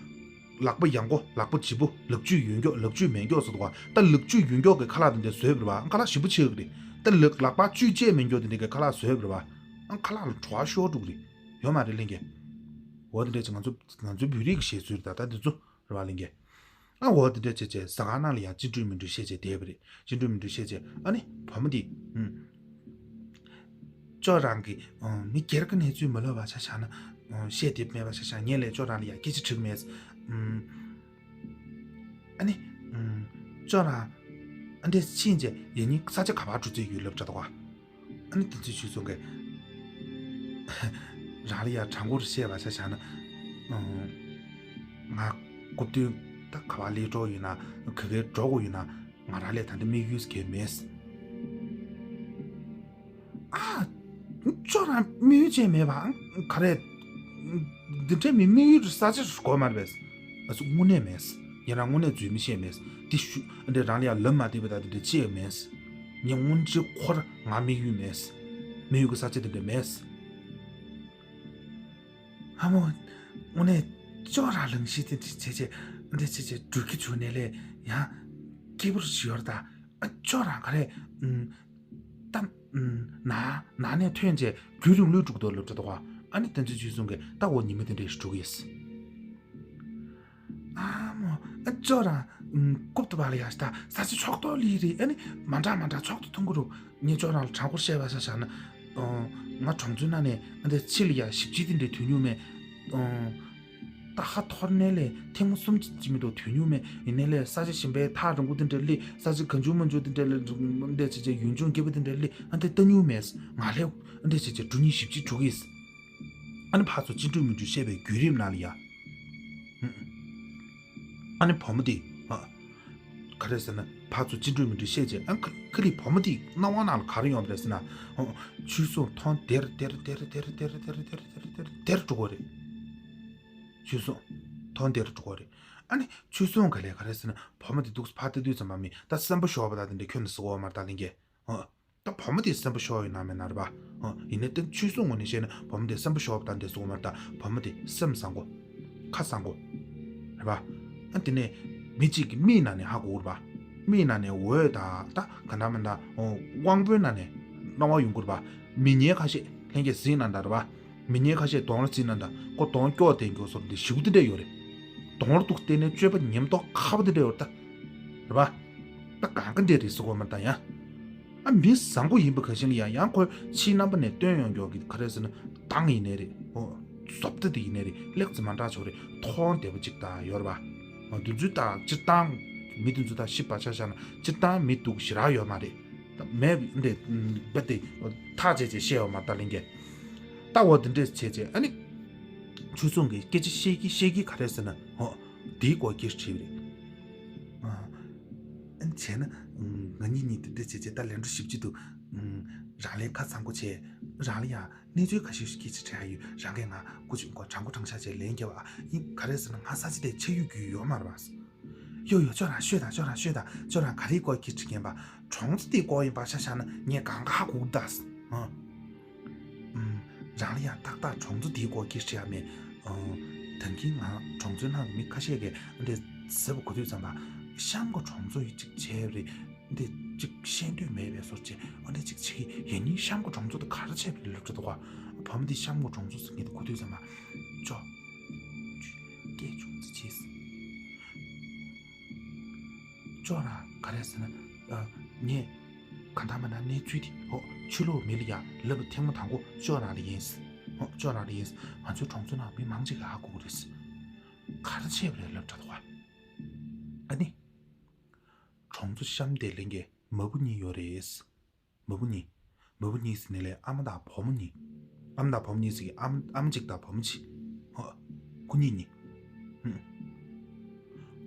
ལག་པ་ཡག་པོ། ལག་པ་བརྗིད་པོ། ལག་རྒྱུས་ཡོད་མཁན། ལག་རྒྱུས་མེད་མཁན་ཟེར་འདུག་ག་ད་ལག་རྒྱུས་ཡོད་མཁན་གྱི་ཁ་ལག་དེ་འདྲ་བཟོས་པ་རེད་པ། ཁ་ལག་ཞིམ་པོ་ཆགས་ཀྱི་རེད། ད་ལག་ལག་པ་བཅུད་བཅད་མེད་མཁན་དེ་འདྲ་གི་ཁ་ལག་བཟོས་པ་རེད་པ། ཨང་ཁ་ལག་ལ་བྲོ་བ་ཤོར་འགྲོ་གི་རེད། ཡོད་མ་རེད་ལྷན་རྒྱས། འོ་དེ་འདྲ་བྱས་ང་ཚོ་ང་ཚོའི་བོད་རིགས་ཀྱི་བཤད་སྲོལ་རེད་ད། ད་འདི་ཚོ་རེད་པ་ལྷན་རྒྱས། ཨ་འོ་དེ་འདྲ་བྱས་བྱས་ཟ་ཁང་ནང་ལ་ཡང་ཅི་འགྲུལ་མི་འགྲུལ་བཤད་བྱས་བསྡད་པ་རེད། ཅི་འགྲུལ་མི་འགྲུལ་བཤད་བྱས། ཨ་ནི་བུ་མོ་འདི་ཨུམ། ཅོག་རང་གི་ཨུམ། མི་སྒེར་གྱི་གནས་ཚུལ་མ་ལབ་པ་ཆ་བཞག་ན། ཨུམ། བཤད་འདོད་མེད་པ་ཆ་བཞག་ངས་ལས་ཅོག་རང་ལ་ཡང་སྐད་ཆ་དྲིས་མེད། ཨུམ། ཨ་ནི་ཨུམ། ཅོག་རང་ཨ་འདྲས་ཕྱིན་བྱས་ཡང་སྙིང་ས་ཆ་ག་པར་འགྲོ་རྩིས་ཡོད་ལབ་འདྲ་འདུག་ག་ཨ་ནི་བསྟན་འཛིན་ཆོས་སྲུང་གིས་རང་ལ་ཡང་དྲང་པོར་བཤད་པ་ཆ་བཞག་ན། ཨང་། ང་སྐུ་མདུན་ད་ག་པར་སླེབས་འགྲོ་ཡོད་ན། ག་གེར་འགྲོ་དགོས་ཡོད་ན། ང་རང་ལ་ད་ལྟ་དམིགས་ཡུལ་གང་ཡང་མེད། ཨ། ཅོག་རང་དམིགས་ཡུལ་ཅིག་མེད་པ། ག་རེ། འདི་འདྲའི་མི་དམིགས་ཡུལ་ས་ཆ་དགོས་མ་རེད་པས། ཨ་སུ་དངོས་གནས་མེད། ངས་རང་དངོས་གནས་རྫུན་མི་བཤད་མེད། འདི་ཞུ་འདི་རང་ལ་ཡང་ལབ་མ་བདེ་བ་དང་འདི་འདྲ་ཅི་ཡང་མེད། ངས་དངོས་གནས་ཁོ་རང་ང་དམིགས་ཡུལ་མེད། དམིགས་ཡུལ་གྱི་ས་ཆ་འདི་འདྲ་མེད། ཨ་མོ། དངོས་གནས་ ཅོག་རང་ལང་ཤི་དེ་འདྲ་བྱས་བྱས་འདི་བྱས་བྱས་འགྲུལ་གྱི་བྱུང་ནས་ལས་ཡང་སྐྱིད་པོ་ཞིག་ཡོད་རེད་ད། ཨ་ཅོག་རང་ག་རེ་ཨམ། ད་ཨམ། ན་ན་ནས་ཐོན་བྱས་རྒྱུན་རིང་ལུས་འགྲོ་གི་འདུག་ལབ་འདྲ་འདུག་ག་ཨ་ནི་བསྟན་འཛིན་ཆོས་སྲུང་གིས་ད་འོ་ཉི་མ་དེ་འདྲ་ཞིག་འགྲོ་གི་ཡིན། ཨ་མོ། ཨ་ཅོག་རང་ཨམ། རྐུབ་ཏུ་བ་ལ་ཡ་ད་ས་ཆ་ཕྱོགས་གཏོགས་ལི་རེད། ཨ་ནི་མ་འདྲ་མ་འདྲ་ཕྱོགས་སུ་ཐོན་གི་རུ། ངས་ཅོག་རང་ལ་དྲང་པོ་བཤད་པ་ས་བཞག་ན། ཨོ། ང་གྲོང་ཚོའི་ནང་ནས་ཨ་འདྲ་ཕྱི་ལ་ཡ་ཞིབ་དཔྱད་དེ་འདྲ་ཐོན་མྱོང་མེད། ཨོ། ད་ཧ་ཐོར་ནས་ལས་ཐེངས་མ་གསུམ་ཅིག་མི་འདུག་ཐོན་མྱོང་མེད། ཡིན་ནའི་ལས་ས་ཆ་གཞན་པའི་ཐག་རིང་པོ་དེ་འདྲ་སླེབས། ས་ཆ་གང་བྱུང་མང་བྱུང་དེ་འདྲ་ལ་འདྲ་བྱས་བྱས་ཡུལ་ལྗོངས་སྐྱིད་པོ་དེ་འདྲ་སླེབས། ཨ་འདྲ་ལྟ་མྱོང་མེད། ང་ལས་ཨ་འདྲ་བྱས་བྱས་འགྲོ་མྱོང་ཞིབ་དཔྱད་འགྲོ་གི་ཡིན། ཨ་ནི་ཕར་ཚུར་ཅི་འགྲུལ་མི་འགྲུལ་བཤད་པའི་བརྒྱུད་རིམ་ནང་ལ་ཡ། ཨ་ནི་བུ་མོ་དེ། ཨ། ག་རེ་ཟེར་ན་ཕར་ཚུར་ཅི་འགྲུལ་མི་འགྲུལ་བཤད་བྱས། ཨ་ཁ་ཁ་ལི་བུ་མོ་དེ་སྣང་བ་ནང་ལ་ག་རེ་ཡོང་བ་རེད་ཟེར་ན། ཨོ། ཆོས་སྲུང་ཐོང་དེར་དེར་དེར་དེར་འགྲོ་གི་རེད། ཆོས་སྲུང་ཐོང་དེར་འགྲོ་གི་རེད། ཨ་ནི་ཆོས་སྲུང་ག་ལས་ག་རེ་ཟེར་ན་བུ་མོ་དེ་འདུག་ཕར་ལྟ་དུས་ཙམ་པ་མི་ད་སེམས་པ་ཤོར་བ་ད་དེ་འདྲ་ཁྱོན་ནས་ཟེར་གོ་མ་རེད་ད་ལིང་གས། ཨོ། ད་བུ་མོ་དེ་སེམས་པ་ཤོར་ཡོད་ན་མེད་ན་རེད་པ། ཨོ། ཡིན་ནའི་ད་ཆོས་སྲུང་ངོས་ནས་བཤད་ན་བུ་མོ་དེ་སེམས་པ་ཤོར་བ་ད་འདྲ་ཟེར་གོ་མ་རེད་ད། བུ་མོ་དེ་སེམས་བཟང་པོ། ཁ་བཟང་པོ། རེད་པ། ཨ་དེ་ནས་མི་གཅིག་གི་མིག་ནང་ནས་ཧ་གོ་གི་རེད་པ། མིག་ནང་ནས་འོད་དང་ད་ག་འདྲ་མི་འདྲ། ཨོ། དབང་པོའི་ནང་ནས་སྣང་བ་ཡོང་གི་རེད་པ། མི་ངན་ཁ་ཤས་ལྷན་རྒྱས་གཟིགས་གནང་ད་རེད་པ། མི་ངན་ཁ་ཤས་གདོང་ལ་གཟིགས་གནང་ད་ཁོ་གདོང་སྐྱོ་དེ་འགྱོ་སོང་དེ་ཞེ་པོ་དེ་འདྲ་ཡོད་རེད། གདོང་ལ་འདུག་བལྟས་ནས་སྤྱོད་པ་ཉེས་མདོག་ཁ་པོ་དེ་འདྲ་ཡོད་རེད་ད། རེད་པ། ད་གང་ག་འདྲ་རེད་ཟེར་གོ་མ་རེད་ད་ཡ། ཨ་མི་བཟང་པོ་ཡིན་པ་ག་ཤེད་ལ་ཡ་ཡང་ཁོས་ཕྱིའི་རྣམ་པ་ནས་སྟོན་ཡོང་མགྱོགས་ཀྱི་ག་རེ་ཟེར་ན་མདངས་ཡིན་ནའི་རེད། ཨོ། བཟོ་ལྟ་དེ་ཡིན་ནའི་རེད། ལེགས་ཙམ་མ་འདྲ་ཆོག་རེད། མཐོང་བདེ་པོ་ཅིག་ད་ཡོད་རེད་པ། ཨོ། དེ་ཚོའི་ད་སྤྱིར་བཏང་མི་དེ་ཚོ་ད་ཞིབ་པ་ཆ་བཞག་ན་སྤྱིར་བཏང་མི་སྡུག་ཞེ་དྲག་ཡོད་མ་རེད། ད་མེད་འདི་རྦད་དེ་ཐག་བཅད་བྱས་བཤད་ཡོད་མ་རེད་ད་ལིང་གས། ད་འོ་དེ་འདྲས་བྱས་བྱས་ཨ་ནི་ཆོས་སྲུང་གིས་སྐད་ཆ་བཤད་ཀྱི་བཤད་ཀྱི་ག་རེ་ཟེར་ན། ཨོ། དེའི་སྐོར་སྐད་ཆ་དྲིས་པ་རེད། ཨ། ཨ་ནི་བྱས་ན། ང་གཉིས་གཉིས་དེ་འདྲ་བྱས་བྱས་ད་ལན་འགྲོ་ཞིབ་ཅིག་འདུག་རང་ལས་ཁ་ཚང་པོ་བྱས། རང་ལ་ཡང་གནས་ཚུལ་ཁ་ཤས་ཤིག་སྐད་ཆ་དྲི་ཡ་ཡོད། རང་གིས་ང་སྐུ་མཁྱེན་སྐོར་དྲང་པོ་དྲང་བཞག་བྱས་ལན་རྒྱབ་ཨ། ཡིན་ག་རེ་ཟེར་ན་ང་ས་ཆ་དེ་ཆ་ཡོད་རྒྱུས་ཡོད་མ་རེད་པ། ཡོ་ཡོ་ཅོག་རང་ཤོད་དང་ཅོག་རང་ཤོད་དང་། ཅོག་རང་ག་རེའི་སྐོར་སྐད་ཆ་དྲི་མཁན་པ། གྲོང་ཚོ་དེའི་སྐོར་ཡིན་པ་ཤ་ཤ་ན་ངས་གང་ག་ཧ་གོ་གི་ད། ཨ། ཨུམ། རང་ལ་ཡང་ཏག་ཏག་གྲོང་ཚོ་དེའི་སྐོར་སྐད་ཆ་དྲི་ཡ་མེད། ཨ། ད་གིན་ང་གྲོང་ཚོའི་ནང་གི་མི་ཁ་ཤས་ཀྱིས་འདི་ཟེར་བ་གོ་དུས་ཙམ་པ། གཤམ་གྱི་གྲོང་ཚོ་ཡི་གཅིག་བྱས་རེད། འདི་གཅིག་ཤེས་འདོད་མེད་པའི་བཟོ་བྱས་འོ་འདི་གཅིག་བྱེད་ཀྱི་ཡིན། ནི་གཤམ་གྱི་གྲོང་ཚོ་དེ་ག་རེ་བྱས་པ་རེད་ལབ་འདྲ་འདུག་ག་བུ་མོ་འདི་གཤམ་གྱི་གྲོང་ཚོ་ཟེར་མཁན་དེ་གོ་དུས་ཙམ་པ། ཅོ། སྐད་ཆུང་ཙམ་བྱས། ཅོག་རང་ག་རེ་ཟེར་ན། ཨ། ངས་གང་ལྟར་མ་ན་གནས་ཚུལ་དེ་ཨོ་ཕྱི་ལོགས་མི་ལ་ཡ་ལབ་པ་ཐེངས་མ་དང་པོ་ཅོག་རང་ལ་ཡིན། ཨོ་ཅོག་རང་ལ་ཡིན། ང་ཚོའི་གྲོང་ཚོ་ནང་མི་མང་ཆེ་གིས་ཧ་གོ་གི་རེད། ག་རེ་བྱས་པ་རེད་ལབ་འདྲ་འདུག་ག་ཨ་ནི། གྲོང་ཚོ་གཤམ་དེ་ལིང་གས་མ་བུ་གཉིས་ཡོད་རེད། མ་བུ་གཉིས། མ་བུ་གཉིས་ཟེར་ནས་ལས་ཨ་མ་དང་བུ་མོ་གཉིས། ཨ་མ་དང་བུ་མོ་གཉིས་ཟེར་གི་ཨ་མ་ཨ་མ་གཅིག་དང་བུ་མོ་གཅིག་ཧོ། ཁོ་གཉིས་གཉིས། ཧུམ།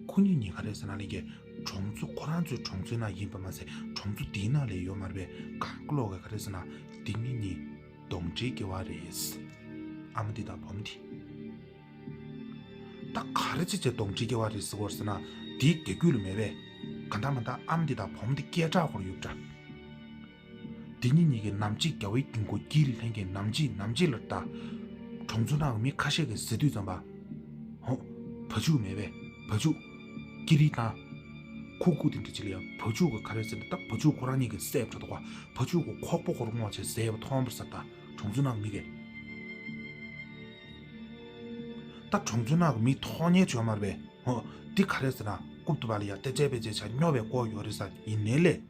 ཁོ་གཉིས་གཉིས་ག་རེ་ཟེར་ན་ལིང་གས་གྲོང་ཚོ་ཁོ་རང་ཚོའི་གྲོང་ཚོའི་ནང་ཡིན་པ་མ་ཟད་གྲོང་ཚོ་དེའི་ནང་ལ་ཡོད་མ་རེད་པས། གང་གི་ལོག་གི་ག་རེ་ཟེར་ན་དེ་གཉིས་གཉིས་གདོང་འདྲེའི་སྐྱེ་བ་རེད། ཨ་མ་དེ་དང་བུ་མོ་དེ། ད་ག་རེ་བྱས་བྱས་གདོང་འདྲེའི་སྐྱེ་བ་རེད་ཟེར་བ་ཟེར་ན་དེའི་རྒྱ་རྒྱུད་ལ་མེད་པས། ག་འདྲ་མ་འདྲ་ཨ་མ་དེ་དང་བུ་མོ་དེ་སྐད་གྲགས་སྐོར་ཡོད་འདྲ། དེ་གཉིས་གཉིས་ཀྱིས་ནམ་ཕྱེད་རྒྱལ་བའི་དཀྱིལ་འཁོར་དཀྱིལ་ལྷན་རྒྱས་ནམ་ཕྱེད་ནམ་ཕྱེད་ལ་ལྟ། གྲོང་ཚོ་ནང་གི་མི་ཁ་ཤས་ཀྱིས་ཟེར་དུས་ཙམ་པ། ཧོ། བ་ཕྱུགས་མེད་པས་བ་ཕྱུགས། ཀི་རི་དང་། ཁུ་ཁུ་དེ་འདྲ་ཅིག་ལ་ཡང་བ་ཕྱུགས་ཀྱི་ག་རེ་ཟེར་ན་ད་བ་ཕྱུགས་ཁོ་རང་གཉིས་ཀྱིས་བསད་པ་འདྲ་འདུག་ག་བ་ཕྱུགས་ཀྱི་ཁོག་པ་སྐོར་སྔོག་བྱས་བཟས་པ་མཐོང་བར་ཟེར་ད་གྲོང་ཚོ་ནང་གི་མི་གས། ད་གྲོང་ཚོ་ནང་གི་མི་མཐོང་མཁན་བྱུང་མ་རེད་པས། ཧོ། འདི་ག་རེ་ཟེར་ན་རྐུབ་ཏུ་བ་ལ་ཡ་ཏེ་ཅེ་པེ་ཅེ་ཆ་སྨྱོ་བའི་སྐོར་ཡོད་རེད་ཟེར། ཡིན་ནའི་ལས།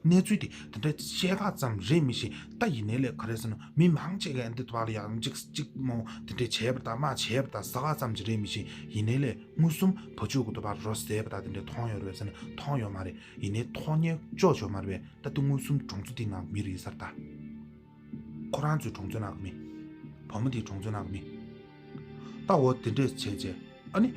གནས་ཚུལ་དེ་དེ་འདྲ་བཤད་ཁག་ཙམ་རེད་མི་ཤེས། ད་ཡིན་ནའི་ལས་ག་རེ་ཟེར་ན་མི་མང་ཆེ་གས་འདི་ཏུ་བ་ལ་ཡ་གཅིག་གཅིག་མོ་དེ་འདྲ་བྱས་པ་དང་དམག་བྱས་པ་དང་ཟ་ཁག་ཙམ་ཅིག་རེད་མི་ཤེས། ཡིན་ནའི་ལས་མངོན་སུམ་བ་ཕྱུགས་ཀྱི་ཏུ་བ་རོ་ཟས་པ་དང་དེ་འདྲ་མཐོང་ཡོད་རེད་ཟེར་ན་མཐོང་ཡོད་མ་རེད། ཡིན་ནའི་མཐོང་མཁན་ཅོ་ཅོ་མ་རེད་པས། ད་དེ་མངོན་སུམ་གྲོང་ཚོ་དེའི་ནང་མི་རེད་ཟེར་ད། ཁོ་རང་ཚོའི་གྲོང་ཚོའི་ནང་གི་མི། བུ་མོ་དེའི་གྲོང་ཚོའི་ནང་གི་མི། ད་འོ་དེ་འདྲས་བྱས་བྱས། ཨ་ནི།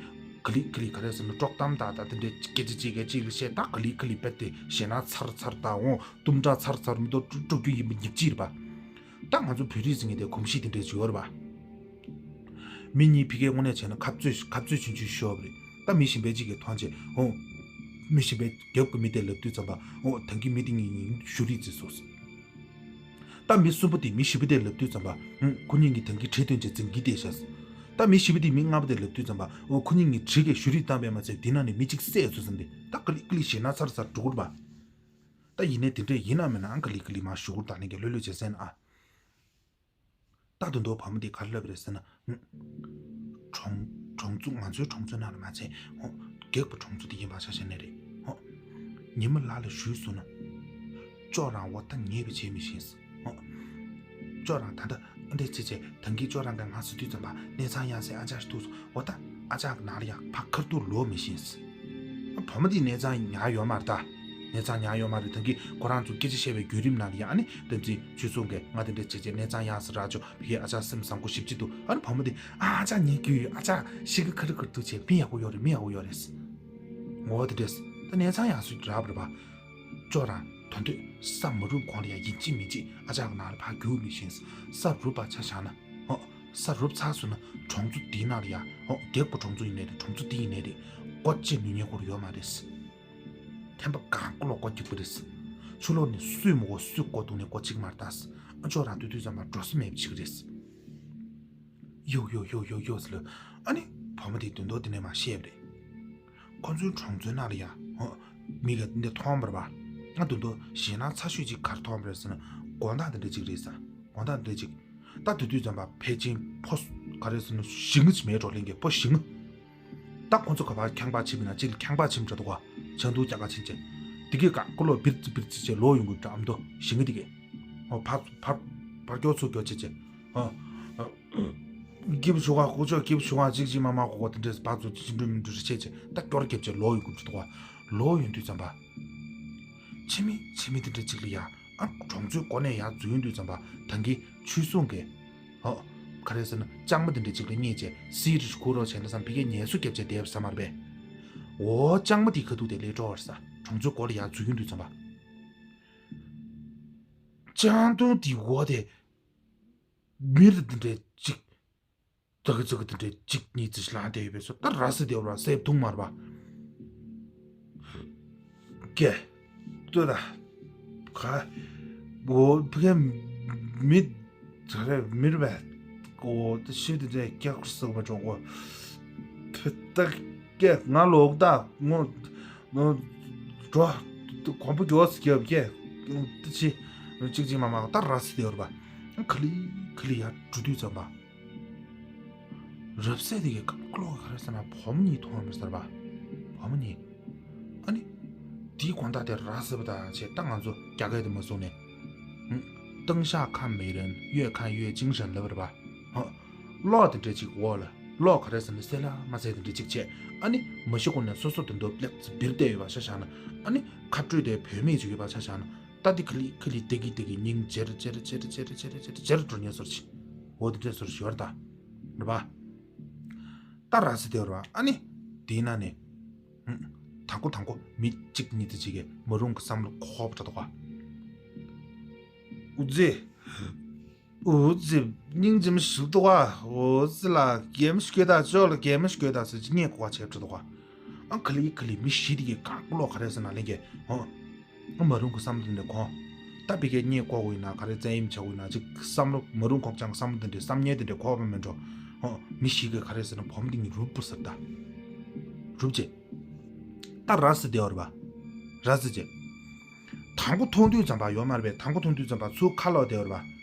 ག་ལི་ག་ལི་ག་རེ་ཟེར་ན་དཀྲོག་གཏམ་དག་ད་དེ་འདྲས་སྐད་ཆ་གཅིག་གིས་གཅིག་ལ་བཤད། ད་ག་ལི་ག་ལི་རྦད་དེ་ཞེད་སྣང་ཚར་ཚར་ད་འོང་། གཏུམ་དྲག་ཚར་ཚར་མི་ཐོག་དཀྲོག་རྒྱུ་ཡིན་པ་ཉིབ་ཅིག་རེད་པ། ད་ང་ཚོ་བོད་རིགས་ཟེར་མཁན་དེ་གོམས་གཤིས་དེ་འདྲས་ཅིག་ཡོད་རེད་པ། མི་གཉིས་ཕ་གིའི་དངོས་གནས་བྱས་ན་ཁ་རྩོད་ཁ་རྩོད་ཆུང་ཆུང་ཤོར་བ་རེད། ད་མི་གཞན་པའི་གཅིག་གིས་མཐོང་བྱས་འོང་། མི་གཞན་པའི་རྒྱབ་ཀྱི་མི་དེ་ལབ་དུས་ཙམ་པ་འོང་། ད་གིན་མི་དེ་གཉིས་གཉིས་ཞུ་རིག་རྩིས་སོ། ད་མི་གསུམ་པོ་དེ་མི་བཞི་པོ་དེ་ལབ་དུས་ཙམ་པ། ཧུམ། ཁོ་གཉིས་ཀྱིས་ད་གིན་གྲི་བཏོན་བྱས་འཛིང་གི་བསྡད་ཤག་ད་མི་བཞི་པོ་དེ་མི་ལྔ་པོ་དེ་ལབ་དུས་ཙམ་པ་ཨོ་ཁོ་གཉིས་ཀྱིས་གྲི་གིས་གཞུ་རིས་བཏང་བས་མ་ཚད་དེ་ནང་ནས་མི་གཅིག་བསད་སོང་ཟེར་ནས་ད་ཀི་ལི་ཀི་ལི་ཞེད་སྣང་ཚ་རུ་ཚ་རུ་འགྲོ་གི་རེད་པ། ད་ཡིན་ནའི་དེ་འདྲས་ཡིན་ན་མིན་ནའང་ཀི་ལི་ཀི་ལི་མར་ཞུ་གུར་དང་ལེན་གྱི་ལྷོད་ལྷོད་བྱས་ཟེར་ན་ཨ། ད་དུང་དོ་བུ་མོ་དེ་ག་རེ་ལབ་རེད་ཟེར་ན། གྲོང་གྲོང་ཚོ་ང་ཚོའི་གྲོང་ཚོའི་ནང་ལ་མ་ཚད་ཧོ། སྒེག་པ་གྲོང་ཚོ་དེ་ཡིན་པ་ཆ་བཞག་ནས་རེད་ཧོ། ཉི་མ་ལ་ལ་ཞུས་སོང་ན། ཅོག་རང་འོ་ད་ཉེས་པ་བྱེད་མི་ཤེས་ཧོ། ཅོག་རང་ད་ལྟ་འདི་བྱེད་བྱེད་ད་གིན་ཅོག་རང་ག་ང་ཟེར་དུས་ཙམ་པ་གནས་ཚང་ཡང་སེ་ཨ་ཅག་ཞིག་འདུག་སོང་འོ་ད་ཨ་ཅག་གི་ནང་ལ་ཡང་ཕ་ཁར་ཐུག་ལོག་མི་ཤེས། བུ་མོ་དེ་གནས་ཚང་ཉར་ཡོད་མ་རེད་ད། གནས་ཚང་ཉར་ཡོད་མ་རེད་ད་གིན་ཁོ་རང་ཚོ་སྐད་ཆ་བཤད་པའི་བརྒྱུད་རིམ་ནང་ལ་ཡང་ཨ་ནི་དེ་ཚོའི་ཆོས་སྲུང་གིས་ང་དེ་འདྲ་བྱེད་བྱེད་གནས་ཚང་ཡང་སེ་རག་ཆོག་བི་ཨ་ཅག་སེམས་བཟང་པོ་ཞེ་པོ་ཅིག་འདུག་ཨ་ནི་བུ་མོ་དེ་ཨ་ཅག་ཉལ་རྒྱུ་ཡོད་ཨ་ཅག་ཤི་གི་ཁ་རི་ཁ་རི་འདུག་བྱས་མི་ཡག་པོ་ཡོད་རེད་མི་ཡག་པོ་ཡོད་རེད། ངོ་བོ་དེ་འདྲས་ད་གནས་ཚང་ཡང་སུ་རག་པ་རེད་པ། ཅོག་རང་དོན་དུ་ས་མ་རུབ་གོང་ལ་ཡང་ཡིན་གཅིག་མིན་གཅིག་ཨ་ཅག་གི་ནང་ལ་ཕར་རྒྱུག་མི་ཤེས། ས་རུབ་པ་ཆ་བཞག་ན་ཧོ། ས་རུབ་ཚར་སོང་ན་གྲོང་ཚོ་འདིའི་ནང་ལ་ཡང་ཧོ་རྒྱག་པ་གྲོང་ཚོ་ཡིན་ནའི་རེད་གྲོང་ཚོ་འདི་ཡིན་ནའི་རེད། སྒོ་ཕྱེ་ནུས་ཉེ་སྐོར་ཡོད་མ་རེད། ཐེམ་པ་གང་སྐོར་ལ་སྒོ་རྒྱག་པ་རེད། ཆུ་ལོག་ནས་སུས་མ་གོ་སུས་སྒོ་བརྡུངས་ནས་སྒོ་ཕྱེ་གི་མ་རེད་ད། ཨ་ཅོག་རང་དུས་དུས་ཙམ་པ་འགྲོ་ས་མེད་པ་བྱེད་ཀྱི་རེད། ཡོ་ཡོ་ཡོ་ཡོ་ཡོ་ཟེར་ལ། ཨ་ནི་བུ་མོ་དེ་དོན་དག་དེ་ནས་མར་བཤད་པ་རེད། ཁོ་ཚོའི་གྲོང་ཚོའི་ནང་ལ་ཡ་ཧོ། མི་ག་འདི་མཐོང་བ་རེད་པ། ང་དོན་དག་ཞེད་སྣང་ཚ་ཤོས་ཅིག་ག་རེ་མཐོང་བ་རེད་ཟེར་ན་དགོང་དག་དེ་འདྲ་ཅིག་རེད་ཟེར། དགོང་དག་དེ་འདྲ་ཅིག་ད་དེ་དུས་ཙམ་པ་ཕལ་ཆེར་ཕོ་ག་རེ་ཟེར་ན་ཞིང་ངུ་ཅིག་མེད་འགྲོ་ལེན་གྱི་ཕོ་ཞིང་ངུ། ད་ཁོ་ཚོ་ག་པར་ཁྱང་པ་ཕྱིན་པ་ན་གཅིག་ལ་ཁྱང་པ་ཕྱིན་འགྲོ་འདུག་ག་ཆང་འཐུང་རྒྱག་ག་ཕྱིན་བྱས། དེ་གས་ག་ཀོ་ལོ་བིར་ཙི་བིར་ཙི་བྱས་ལོག་ཡོང་གི་འདྲ་ཨ་མདོ་ཞིང་ངུ་དེ་གས། ཨོ་ཕར་ཕར་ཕར་སྐྱོར་ཚུར་སྐྱོར་བྱས་བྱས། ཨ། སྐྱིད་པོ་བྱུང་ང་ཁོ་ཚོ་སྐྱིད་པོ་བྱུང་ང་ཅིག་ཅིག་མ་མ་ཁོ་ཁོ་དེ་འདྲས་ཕར་ཚུར་ཅི་འགྲོ་མི་འགྲོ་རེ་བྱས་བྱས་ད་སྐྱོར་རྒྱབ་བྱས་ལོག་ཡོང་གི་འདྲ་འདུག་ག་ལོག་ཡོང་དུས་ཙམ་པ། ཕྱི་མི་ཕྱི་མི་དེ་འདྲ་ཅིག་ལ་ཡ་ཨ་གྲོང་ཚོའི་སྒོ་ནས་ཡར་འཛུལ་ཡོང་དུས་ཙམ་པ་ད་གིན་ཆོས་སྲུང་གིས། ཨོ། ག་རེ་ཟེར་ན་ལྕང་མ་དེ་འདྲ་ཅིག་ལ་བརྙས་བྱས་སི་རི་ཁུ་རོ་བྱས་ན་བསམ་ཕི་ཀའི་ངལ་གསོ་རྒྱབ་བྱས་བསྡད་པ་ས་མ་རེད་པས། འོ་ལྕང་མ་དེ་ཁ་ཐུག་དེ་ལས་སྤྲོ་བར་ས་གྲོང་ཚོའི་སྒོ་ལ་ཡར་འཛུལ་ཡོང་དུས་ཙམ་པ། ལྕང་སྡོང་དེ་འོ་དེ། མི་རེ་དེ་འདྲ་ཅིག་ཙག་གི་ཙག་གི་དེ་འདྲ་གཅིག་གཉིས་ཙི་ཞིག་ལངས་བསྡད་ཡོད་པས་སོ་ད་ར་སི་དེ་བར་བ་སེབ་ཐུང་མར་བ། ཀྱེ། ལྟོས་ད། ག། འོ་ཕི་ཀའི་མི། ཚ་རེ་མི་རེ་བས། འོ་ད་ཤི་དེ་འདྲ་ཀྱག་ཁུར་སོགས་པ་འགྲོ་གོ་ཕི་ད་ཀྱེ་ང་ལོག་ད་ངོ་། ངོ་། འགྲོ། གོམ་པ་མགྱོགས་སུ་རྒྱབ་ཀྱེ། ད་ཕྱི། གཅིག་གཅིག་མ་མ་ད་ར་སི་དེ་བར་བ། ཁ་ལི་ཁ་ལི་ཡར་འགྲོ་དུས་ཙམ་པ། རབ་གསལ་དེ་གའི་ཀློག་ག་རེ་ཟེར་ན་བུ་མོ་གཉིས་མཐོང་བ་མི་ཟེར་བ། བུ་མོ་གཉིས། ཨ་ནི། དེའི་དགོང་དག་དེ་ར་ཟེར་བ་དང་བྱས་ད་ང་ཚོ་རྒྱ་སྐད་དེ་མ་གསུངས་ནས། ཧུམ། 灯下看美人，月看月精神 ལབ་པ་རེད་པ། ཧོ། གློག་དེ་འདྲ་ཅིག་འོག་ལ་གློག་ག་རེ་ཟེར་ན་གསལ་ལ་མ་གསལ་དེ་འདྲ་ཅིག་བྱས། ཨ་ནི་མ་གཞི་ཁོ་ནས་སོ་སོ་དོན་དུ་ལེགས་སུ་བིར་བསྡད་ཡོད་པ་ཆ་བཞག་ན། ཨ་ནི་ཁ་སྤྲོད་དེ་བུད་མེད་ཅིག་ཡོད་པ་ཆ་བཞག་ན། ད་འདི་ཁ་ལི་ཁ་ལི་བདེ་གི་བདེ་གི་སྙིང་ཇེར་ཇེར་འགྲོ་ཉེ་སོར་ཆི། འོ་དེ་འདྲས་སོར་ཞོར་ད། རེད་པ། ད་ར་སི་དེ་ར་ཨ་ནི། དེའི་ནང་ནས། ཧུམ། དང་པོ་དང་པོ་མི་གཅིག་གཉིས་དེ་གཅིག་གིས་མ་རུང་གི་བསམ་བློ་འཁོར་བ་འདྲ་འདུག་ག་འུ་ཙི། འུ་ཙི་སྙིང་རྗེ་མོ་ཞིག་འདུག་ག་འུ་ཙི་ལ་གད་མོ་ཞིག་གྱོན་ད་ཅོག་ལ་གད་མོ་ཞིག་གྱོན་ད་ཟེར་གྱི་བརྙས་བཀོ་བ་བྱས་འདྲ་འདུག་ག་ཨ་ཁ་ལི་ཁ་ལི་མི་བཞི་དེ་གའི་གང་བློ་ག་རེ་ཟེར་ན་ལེན་གྱི་ཧོ། ཨ་མ་རུང་གི་བསམ་བློ་འདི་འདྲ་གོ། ད་ཕི་ཀའི་བརྙས་བཀོ་དགོས་ཡིན་ན་ག་རེ་བཙན་གཡེམ་བྱ་དགོས་ཡིན་ན་ཅིག་བསམ་བློ་མ་རུང་ཁོག་ཅང་བསམ་བློ་འདི་འདྲའི་བསམ་ཉལ་འདི་འདྲའི་གོ་བ་མེད་འགྲོ། ཧོ། མི་ཞིག་གིས་ག་རེ་ཟེར་ན་བུ་མོ་འདི་གཉིས་རུབ་པོ་ཟེར་ད། རུབ་བྱེད། ད་ར་སི་དེ་བར་བ། ར་སི་བྱེད། དང་པོ་མཐོང་དུས་ཙམ་པ་ཡོད་མ་རེད་པས་དང་པོ་མཐོང་དུས་ཙམ་པ་ཚུར་ཁ་ལོག་དེ་བར་བ།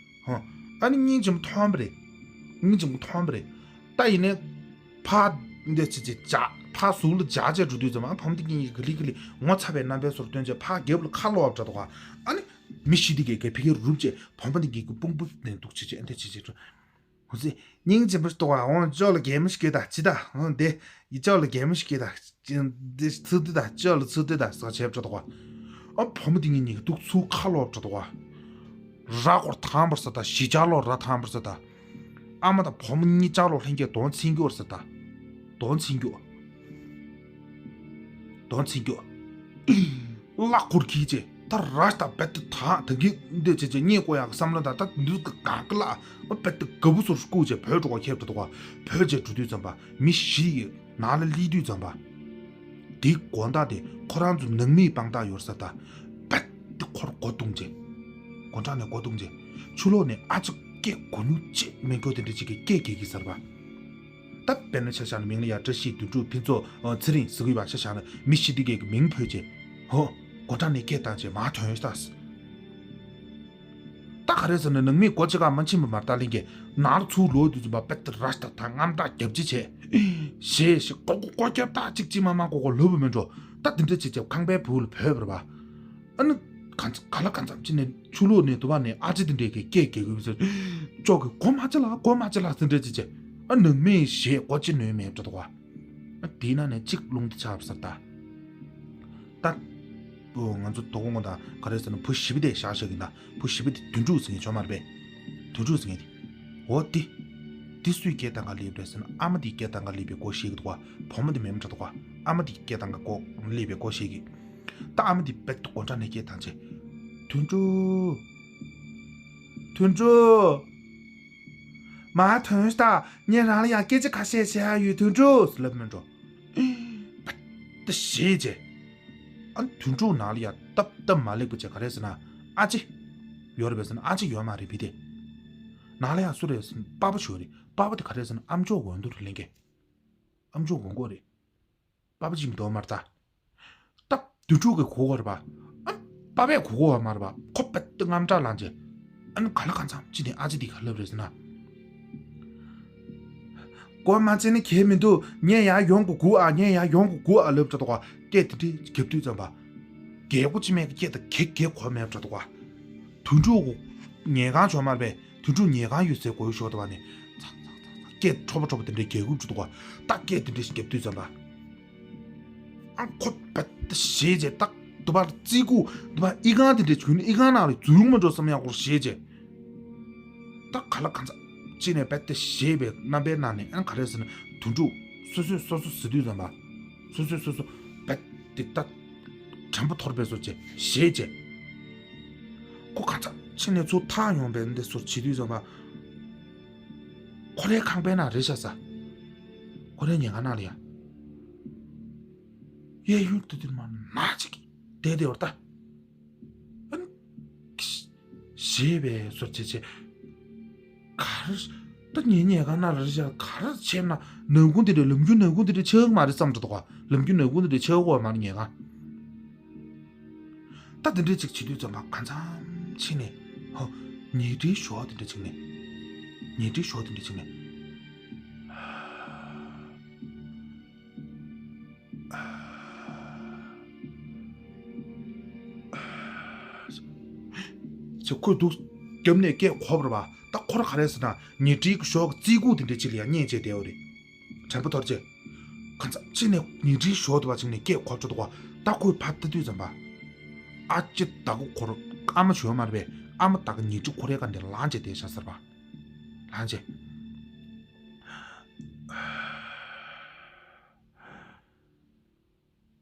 ཧོ། ཨ་ནི་སྙིང་རྗེ་མོ་མཐོང་བ་རེད། སྙིང་རྗེ་མོ་མཐོང་བ་རེད། ད་ཡིན་ནའི། ཕ། འདི་ཚེ་ཚེ་ཇག་ཕ་ཟུག་ལ་ཇག་ཅེས་འགྲོ་དུས་ཙམ་ཨ་བུ་མོ་འདི་གཉིས་ཀྱིས་ག་ལི་ག་ལི་ངོ་ཚ་བའི་རྣམ་པའི་སོར་སྟོན་བྱས་ཕ་རྒྱབ་ལ་ཁ་ལོག་འདྲ་འདུག་ག་ཨ་ནི། མི་ཞིག་འདི་གས་གས་ཕི་ཀའི་རུབ་བྱས་བུ་མོ་འདི་གཉིས་ཀྱི་དཔུང་པ་ནས་འདུག་བྱེད་བྱེད་ཨ་འདི་བྱེད་བྱེད་འགྲོ། ཧུ་ཙི། སྙིང་རྗེ་མོ་ཞིག་འདུག་ག་འོང་ཅོག་ལ་གད་མོ་ཞིག་གྱོན་ད་ཅི་ད་འོང་འདི། ཡི་ཅོག་ལ་གད་མོ་ཞིག་གྱོན་ད། འདི་ཚུར་འདི་ད་ཅོག་ལ་ཚུར་འདི་ད་ཟེར་བྱས་འདྲ་འདུག་ག་ཨ་བུ་མོ་འདི་གཉིས་གཉིས་ཀྱིས་འདུག་ཚུར་ཁ་ལོག་འདྲ་འདུག་ག་ར་སྐོར་ཐང་པར་ཟེར་ད་བཞི་ཅག་ལོག་ར་ཐང་པར་ཟེར་ད། ཨ་མ་དང་བུ་མོ་གཉིས་ཅག་ལོག་ལྷན་རྒྱས་གདོང་ཚིག་འགྱུར་ཟེར་ད། གདོང་ཚིག་འགྱུར། གདོང་ཚིག་འགྱུར། གླག་འཁུར་གྱིས་བྱས་ད་ར་ད་བེད་དུ་ཐང་ད་གི་འདི་བྱས་བྱས་གཉིད་ཁུག་ཡག་གི་བསམ་བློ་དང་ད་འདི་ག་གང་གི་ལ་བེད་དུ་ག་བུ་ཚུར་བཀུག་བྱས་བོད་འགྲོ་བ་ཁྱེར་འགྲོ་འདུག་ག་བོད་བྱས་འགྲོ་དུས་ཙམ་པ་མི་བཞི་ཡི་ནང་ལ་སླེབས་དུས་ཙམ་པ། དེའི་དགོང་དག་དེ་ཁོ་རང་ཚོ་ནང་མིའི་དཔང་རྟགས་ཡོད་ས་ད། བེད་དེ་ཁོར་སྒོ་བརྡུངས་བྱས། སྒོ་འགྲམ་ནས་སྒོ་བརྡུངས་བྱས། ཕྱི་ལོགས་ནས་ཨ་ཅག་སྐད་གོ་མྱུར་ཅེས་མེ་སྒྱོགས་དེ་འདྲ་ཅིག་གིས་སྐད་རྒྱག་གི་ཟེར་བ། ད་དཔེར་ན་ཆ་བཞག་ན་མིང་ལ་ཡ་བཀྲ་ཤིས་དོན་གྲུབ་ཕུན་ཚོགས་ཚེ་རིང་ཟེར་གི་ཡོད་པ་ཆ་བཞག་ན་མི་བཞི་འདི་གས་ཀྱི་མིང་བོས་བྱས། ཧོ། སྒོ་འགྲམ་ནས་སྐད་བཏང་བྱས་མར་ཐོན་ཤག་ད་ག་རེ་ཟེར་ན་ནང་མི་སྒོ་ཕྱེད་ཀ་མ་ཕྱིན་པ་མ་གཏོགས་ལྷན་རྒྱས་ནང་ལ་ཚུར་ལོག་དུས་ཙམ་པ་དཔེ་ཏི་ར་ཤ་ད་ད་རྔམ་སྟག་རྒྱབ་ཅི་བྱས། ཞེས་ཞེས་ཀོ་ཀོ་ཀོ་རྒྱབ་སྟག་གཅིག་གཅིག་མ་མ་ཀོ་ཀོ་ལབ་པ་མེད་འགྲོ། ད་དེ་འདྲ་བྱས་བྱས་ཁང་པའི་སྦུག་ལ་བོས་པ་རེད་པ། ཨ་ནི་ག་ག་ལ་གང་འཚམ་ཅི་ནས་ཆུ་ལོག་ནས་དུ་བ་ནས་ཨ་ཅེ་དེ་འདྲས་ཀྱི་སྐད་རྒྱག་གི་ཡོད་ཟེར། ཅོག་གི་སྒོ་མ་ཕྱེ་ལ་སྒོ་མ་ཕྱེ་ལ་ཟེར་འདྲ་ཅི་བྱས། ཨ་ནང་མིའི་ཞེས་སྒོ་ཕྱེ་ནུས་མེད་འགྲོ་འདུག་བ། ཨ་དེའི་ནང་ནས་གཅིག་རླུང་རྟ་ཆགས་པ་ཟེར་ད། ད། ཨོ་ང་ཚོ་དོ་དགོང་དགོང་དག་ག་རེ་ཟེར་ན་བུ་བཞི་པ་དེ་བཞག་བཞག་གི་ན་བུ་བཞི་པ་དེ་དོན་གྲུབ་ཟེར་མཁན་བྱུང་མ་རེད་པས། དོན་གྲུབ་ཟེར་མཁན་དེ། འོ་དེ། དེ་སུའི་སྐད་བཏང་ག་སླེབས་རེད་ཟེར་ན་ཨ་མ་དེའི་སྐད་བཏང་ག་སླེབས་པའི་སྐོར་བཤད་ཀྱི་འདུག་བ། བུ་མོ་དེ་མེད་མ་འགྲོ་འདུག་བ། ཨ་མ་དེའི་སྐད་བཏང་ག་སྐོར་སླེབས་པའི་སྐོར་བཤད་ཀྱི། ད་ཨ་མ་དེ་རྦད་དེ་སྒོ་འགྲམ་ནས་སྐད་བཏང་བྱས། དོན་གྲུབ། དོན་གྲུབ། མར་ཐོན་ཤོག་ངས་རང་ལ་ཡང་སྐད་ཆ་ཁ་ཤས་བཤད་ཡ་ཡོད་དོན་གྲུབ་ལབ་མི་འགྲོ། རྦད་དེ་བཞེས་བྱས། ཨ་དོན་གྲུབ་ནང་ལ་ཡ་སྟབས་སྟབས་མ་ལེགས་པ་བྱས་ག་རེ་ཟེར་ན་ཨ་ཅེ། ཡོད་རེད་པས་ཟེར་ན་ཨ་ཅེ་ཡོད་མ་རེད་བི་དེ། ནང་ལ་ཡ་སུ་རེད་ཟེར་ན་པ་ཕ་ཞིག་ཡོད་རེད། པ་ཕ་དེ་ག་རེ་ཟེར་ན་ཨ་མཆོག་འོན་དུ་རེད་ལེན་གི། ཨ་མཆོག་འོན་གོ་རེད། པ་ཕ་ཅིག་མི་འདུག་མ་རེད་ད། སྟབས་དོན་གྲུབ་ཀྱིས་གོ་གོ་རེད་པ། ཨ་པ་ཕས་གོ་གོ་བ་མ་རེད་པ། ཁོ་རྦད་དེ་དངངས་སྐྲག་ལངས་བྱས། ཨ་ནི་ག་ལ་གང་འཚམ་ཅི་ནས་ཨ་ཅེ་འདི་ག་ལབ་རེད་ཟེར་ན། སྒོ་མ་ཕྱེ་ན་གལ་མི་འདུག་ངས་ཡར་ཡོང་དགོས་དགོས་ཨ། ངས་ཡར་ཡོང་དགོས་དགོས་ཨ་ལབ་འགྲོ་འདུག་ག་སྐད་དེ་འདྲའི་རྒྱབ་དུས་ཙམ་པ། རྒྱལ་པོ་ཅི་མེད་ཀྱི་སྐད་དེ་གེ་གེ་གོ་མེད་འགྲོ་འདུག་ག་དོན་གྲུབ་ཀྱི་ཉལ་ཁང་བྱུང་མ་རེད་པས། དོན་གྲུབ་ཉལ་ཁང་ཡོད་སའི་སྒོའི་ཞོར་དུ་བ་ནས། ཚག་ཚག་ཚག་ཚག་སྐད་འཕྲོ་པོ་འཕྲོ་པོ་དེ་འདྲའི་རྒྱག་གི་འགྲོ་འདུག་ག་ད་སྐད་དེ་འདྲ་ཞིག་རྒྱབ་དུས་ཙམ་པ། ཨ་ཁོ་རྦད་དེ་བཞེས་བྱས་ད་དུ་བ་རྩིས་ཁུག་དུ་བ་ཨི་ཁང་དེ་འདྲའི་བྱུང་ནས་ཨི་ཁང་ནང་ལ་འཛུལ་མ་འགྲོ་བསམ་ཡག་སྐོར་བཞེས་བྱས། ད་ག་ལ་གང་ཚ་ཅི་ནས་རྦད་དེ་བཞེས་པའི་རྣམ་པའི་ནང་ནས་ཨ་ག་རེ་ཟེར་ན་དོན་གྲུབ་སོ་སོས་སོ་སོ་ཟེར་དུས་ཙམ་པ། སོ་སོས་སོ་སོ་རྦད་དེ་ད་དྲན་པ་འཐོར་པའི་བཟོ་བྱས་བཞེས་བྱས། ཁོ་ག་ཚ་ཕྱི་ནས་ཚུར་ཐར་ཡོང་པའི་འདི་ཟུར་བྱེད་དུས་ཙམ་པ། ཁོ་རའི་ཁང་པའི་ནང་རེད་ཤག་ས། ཁོ་རའི་ཉལ་ཁང་ནང་ལ་ཡ། གཡས་གཡོན་དུ་དུ་མ་ནག་ཅིག་བསྡད་དེ་བར་ད། ཨ་ནི། ཞེས་པའི་བཟོ་བྱེད་བྱེད། ག་རེ། ད་ངའི་ཉལ་ཁང་ནང་ལ་རེད་ཤག་ག་རེ་བྱས་ན་ནང་ཁུང་དེ་འདྲའི་ལམ་རྒྱུད་ནང་ཁུང་དེ་འདྲའི་ཆགས་ཀྱི་མ་རེད་བསམ་འགྲོ་འདུག་ག་ལམ་རྒྱུད་ནང་ཁུང་དེ་འདྲའི་ཆགས་ཀྱི་ཡོད་མ་རེད་ཉལ་ཁང་། ད་དེ་འདྲའི་ཅིག་བྱེད་དུས་ཙམ་པ་གང་འཚམ་ཕྱིན་ནས་ཧོ། ཉལ་ཁྲིའི་ཞོ་དེ་འདྲ་བྱུང་ནས། ཉལ་ཁྲིའི་ཞོ་དེ་འདྲ་བྱུང་ནས། ཅེས་ཁོས་འདུག་རྒྱབ་ནས་སྐད་གོ་བ་རེད་པ། ད་ཁོ་ར་ག་རེ་ཟེར་ན་ཉལ་ཁྲིའི་ཞོ་གི་རྩིས་ཁུག་དེ་འདྲ་ཅིག་ལ་ཡང་བརྙས་བྱས་བསྡད་ཡོད་རེད། དྲན་པ་འཐོར་རྗེས། གང་འཚམ་ཕྱིན་ནས་ཉལ་ཁྲིའི་ཞོར་དུ་བ་ཅིག་ནས་སྐད་གོ་ཆོག་འདུག་ག་ད་ཁོས་ཕར་ལྟ་དུས་ཙམ་པ། ཨ་ཅེ་ད་གོ་ཁོ་ར་ཨ་མ་བྱོན་མ་རེད་པས། ཨ་མ་ད་ག་ཉལ་ཁྲི་ཁོ་རའི་ཀ་འདི་ལངས་བྱས་བསྡད་ཤག་ཟེར་བ། ལངས་བྱས།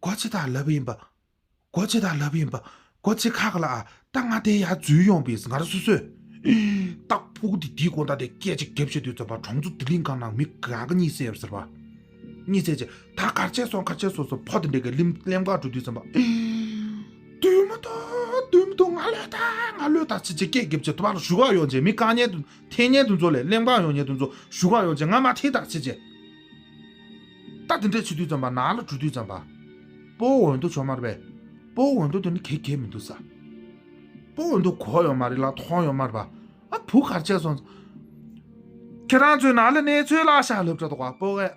སྒོ་ཕྱེ་དང་ལབ་ཡིན་པ། སྒོ་ཕྱེ་དང་ལབ་ཡིན་པ། སྒོ་ཕྱེ་ཁ་ག་ལ་ཨ། ད་ང་དེ་ཡར་འཛུལ་ཡོང་པས་ང་རང་སོ་སོས། ད་ཕྲུ་གུ་དེ་དེའི་དགོང་དག་དེ་སྐད་ཅིག་རྒྱབ་བྱེད་དུས་ཙམ་པ་གྲོང་ཚོ་ལྡི་ལི་སྒང་ནང་མི་གང་ག་གཉིད་སད་ཟེར་བ། གཉིད་སད་ཅེས་ད་གར་བྱས་སོང་གར་བྱས་སོང་ཟེར་ཕོ་དེ་འདྲས་ཀྱི་གླིམ་གླེམ་ག་འགྲོ་དུས་ཙམ་པ། འདུག་མ་འདུག་འདུག་མ་འདུག་ང་ལོས་ད་ང་ལོས་ད་ཟེར་བྱས་སྐད་རྒྱབ་བྱེད་དུ་བར་ཞུ་ག་ཡོང་བྱས་མི་གང་ཉལ་དུ་འཐེན་ཉལ་དུ་ཚོ་ལས་གླེམ་ག་ཡོང་ཉལ་དུ་ཚོ་ཞུ་ག་ཡོང་བྱས་ང་མ་འཐེན་ད་ཟེར་བྱས། ད་དེ་འདྲས་བྱེད་དུས་ཙམ་པ་ནང་ལ་འགྲོ་དུས་ཙམ་པ། སྤོ་བོ་འོན་ཏོ་བྱུང་མ་རེད་པས། སྤོ་བོ་འོན་ཏོ་དེ་ནི་གེ་གེ་མི་འདུག་ས། སྤོ་བོ་འོན་ཏོ་གོ་ཡོང་མ་རེད་ལ་མཐོང་ཡོང་མ་རེད་པ། ཨ་བུ་གར་བྱས་སོང་། ཁྱེད་རང་ཚོའི་ནང་ལ་གནས་ཚུལ་བཀླགས་ཤག་ལབ་འགྲོ་འདུག་ག་སྤོ་བོས།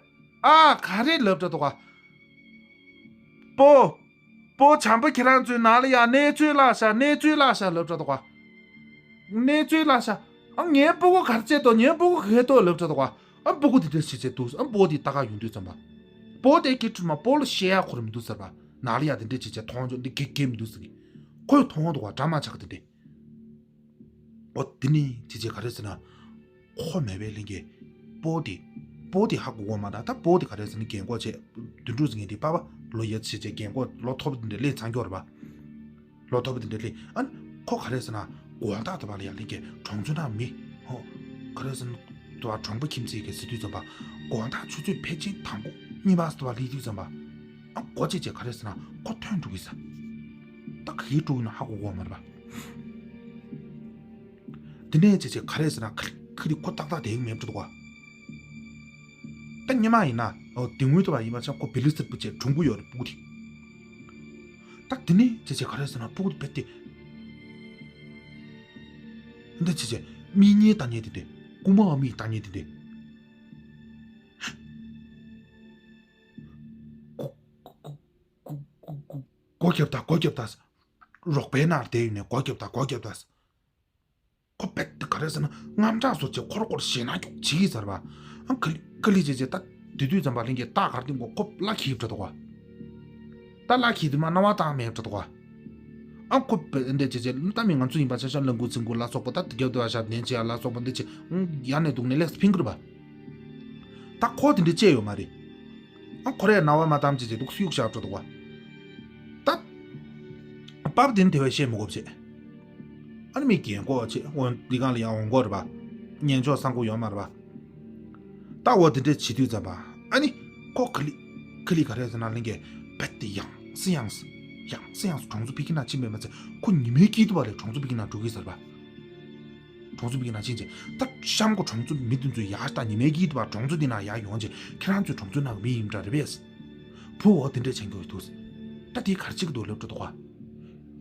ཨ་ག་རེ་ལབ་འགྲོ་འདུག་ག་སྤོ། སྤོ་བྱམས་པོ་ཁྱེད་རང་ཚོའི་ནང་ལ་ཡང་གནས་ཚུལ་བཀླགས་ཤག་གནས་ཚུལ་བཀླགས་ཤག་ལབ་འགྲོ་འདུག་ག་གནས་ཚུལ་བཀླགས་ཤག་ཨ་ངའི་སྤུ་གུ་གར་བྱས་ཏོ་ངའི་སྤུ་གུ་ག་གེ་ཏོ་ལབ་འགྲོ་འདུག་ག་ཨ་སྤུ་གུ་དེ་འདྲ་བྱེད་བྱེད་འདུག་ཨ་སྤོ་དེ་ལྟ་ག་ཡོང་དུས་ཙམ་པ། སྤོ་དེ་སྐད་ཁྲིད་མ་སྤོ་ལ་བཤད་ཡག་ཁོ་ར་མི་འདུག་ཟེར་བ། ནང་ལ་ཡ་དེ་འདྲ་བྱེད་བྱེད་མཐོང་ཆོག་འདི་གེ་གེ་མི་འདུག་ཟེར་གི་ཁོས་མཐོང་འདུག་བ་འདྲ་མ་ཆགས་གི་དེ་འདྲ། འོ་དེ་ནི་བྱེད་བྱེད་ག་རེ་ཟེར་ན། ཁོ་མེད་པའི་གླིང་གའི་སྤོ་དེ། སྤོ་དེ་ཧ་གོ་གོ་མ་ད་ད་སྤོ་དེ་ག་རེ་ཟེར་ན་རྒན་གོག་བྱས། དོན་གྲུབ་ཟེར་མཁན་དེ་པ་པ་ལོ་ཡ་བྱེད་བྱེད་རྒན་གོག་ལོ་མཐོ་པོ་དེ་འདྲ་སླེབས་ཚར་འགྱོ་རེད་པ། ལོ་མཐོ་པོ་དེ་འདྲ་སླེབས་ཨ་ནི་ཁོ་ག་རེ་ཟེར་ན་དགོང་དག་དེ་བ་ལ་ཡ་གླིང་གའི་གྲོང་ཚོ་ནང་མི་ཧོ། ག་རེ་ཟེར་ན་དེ་བ་གྲོང་པ་ཁྱིམ་མཚེས་ཀྱི་ཟེར་དུས་ཙམ་པ། དགོང་དག་ཆུ་ཚོད་ཕལ་ཆེར་དང་པོ་གཉིས་པ་དེ་བ་སླེབས་དུས་ཙམ་པ། ཨ་སྒོ་ཕྱེ་བྱས་ག་རེ་ཟེར་ན་ཁོ་ཐོན་འགྲོ་གི་ས། ད་ག་གི་འགྲོ་གི་ན་ཧ་གོ་གོ་མ་རེད་པ། དེ་ནས་བྱས་བྱས་ག་རེ་ཟེར་ན་ཁ་ཁ་རི་ཁོ་ཏག་ཏག་དེ་ཡིན་མེད་འགྲོ་འདུག་ག་ད་སྔོན་མ་ཡིན་ན་ཨོ་དེ་སྔོན་དུ་བ་ཡིན་པ་ཆ་ཁོ་བེ་ལི་སི་ཏི་པུ་ཆེ་གྲུང་པོ་ཡོད་རེད་སྤུ་གུ་དེ། ད་དེ་ནས་ཅེ་ཅེ་ག་རེ་ཟེར་ན་སྤུ་གུ་དེ་བེད་དེ། འདི་ཅེ་ཅེ་མིག་གཉིས་ལྟ་ཉེ་དེ་དེ། རྐུ་མ་མིག་ལྟ་ཉེ་དེ་དེ། གུ་གུ་གུ་གུ་གུ་གུ་སྒོ་རྒྱབ་ད་སྒོ་རྒྱབ་ད། རོགས་པའི་ནང་བསྡད་ཡོད་ནས་སྒོ་རྒྱབ་ད་སྒོ་རྒྱབ་ད། ཁོ་བེད་དེ་ག་རེ་ཟེར་ན་དངངས་སྐྲག་བཟོ་བྱས་ཁོར་ཁོར་ཞེད་སྣང་སྐྱོ་བྱེད་ཀྱི་ཟེར་བ། ཨང་ཁ་ལི་ཁ་ལི་བྱས་བྱས་ད་དེ་དུས་ཙམ་པ་ལྷན་རྒྱས་རྟགས་གར་ཏིང་གོ་ཁོ་བླ་ཁྱིབ་འདྲ་འདུག་ག་ད་བླ་ཁྱིབ་དེ་མ་རྣ་བ་བཏང་མེད་འདྲ་འདུག་ག་ཨང་ཁོ་བེད་འདྲ་བྱས་བྱས་ད་མི་ང་ཚོ་ཡིན་པ་ཆ་ཤ་ལ་འགུ་ཚིག་འགུ་ལ་སོགས་པ་ད་དེ་རྒྱབ་དུ་བ་ཞབས་བརྟན་བྱས་ལ་སོགས་པ་འདི་བྱས་ཨང་ཡ་ནས་འདུག་ནས་ལེགས་ཕིང་གི་རེད་པ། ད་ཁོ་དེ་འདྲ་བྱས་ཡོད་མ་རེད། ཨ་ཁོ་རས་རྣ་བ་མ་གཏམ་ཅི་བྱེད་འདུག་སུ་གཡུག་བཞག་འགྲོ་འདུག་བ། ད། པབ་དེ་ནི་དེ་བས་བཤད་མི་དགོས་བྱེད། ཨ་ནི་མི་རྒན་གོག་བྱེད་འོ་འདི་གང་ལ་ཡང་འོང་གོ་རེད་པ། ཉན་ཆོག་སང་གོ་ཡོད་མ་རེད་པ། ད་འོ་དེ་འདྲས་བྱེད་དུས་ཙམ་པ། ཨ་ནི་ཁོ་ཁ་ལི་ཁ་ལི་ག་རེ་ཟེར་ན་ལྷན་རྒྱས་བེད་དེ་ཡང་སི་ཡང་སི་ཡང་སི་ཡང་སི་གྲོང་ཚོ་ཕི་ཁི་ན་ཕྱིན་པས་མ་ཚད་ཁོ་ཉི་མའི་དཀྱིལ་དུ་བ་ལས་གྲོང་ཚོ་ཕི་ཁི་ན་འགྲོ་གི་ཟེར་པ། གྲོང་ཚོ་མི་གི་ནང་ཕྱིན་ཅིང་ད་གཤམ་གོ་གྲོང་ཚོ་མི་དེ་ཚོས་ཡར་ལྟ་ཉི་མའི་དཀྱིལ་དུ་བ་གྲོང་ཚོ་འདི་ན་ཡར་ཡོང་ཅིང་ཁྱེད་རང་ཚོའི་གྲོང་ཚོའི་ནང་གི་མི་ཡིན་འདྲ་རེད་པས། བུ་འོ་དེ་འདྲས་བྱེད་མཁན་འདུག་ད་དེ་གར་ཅིག་འདུག་ལབ་འགྲོ་འདུག་ག་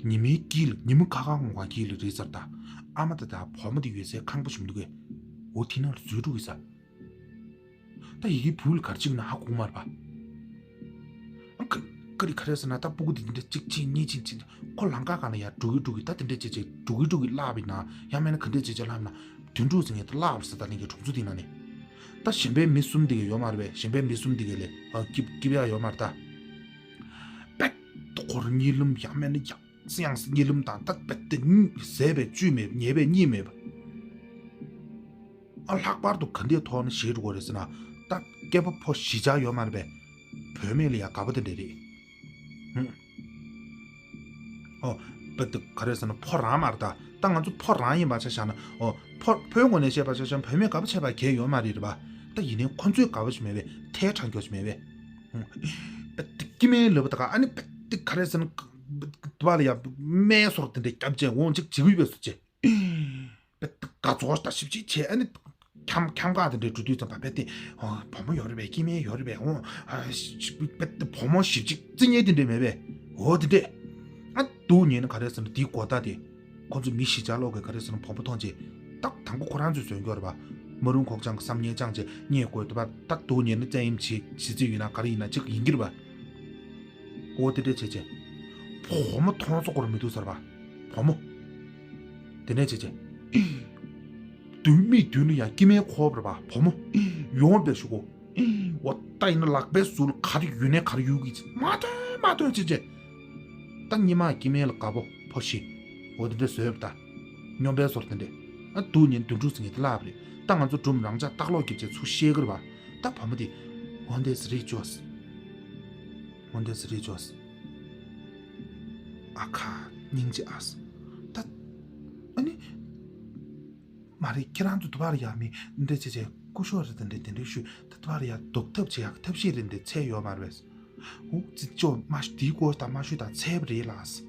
ཉི་མའི་དཀྱིལ་ཉི་མ་ཁ་ཁ་ངོ་ག་དཀྱིལ་རེད་ཟེར་ད། ཨ་མ་ད་ད་བུ་མོ་དེ་ཡོད་སའི་ཁང་པ་ཞིག་འདུག་གས། འོ་དེ་ནང་ལ་འཛུལ་འགྲོ་གི་ཟེར། ད་ཡི་གེ་བུ་ལ་གར་ཅིག་ན་ཧ་གོ་མ་རེད་པ། ཨ་ཁ་ཁ་རི་ཁ་རེ་ཟེར་ན་ད་སྤུ་གུ་དེ་འདི་འདྲ་གཅིག་ཕྱིན་གཉིས་ཕྱིན་ཕྱིན་ཁོ་ལམ་ཁ་གང་ལ་ཡར་འགྲོ་གི་འགྲོ་གི་ད་དེ་འདྲ་བྱེད་བྱེད་འགྲོ་གི་འགྲོ་གི་བརླག་པའི་ནང་ཡང་མིན་ན་ག་འདྲ་བྱེད་བྱེད་ལབ་ན་དུད་འགྲོ་ཟེར་མཁན་དེ་བརླག་པ་རེད་ཟེར་ད་ལིང་གི་གྲོང་ཚོ་དེ་ནང་ནས། ད་གཞན་པའི་མི་གསུམ་དེ་གི་ཡོད་མ་རེད་པས། གཞན་པའི་མི་གསུམ་དེ་གི་ལས་ཨ་སྐྱིབ་སྐྱིབ་ཡག་ཡོད་མ་རེད་ད། པད་དོ་ཁོར་གཉིད་ལམ་ཡང་མིན་ན་ཡང་སེ་ཡང་སེ་གཉིད་ལམ་དང་ད་པད་དེ་གཉིད་ཟས་པའི་བཅུད་མེད་ཉལ་བའི་གཉིད་མེད་པ། ཨ་ལྷག་པར་དུ་ག་འདྲའི་ཐོག་ནས་ཞེད་འགྲོ་གི་རེད་ཟེར་ན། ད་སྐྱེས་པ་ཕོ་བཞི་ཆ་ཡོད་མ་རེད་པས། བུད་མེད་ལ་ཡང་དགའ་པོ་དེ་འདྲ་རེད། ཧུམ། ཨོ། བུ་དེ་ག་རེ་ཟེར་ན་ཕོ་རང་མ་རེད་ད། ད་ང་ཚོ་ཕོ་རང་ཡིན་པ་ཆ་བཞག་ན་ཨོ། ཕོ་ཕོའི་ངོས་ནས་བཤད་པ་ཆ་བཞག་ན་བུད་མེད་དགའ་པོ་བྱས་པ་གལ་ཡོད་མ་རེད་རེད་པ། ད་ཡིན་ནའི་ཁོ་ཚོའི་དགའ་པོ་ཞིག་མེད་པས་ཐལ་དྲགས་རྒྱུ་ཞིག་མེད་པས། ཧུམ། བུ་དེ་སྐྱེ་དམན་ལབ་པ་ད་ག་ཨ་ནི་བུ་དེ་ག་རེ་ཟེར་ན། བུ་དེ་བ་ལ་ཡང་སྨད་སོར་དེ་འདྲ་རྒྱབ་བྱས་འོང་ཅིག་བྱེད་ཀྱི་ཡོད་པས་སུ་བྱས། དགའ་ཚོར་དང་ཞིབ་ཅིག་བྱས་ཨ་ནི། འཁྱམ་འཁྱམ་ག་དེ་འདྲའི་འགྲོ་དུས་ཙམ་པ་བེད་དེ། བུ་མོ་ཡོད་རེད་པས་སྐྱེ་དམན་ཡོད་རེད་པས་འོ། བེད་དེ་བུ་མོ་ཞིབ་ཅིག་བརྩི་མཁན་དེ་འདྲས་མེད་པས་འོ་དེ་འདྲས། ཨ་སྡུག་ཉེས་ནི་ག་རེ་ཟེར་ན་དེའི་གོ་བརྡ་དེ། ཁོ་ཚོ་མི་བཞི་ཆ་ལོག་གི་ག་རེ་ཟེར་ན་བུ་མོ་མཐོང་རྗེས། ད་དང་པོ་ཁོ་རང་ཚོས་བཟོས་འགྱོ་རེད་པ། མ་རུང་ཁོག་ཅང་གི་བསམ་ངན་ཅང་བྱས་རྙེད་དགོས་འདུག་པ། ད་སྡུག་ཉེས་ནི་བཙན་གཡེམ་བྱེད་བྱེད་རྩིས་ཡོད་ན་ག་རེ་ཡིན་ན་ཅིག་ཡིན་གྱི་རེད་པ། འོ་དེ་འདྲས་བྱས་རྗེས། བུ་མོ་མཐོང་ཚོ་སྐོར་མི་འདུག་ཟེར་བ། བུ་མོ། དེ་ནས་བྱས་རྗེས། དུས་མིག་མདུན་ལ་ཡང་སྐྱེ་དམན་འཁོར་བ་རེད་པ་བུ་མོ། ཡོང་བའི་ཤུགས་གོ། འོ་ད་ཡིན་ན་ལག་པའི་ཟུར་ལ་ག་རེ་ཡོད་ནའི་ག་རེ་ཡོད་ཀྱི་མ་ཐོན་མ་ཐོན་བྱས་རྗེས། ད་སྔོན་མ་སྐྱེ་དམན་ལ་དགའ་པོ་ཕོ་བཞི། འོ་དེ་འདྲས་བཟོས་པ་ད། སྨྱོན་པའི་ཟོར་དེ་འདྲས། ཨ་སྡུག་ཉེས་དུད་འགྲོ་ཟེར་མཁན་དེ་བརླག་པ་རེད། ད་ང་ཚོ་སྒྲུང་རང་འཇགས་ལྟག་ལོག་རྒྱབ་བྱས་ཚུར་བཤད་ཀྱི་རེད་པ། ད་བུ་མོ་དེ། འོ་འདྲས་རེད་ཅོས། འོ་འདྲས་རེད་ཅོས། ཨ་ཁ། སྙིང་རྗེ་ཨ། ད། ཨ་ནི། མ་རེད་ཁྱེད་རང་ཚོ་དུ་བར་ཡ་མི་འདྲ་བྱེད་བྱེད་སྐུ་ཞོགས་རེད་དེ་འདྲ་དེ་འདྲ་ཞུ་ད་དུ་བར་ཡ་ལྡོག་ཐབས་བྱེད་ཡག་ཐབས་ཤེས་རེད་འདི་ཚད་ཡོད་མ་རེད། འུ་ཙི་ཅོ་མ་ཞུ་དེའི་སྐོར་ད་མ་ཞུ་ད་ཚད་པ་རེད་ལགས།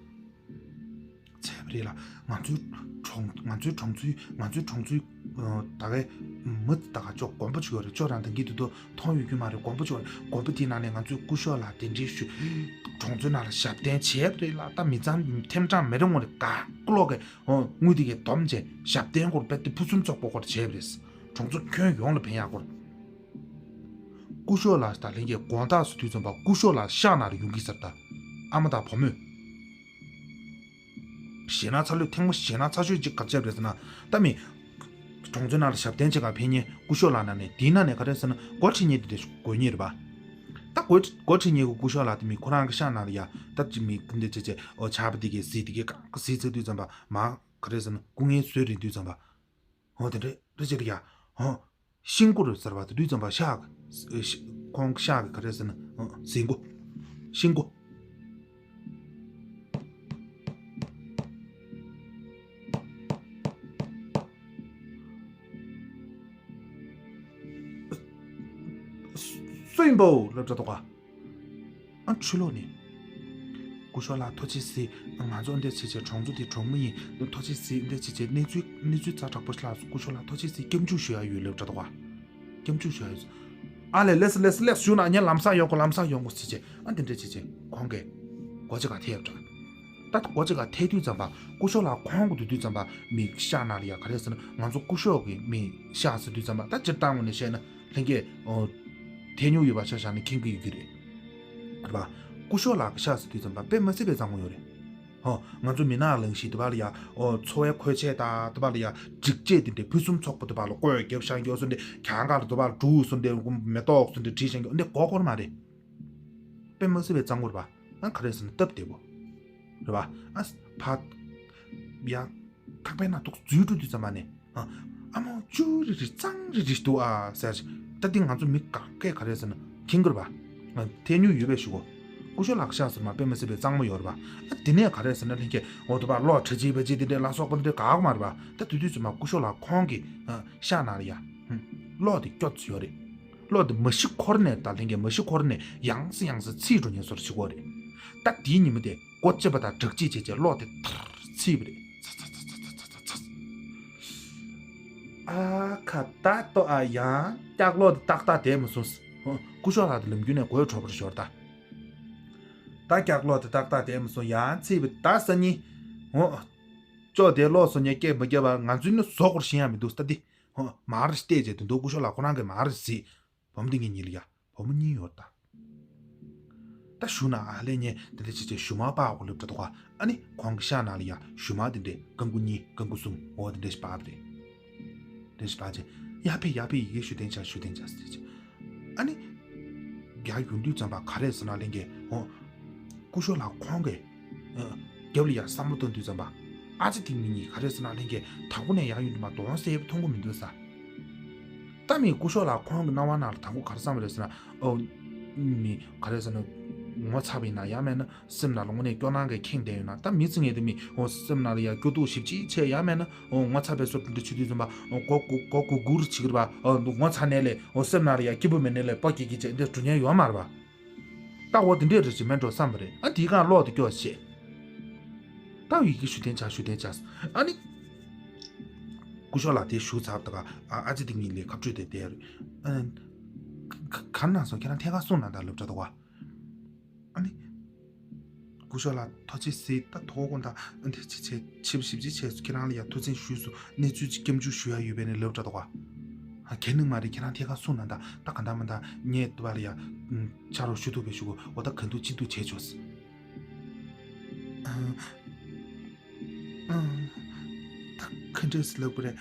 ཚད་པ་རེད་ལ་ང་ཚོའི་གྲོང་ང་ཚོའི་གྲོང་ཚོའི་ང་ཚོའི་གྲོང་ཚོའི་ད་གའི་མི་ད་ག་ཅོ་དགོན་པ་ཅིག་ཡོད་རེད། ཅོ་རང་དང་གི་དུ་དོ་མཐོང་ཡོད་རྒྱུ་མ་རེད། དགོན་པ་ཅིག་ཡོད་རེད། དགོན་པ་དེའི་ནང་ནས་ང་ཚོའི་སྐུ་ཞོགས་ལ་དེ་འདྲའི་ཞུ་གྲོང་ཚོའི་ནང་ལ་ཞབས་བརྟན་བྱས་པ་རེད་ལ་ད་མི་ཚང་ཐེམ་ཀྲང་མེ་རེ་ངོ་རེ་ད་ཀློག་གི་ཨོ། དངུལ་དེ་གའི་སྡོམ་བྱས་ཞབས་བརྟན་སྐོར་དཔེ་དེ་ཕུན་སུམ་ཚོགས་པོ་སྐོར་བྱས་པ་རེད། གྲོང་ཚོ་ཁྱོན་ཡོངས་ལ་ཕན་ཡག་སྐོར། སྐུ་ཞོགས་ལ་ད་ལྷན་རྒྱས་དགོང་དག་སུ་དུས་ཙམ་པ་སྐུ་ཞོགས་ལ་ཤག་ན་རེ་ཡོང་གི་ཟེར་ད། ཨ་མ་དང་བུ་མོས། ཞེ་ན་ཚ་ལོས་ཐེངས་མ་ཞེ་ན་ཚ་ཤོས་ཅིག་ག་རེ་བྱས་པ་རེད་ཟེར་ན། ད་མི། གྲོང་ཚོའི་ནང་ལ་ཞབས་བརྟན་བྱེད་ག་ཕན་ཉེ་སྐུ་ཞོགས་ལ་ན་ནས་དེའི་ནང་ནས་ག་རེ་ཟེར་ན་སྒོ་ཁྲིད་ཉེ་དེ་དེ་དགོས་ཉེ་རེད་པ། ད་སྒོ་སྒོ་ཁྲིད་ཉེ་གི་སྐུ་ཞོགས་ལ་དེ་མི་ཁོ་རང་གི་ཤག་ན་རེ་ཡ་ད་ཅི་མི་འདི་བྱེད་བྱེད་ཨོ་ཆར་པ་དེ་གའི་ཟིག་དེ་གའི་ག་ག་ཟིག་ཚེ་དུས་ཙམ་པ་མ། ག་རེ་ཟེར་ན་སྐུ་ངལ་གསོས་རན་དུས་ཙམ་པ། ཧོ་དེ་འདྲ་རེ་ཅིག་རེད་ཡ། ཧོ། ཤིང་སྒོ་རེད་ཟེར་བ་དེ་དུས་ཙམ་པ་ཤག་ཤ་ཁོང་ཤག་གི་ག་རེ་ཟེར་ན་ཟིང་སྒོ། ཤིང་སྒོ། སུ་ཡིན་པའོ་ལབ་འདྲ་འདུག་ག་ཨ་ཕྱི་ལོགས་ནས། སྐུ་ཞབས་ལགས་ཐུགས་རྗེ་གཟིགས། ང་ཚོ་འདིར་བྱས་བྱས་གྲོང་ཚོ་འདི་གྲོང་མི་ཡིན། ཐུགས་རྗེ་གཟིགས། འདིར་བྱས་བྱས་གནས་ཚུལ་གནས་ཚུལ་ཛ་དྲག་པོ་ཞིག་ལ་སོང་། སྐུ་ཞབས་ལགས་ཐུགས་རྗེ་གཟིགས། སྐྱབས་འཇུག་ཞུ་ཡ་ཡོད་ལབ་འདྲ་འདུག་ག་སྐྱབས་འཇུག་ཞུ་ཡ་ཡོད། ཨ་ལས་ལས་ལས་ལས་ཞུ་ན་ངས་ལམ་སང་ཡོང་གོ་ལམ་སང་ཡོང་གོ་ཟེར་བྱས། ཨ་འདི་འདྲ་བྱས་བྱས་ཁོང་གིས་སྒོ་ཕྱེ་ག་ཐེབས་འདྲ། ད་སྒོ་ཕྱེ་ག་ཐེབས་དུས་ཙམ་པ་སྐུ་ཞབས་ལགས་ཁོང་གི་དུས་དུས་ཙམ་པ་མི་ཤག་ནང་ལ་ཡ་ག་རེ་ཟེར་ན་ང་ཚོ་སྐུ་ཞབས་ཀྱི་མི་ཤག་ཟེར་དུས་ཙམ་པ་ད་སྤྱིར་བཏང་ངོས་ནས་བཤད་ན་ལྷན་རྒྱས་ཐལ་མྱུར་ཡོད་པ་ཆ་བཞག་ན་མཁྱེན་གྱི་ཡོད་ཀྱི་རེད། རེད་པ། སྐུ་ཞབས་ལགས་ཀྱི་ཤག་ཟེར་དུས་ཙམ་པ་དཔེ་མ་སྲིད་པའི་གཙང་མ་ཡོད་རེད། ཧོ། ང་ཚོ་མི་ནག་གླིང་བཞི་དུ་བ་ལ་ཡ། ཨོ། འཚོ་བའི་མཁོ་ཆས་དང་དུ་བ་ལ་ཡ། སྒྲིག་ཆས་དེ་འདྲའི་ཕུན་སུམ་ཚོགས་པ་དུ་བ་ལ་བཀོད་རྒྱབ་ཤང་རྒྱོ་སོ་འདྲ་གྱང་ག་ལ་དུ་བ་ལ་འབྲུ་སོ་འདྲ་མེ་ཏོག་སོ་འདྲ་བྲིས་ཤང་རྒྱོ་འདི་གོ་གོར་མ་རེད། དཔེ་མ་སྲིད་པའི་གཙང་བོ་རེད་པ། ཨ་ག་རེ་ཟེར་ན་སྟབས་བདེ་པོ། རེད་པ། ཨ་ཕ། ཡ། ཐག་པའི་ནང་ཐུག་འཛུལ་འགྲོ་དུས་ཙམ་པ་ནས། ཨ། ཨ་མོ་ཅུ་རི་རི་གཙང་རི་རི་འདུག་ཨ་ཟེར། ད་འདི་ང་ཚོ་མི་ག་གས་ག་རེ་ཟེར་ན་མཁྱེན་གི་རེད་པ། ང་ཐལ་མྱུར་ཡོད་པས་ཞུ་གོ། སྐུ་ཞབས་ལགས་ཤག་ཟེར་མ་དཔེ་མ་སྲིད་པའི་གཙང་མ་ཡོད་རེད་པ། ཨ་དེ་ནས་ག་རེ་ཟེར་ན་ལྷན་རྒྱས་འོ་དུ་བ་གློག་ཁྲ་ཆིལ་བ་ཆིལ་དེ་འདྲའི་ལ་སོགས་པ་འདི་འདྲའི་ག་ག་མ་རེད་པ། ད་དུས་དུས་ཙམ་མ་སྐུ་ཞབས་ལགས་ཁོང་གི་ཤག་ནང་ལ་ཡ། གློག་དེ་སྐྱོ་ཙམ་ཡོད་རེད། གློག་དེ་མ་གཞི་འཁོར་ནས་ད་ལྷན་རྒྱས་མ་གཞི་འཁོར་ནས་ཡང་སེ་ཡང་སེ་ཚིག་འགྲོ་ཉེན་སོར་ཞིག་གོ་རེད། ད་དེའི་ཉིན་མོ་དེ། སྒོ་ཕྱེ་བ་དང་སྦྲགས་གཅིག་བྱས་བྱས་གློག་དེ་ཐར་ཚིག་པ་རེད། ཚ་ཚ་ཚ་ཚ། ཨ་ཁ་ད་ལྟོ་ཨ་ཡང་སྐྱག་གློག་དེ་ཏག་ཏག་བསྡད་མ་སོང་། སྐུ་ཞབས་ལགས་དེ་ལམ་རྒྱུན་ནས་དགོད་བྲོ་བར་ཤོར་ད། ད་སྐྱག་གློག་དེ་ཏག་ཏག་བསྡད་མ་སོང་ཡང་ཚིག་པ་ད་སང་ཉིན། འོ། ཅོག་དེ་གློག་སོང་ཉེ་སྐད་མ་རྒྱབ་པ་ང་ཚོའི་ནི་བཟོ་སྐོར་ཤེས་ཡ་མི་འདུག་ད་འདི། འོ་མར་བལྟས་བྱས་དེ་འདུག་སྐུ་ཞབས་ལགས་ཁོ་རང་གིས་མར་གཟིགས། བུ་མོ་འདི་ངའི་གཉིས་ལ་ཡ། བུ་མོ་གཉིས་ཡོད་ད། ད་ཞུ་ན་ཨ་ལས་ཉེ་དེ་འདྲ་བྱས་བྱས་ཞུ་མ་པ་གོ་ལེབ་འདྲ་འདུག་ག་ཨ་ནི་ཁོང་གི་ཤག་ནང་ལ་ཡ་ཞུ་མ་དེ་འདྲས་རྐང་མགོ་གཉིས་རྐང་མགོ་གསུམ་འོ་དེ་འདྲས་ཞིག་པ་རེད། དེ་འདྲས་ཞིག་པ་བྱས་ཡ་ཕེ་ཡ་ཕེ་ཡི་གེ་ཞུ་བདེན་ཆ་ཞུ་བདེན་ཆ་ཟེར་བྱས། ཨ་ནི་རྒྱ་ཡོང་དུས་ཙམ་པ་ག་རེ་ཟེར་ན་ལྷན་རྒྱས་འོ། སྐུ་ཞབས་ལགས་ཁོང་གིས། རྒྱབ་ལ་ཡ་བསམ་བློ་གཏོང་དུས་ཙམ་པ། ཨ་ཅེ་དེ་མི་གཉིས་ག་རེ་ཟེར་ན་ལྷན་རྒྱས་དང་པོ་ནས་ཡར་ཡོང་དུས་མ་གདོང་གསལ་པོ་མཐོང་གི་མི་འདུག་ས། ད་མི་སྐུ་ཞབས་ལགས་ཁོང་གི་རྣ་བ་ནང་ལ་དང་པོ་ག་རེ་བསམ་རེད་ཟེར་ན། ཨོ། མི་ག་རེ་ཟེར་ན། ངོ་ཚ་བ་ཡིན་ན་ཡང་མེད་ན་སེམས་ནང་ལ་དངོས་གནས་སྐྱོ་སྣང་གིས་ཁེངས་བསྡད་ཡོད་ན་ད་མི་ཚེ་ངེས་དེ་མི་ཨོ་སེམས་ནང་ལ་ཡ་སྐྱོ་སྡུག་ཞིབ་ཅིག་ཆེ་ཡང་མེད་ན་ཨོ་ངོ་ཚ་བའི་བཟོ་འདྲ་ཆུ་དུས་ཙམ་པ་ཨོ་གོ་གོ་གོ་གུ་གུ་རུ་བྱེད་ཀྱི་རེད་པ། ཨོ་ངོ་ཚ་ནས་ལས་ཨོ་སེམས་ནང་ལ་ཡ་སྐྱིད་པོ་མེད་ནས་ལས་པོ་སྐྱིད་སྐྱིད་བྱས་འདི་འགྲོ་ཉན་ཡོད་མ་རེད་པ། ད་འོ་དེ་འདྲས་རེད་ཅེས་མེད་འགྲོ་བསམ་པ་རེད། ཨ་དེའི་སྒང་གློག་དེ་སྐྱོ་བྱས། ད་ཡི་གེ་ཞུ་བདེན་ཆ་ཞུ་བདེན་ཆ། ཨ་ནི། སྐུ་ཞབས་ལགས་དེ་ཞུ་ཚར་ད་ག་ཨ་ཨ་ཅེ་དེ་གཉིས་ལས་ཁ་སྤྲོད་དེ་བསྡད་རེད། ཨ། ག་ག་ནང་སོང་ཁྱེད་རང་ཐད་ཀར་གསུང་ན་ད་ལབ་འདྲ་འདུག་ག་ཨ་ནི། སྐུ་ཞབས་ལགས་ཐུགས་རྗེ་གཟིགས་ད་ཐོག་ཁོང་ད་འདི་ཅི་བྱས་ཆིབ་ཞིབ་ཅི་བྱས་སུ་ཁྱེད་རང་ལ་ཡ་ཐུགས་འཛིན་ཞུས་སུ་གནས་ཚུལ་ཅིག་སྐྱབས་འཇུག་ཞུ་ཡ་ཡོད་པས་ནས་ལབ་འདྲ་འདུག་ག་ཨ་གལ་ནི་མ་རེད་ཁྱེད་རང་ཐད་ཀར་གསུང་ན་ད་ད་ག་འདྲ་མ་འདྲ་ངས་ཏུ་བ་ལ་ཡ་ཕྱག་རོགས་ཞུ་ཐུབ་པའི་ཞུ་གོ་འོ་ད་ག་འདུག་ཅི་འདུག་བྱས་ཆོག་ཟེར། ཨ། ཨ། ད་ག་འདྲས་ལབ་དགོས་རེད།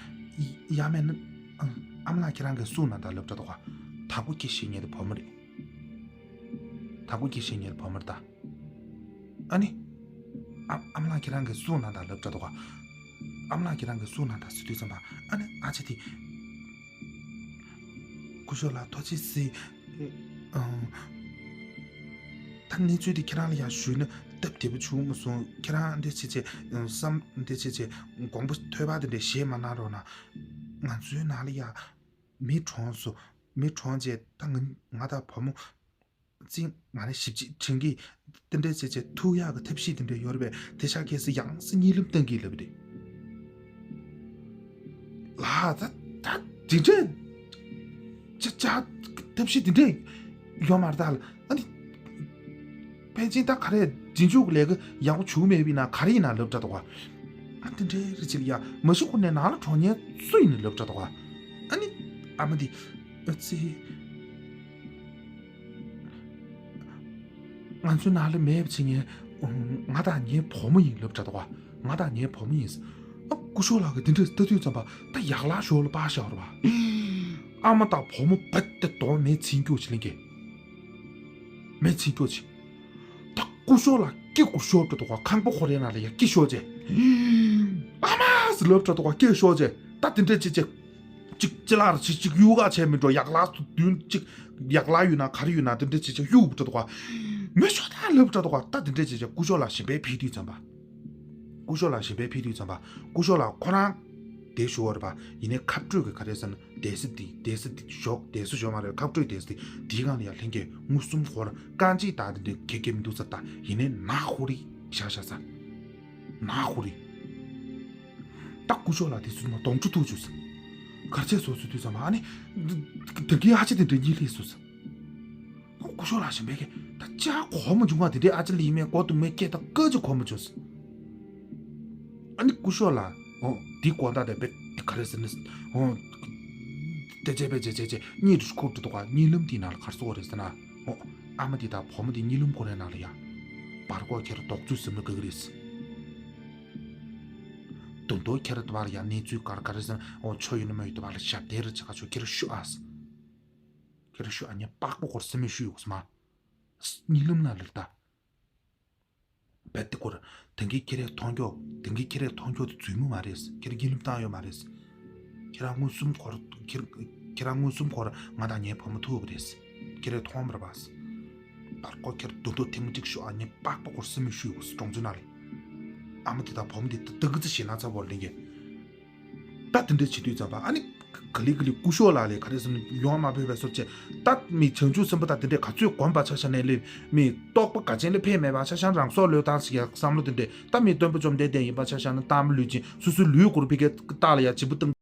ཡ་མེད་ན། ཨ། ཨ་མ་ལགས་ཁྱེད་རང་གིས་གསུངས་ན་ད་ལབ་འདྲ་འདུག་ག་དྭགས་པོ་སྐད་བཤད་མཁན་དེ་བུ་མོ་རེད། དྭགས་པོ་སྐད་བཤད་མཁན་དེ་བུ་མོ་རེད་ད། ཨ་ནི། ཨ་ཨ་མ་ལགས་ཁྱེད་རང་གིས་གསུངས་ན་ད་ལབ་འདྲ་འདུག་ག་ཨ་མ་ལགས་ཁྱེད་རང་གིས་གསུངས་ན་ད་ཟེར་དུས་ཙམ་པ་ཨ་ནི་ཨ་ཅེ་དེ། སྐུ་ཞབས་ལགས་ཐུགས་རྗེ་གཟིགས། ཨང་། ད་གནས་ཚུལ་འདི་ཁྱེད་རང་ལ་ཡང་ཞུས་ན་སྟབས་བདེ་པོ་བྱུང་མ་སོང་ཁྱེད་རང་འདི་བྱེད་བྱེད་བསམ་འདི་བྱེད་བྱེད་དགོངས་པ་ཐོས་པ་འདི་འདྲ་བཞེས་མ་གནང་རོགས་གནང་། ང་ཚོའི་ནང་ལ་ཡང་མི་གྲོངས་སོང་མི་གྲོངས་རྗེས་ད་ང་ང་དང་བུ་མོ་རྩིས་ང་ནི་ཞིབ་ཅིག་དྲན་གི་དེ་འདྲ་བྱེད་བྱེད་ཐུག་ཡག་གི་ཐབས་ཤེས་དེ་འདྲ་ཡོད་རེད་པས་དེ་ཤག་ཁྱེད་སི་ཡང་སི་གཉིད་ལམ་བཏང་གི་ལབ་རེད། ལ་ད་ད་དེ་འདྲས་ཅ་ཅ་ཐབས་ཤེས་དེ་འདྲས་ཡོད་མ་རེད་ད་ལ་ཨ་ནི་ཕན་ཆེན་ད་ག་རེ་རྗེས་འཇུག་གི་ལས་ཀ་ཡག་པོ་བྱུང་མེད་པ་ཡིན་ན་ག་རེ་ཡིན་ན་ལབ་འདྲ་འདུག་ག་ཨ་དེ་འདྲས་རེད་ཅེས་ཡ་མ་གཞི་ཁོ་ནས་ནང་ལ་གྲོངས་ཉེན་སུ་ཡིན་ན་ལབ་འདྲ་འདུག་ག་ཨ་ནི་ཨ་མ་འདི་ཨ་ཙི། ང་ཚོའི་ནང་ལ་མེད་པ་བྱེད་ངེས། ང་དང་ངའི་བུ་མོ་ཡིན་ལབ་འདྲ་འདུག་ག་ང་དང་ངའི་བུ་མོ་ཡིན། ཨ་སྐུ་ཞབས་ལགས་ཀྱིས་འདི་འདྲ་ལྟ་དུས་ཙམ་པ་ད་ཡག་ལག་ཞོར་ལ་པགས་ཤ་བར་བ། ཨ་མ་དང་བུ་མོ་བད་དེ་གདོང་མེ་འཚིག་རྒྱུ་བྱེད་ལེན་གྱི། མེ་འཚིག་རྒྱུ་བྱེད། ད་སྐུ་ཞབས་ལགས་སྐྱིད་དགུ་ཤོར་འདྲ་འདུག་ག་ཁང་པ་ཁོ་རའི་ནང་ལ་ཡ་སྐྱིད་ཤོར་བྱས། ཨ་མ་ཟེར་ལབ་འདྲ་འདུག་ག་སྐྱིད་ཤོར་བྱས་ད་དེ་འདྲ་བྱེད་བྱེད། གཅིག་ཅི་ལར་ཅིག་གཅིག་གཡུག་ག་བྱས་མི་འགྲོ་ཡག་ལག་ཏུ་བདུན་གཅིག་ཡག་ལག་ཡོད་ན་ག་རེ་ཡོད་ན་དེ་འདྲ་བྱེད་བྱེད་གཡུག་འདྲ་འདུག་ག་མི་ཤོག་ད་ལབ་འདྲ་འདུག་ག་ད་དེ་འདྲ་བྱེད་བྱེད་སྐུ་ཞབས་ལགས་གཞན་པའི་ཕེབས་དུས་ཙམ་པ། སྐུ་ཞབས་ལགས་གཞན་པའི་ཕེབས་དུས་ཙམ་པ་སྐུ་ཞབས་ལགས་ཁོ་རང་དེ་ཞུ་བ་རེད་པ་ཡིན་ནའི་ཁ་སྤྲོད་ཀྱི་ག་རེ་ཟེར་ན་དེ་སི་དེ་དེ་སི་དེ་ཞོག་དེ་སི་ཞོག་མ་རེད་ཁ་སྤྲོད་དེ་སི་དེ་དེའི་སྒང་ལ་ཡ་ལྷན་རྒྱས་མངོན་སུམ་ཧོར་རྐང་གཅིག་དང་དེ་འདྲའི་གེ་གེ་མི་འདུག་ས་ད་ཡིན་ནའི་ནག་ཧོ་རི་ཤ་ཤ་ས་ནག་ཧོ་རི། ད་སྐུ་ཞབས་ལགས་དེ་ཚོ་མ་གདོང་ཁྲུ་ཐུག་བཅུག་ཟེར། གར་ཆས་བཟོ་ཚུལ་དུས་ཙམ་པ་ཨ་ནི་དེ་གའི་ཨ་ཅེ་དེ་འདྲ་གཉིད་སླེབས་སོང་ཟེར། སྐུ་ཞབས་ལགས་གཞན་པས་ཀྱི་ད་ཅག་གོ་མ་བྱུང་བ་དེ་འདྲའི་ཨ་ཅེ་ལི་མའི་མགོ་དུ་མའི་སྐད་དང་སྐད་ཅིག་གོ་མ་བྱུང་ཟེར། ཨ་ནི་སྐུ་ཞབས་ལགས་ཨོ་དེ་དགོང་དག་དེ་བེད་དེ་ག་རེ་ཟེར་ན་ཨོ་དེ་བྱས་བེད་བྱས་བྱས་བྱས་གཉིད་དུ་ཁུག་འགྲོ་འདུག་ག་གཉིད་ལམ་དེའི་ནང་ལ་གར་སོང་བ་རེད་ཟེར་ན་ཨོ་ཨ་མ་དེ་དང་བུ་མོ་དེ་གཉིད་ལམ་ཁོ་རའི་ནང་ལ་ཡ་བར་སྐོར་ཁྱེད་རང་རྡོག་ཚོད་ཟིན་ན་དགའ་གི་རེད་ཟེར། དུང་དུང་ཁྱེད་རང་དུ་བར་ཡང་གནས་ཚུལ་ག་རེ་ག་རེ་ཟེར་ན་འོ་ཆོ་ཡོད་ན་མ་ཡོད་དུ་བར་ལ་ཞབས་བརྟན་རེ་བྱེད་ག་ཆོ་ཁྱེད་རང་ཤོད་ཨ། ཁྱེད་རང་ཤོད་ཨ་ཉེ་པགས་པོ་སྐོར་སེམས་མེད་ཤུ་ཡོད་སྨ། གཉིད་ལམ་ན་ལེར་ད། རྦད་དེ་སྐོར་དེང་གི་ཁྱེད་རས་མཐོང་རྒྱོ་དེང་གི་ཁྱེད་རས་མཐོང་རྒྱོ་དེ་རྫུན་མོ་མ་རེད། ཁྱེད་རང་གཉིད་ལམ་བཏང་ཡོད་མ་རེད། ཁྱེད་རང་མངོན་སུམ་སྐོར་ཁྱེད་ཁྱེད་རང་མངོན་སུམ་སྐོར་ང་དང་ངའི་བུ་མོ་ཐུག་པ་རེད། ཁྱེད་རས་མཐོང་མ་རེད་པ། པར་ཀོ་ཁྱེར་དུ་དུ་ཐེངས་གཅིག་ཤོག་ཨ་ཉེ་པགས་པ་སྐོར་སེམས་མེད་ཤུ་ཡོད་གྲོང་ཚོའི་ནང་ལ། ཨ་མ་དེ་དང་བུ་མོ་དེ་ཏི་ཏི་གི་ཙི་ཞེ་ན་ཚ་བོར་ལེན་གྱི། ད་དེ་འདྲས་བྱེད་དུས་ཙམ་པ་ཨ་ནི་ག་ལི་ག་ལི་སྐུ་ཞོགས་ལ་ལས་ག་རེ་ཟེར་ན་ཡོང་མ་ཕོད་པའི་སོར་ཆེ། ད་མི་བྱང་ཆུབ་སེམས་དཔའ་ད་དེ་འདྲས་ག་ཚོད་གོམས་པ་ཆ་ཤ་ནས་ལས་མི་རྟོགས་པ་ག་ཅན་ལས་ཕེབས་མེད་པ་ཆ་ཤ་རང་སྲོག་བློས་བཏང་ཟེར་ཡ་བསམ་བློ་དེ་འདྲས་ད་མི་སྟོན་པ་བཅོམ་ལྡན་འདས་ཡིན་པ་ཆ་ཤ་ན་གཏམ་ལུས་ཅིང་སོ་སོའི་ལུས་སྐོར་ཕི་ཀའི་རྟགས་ལ་ཡ་བྱིན་པ་བཏང་།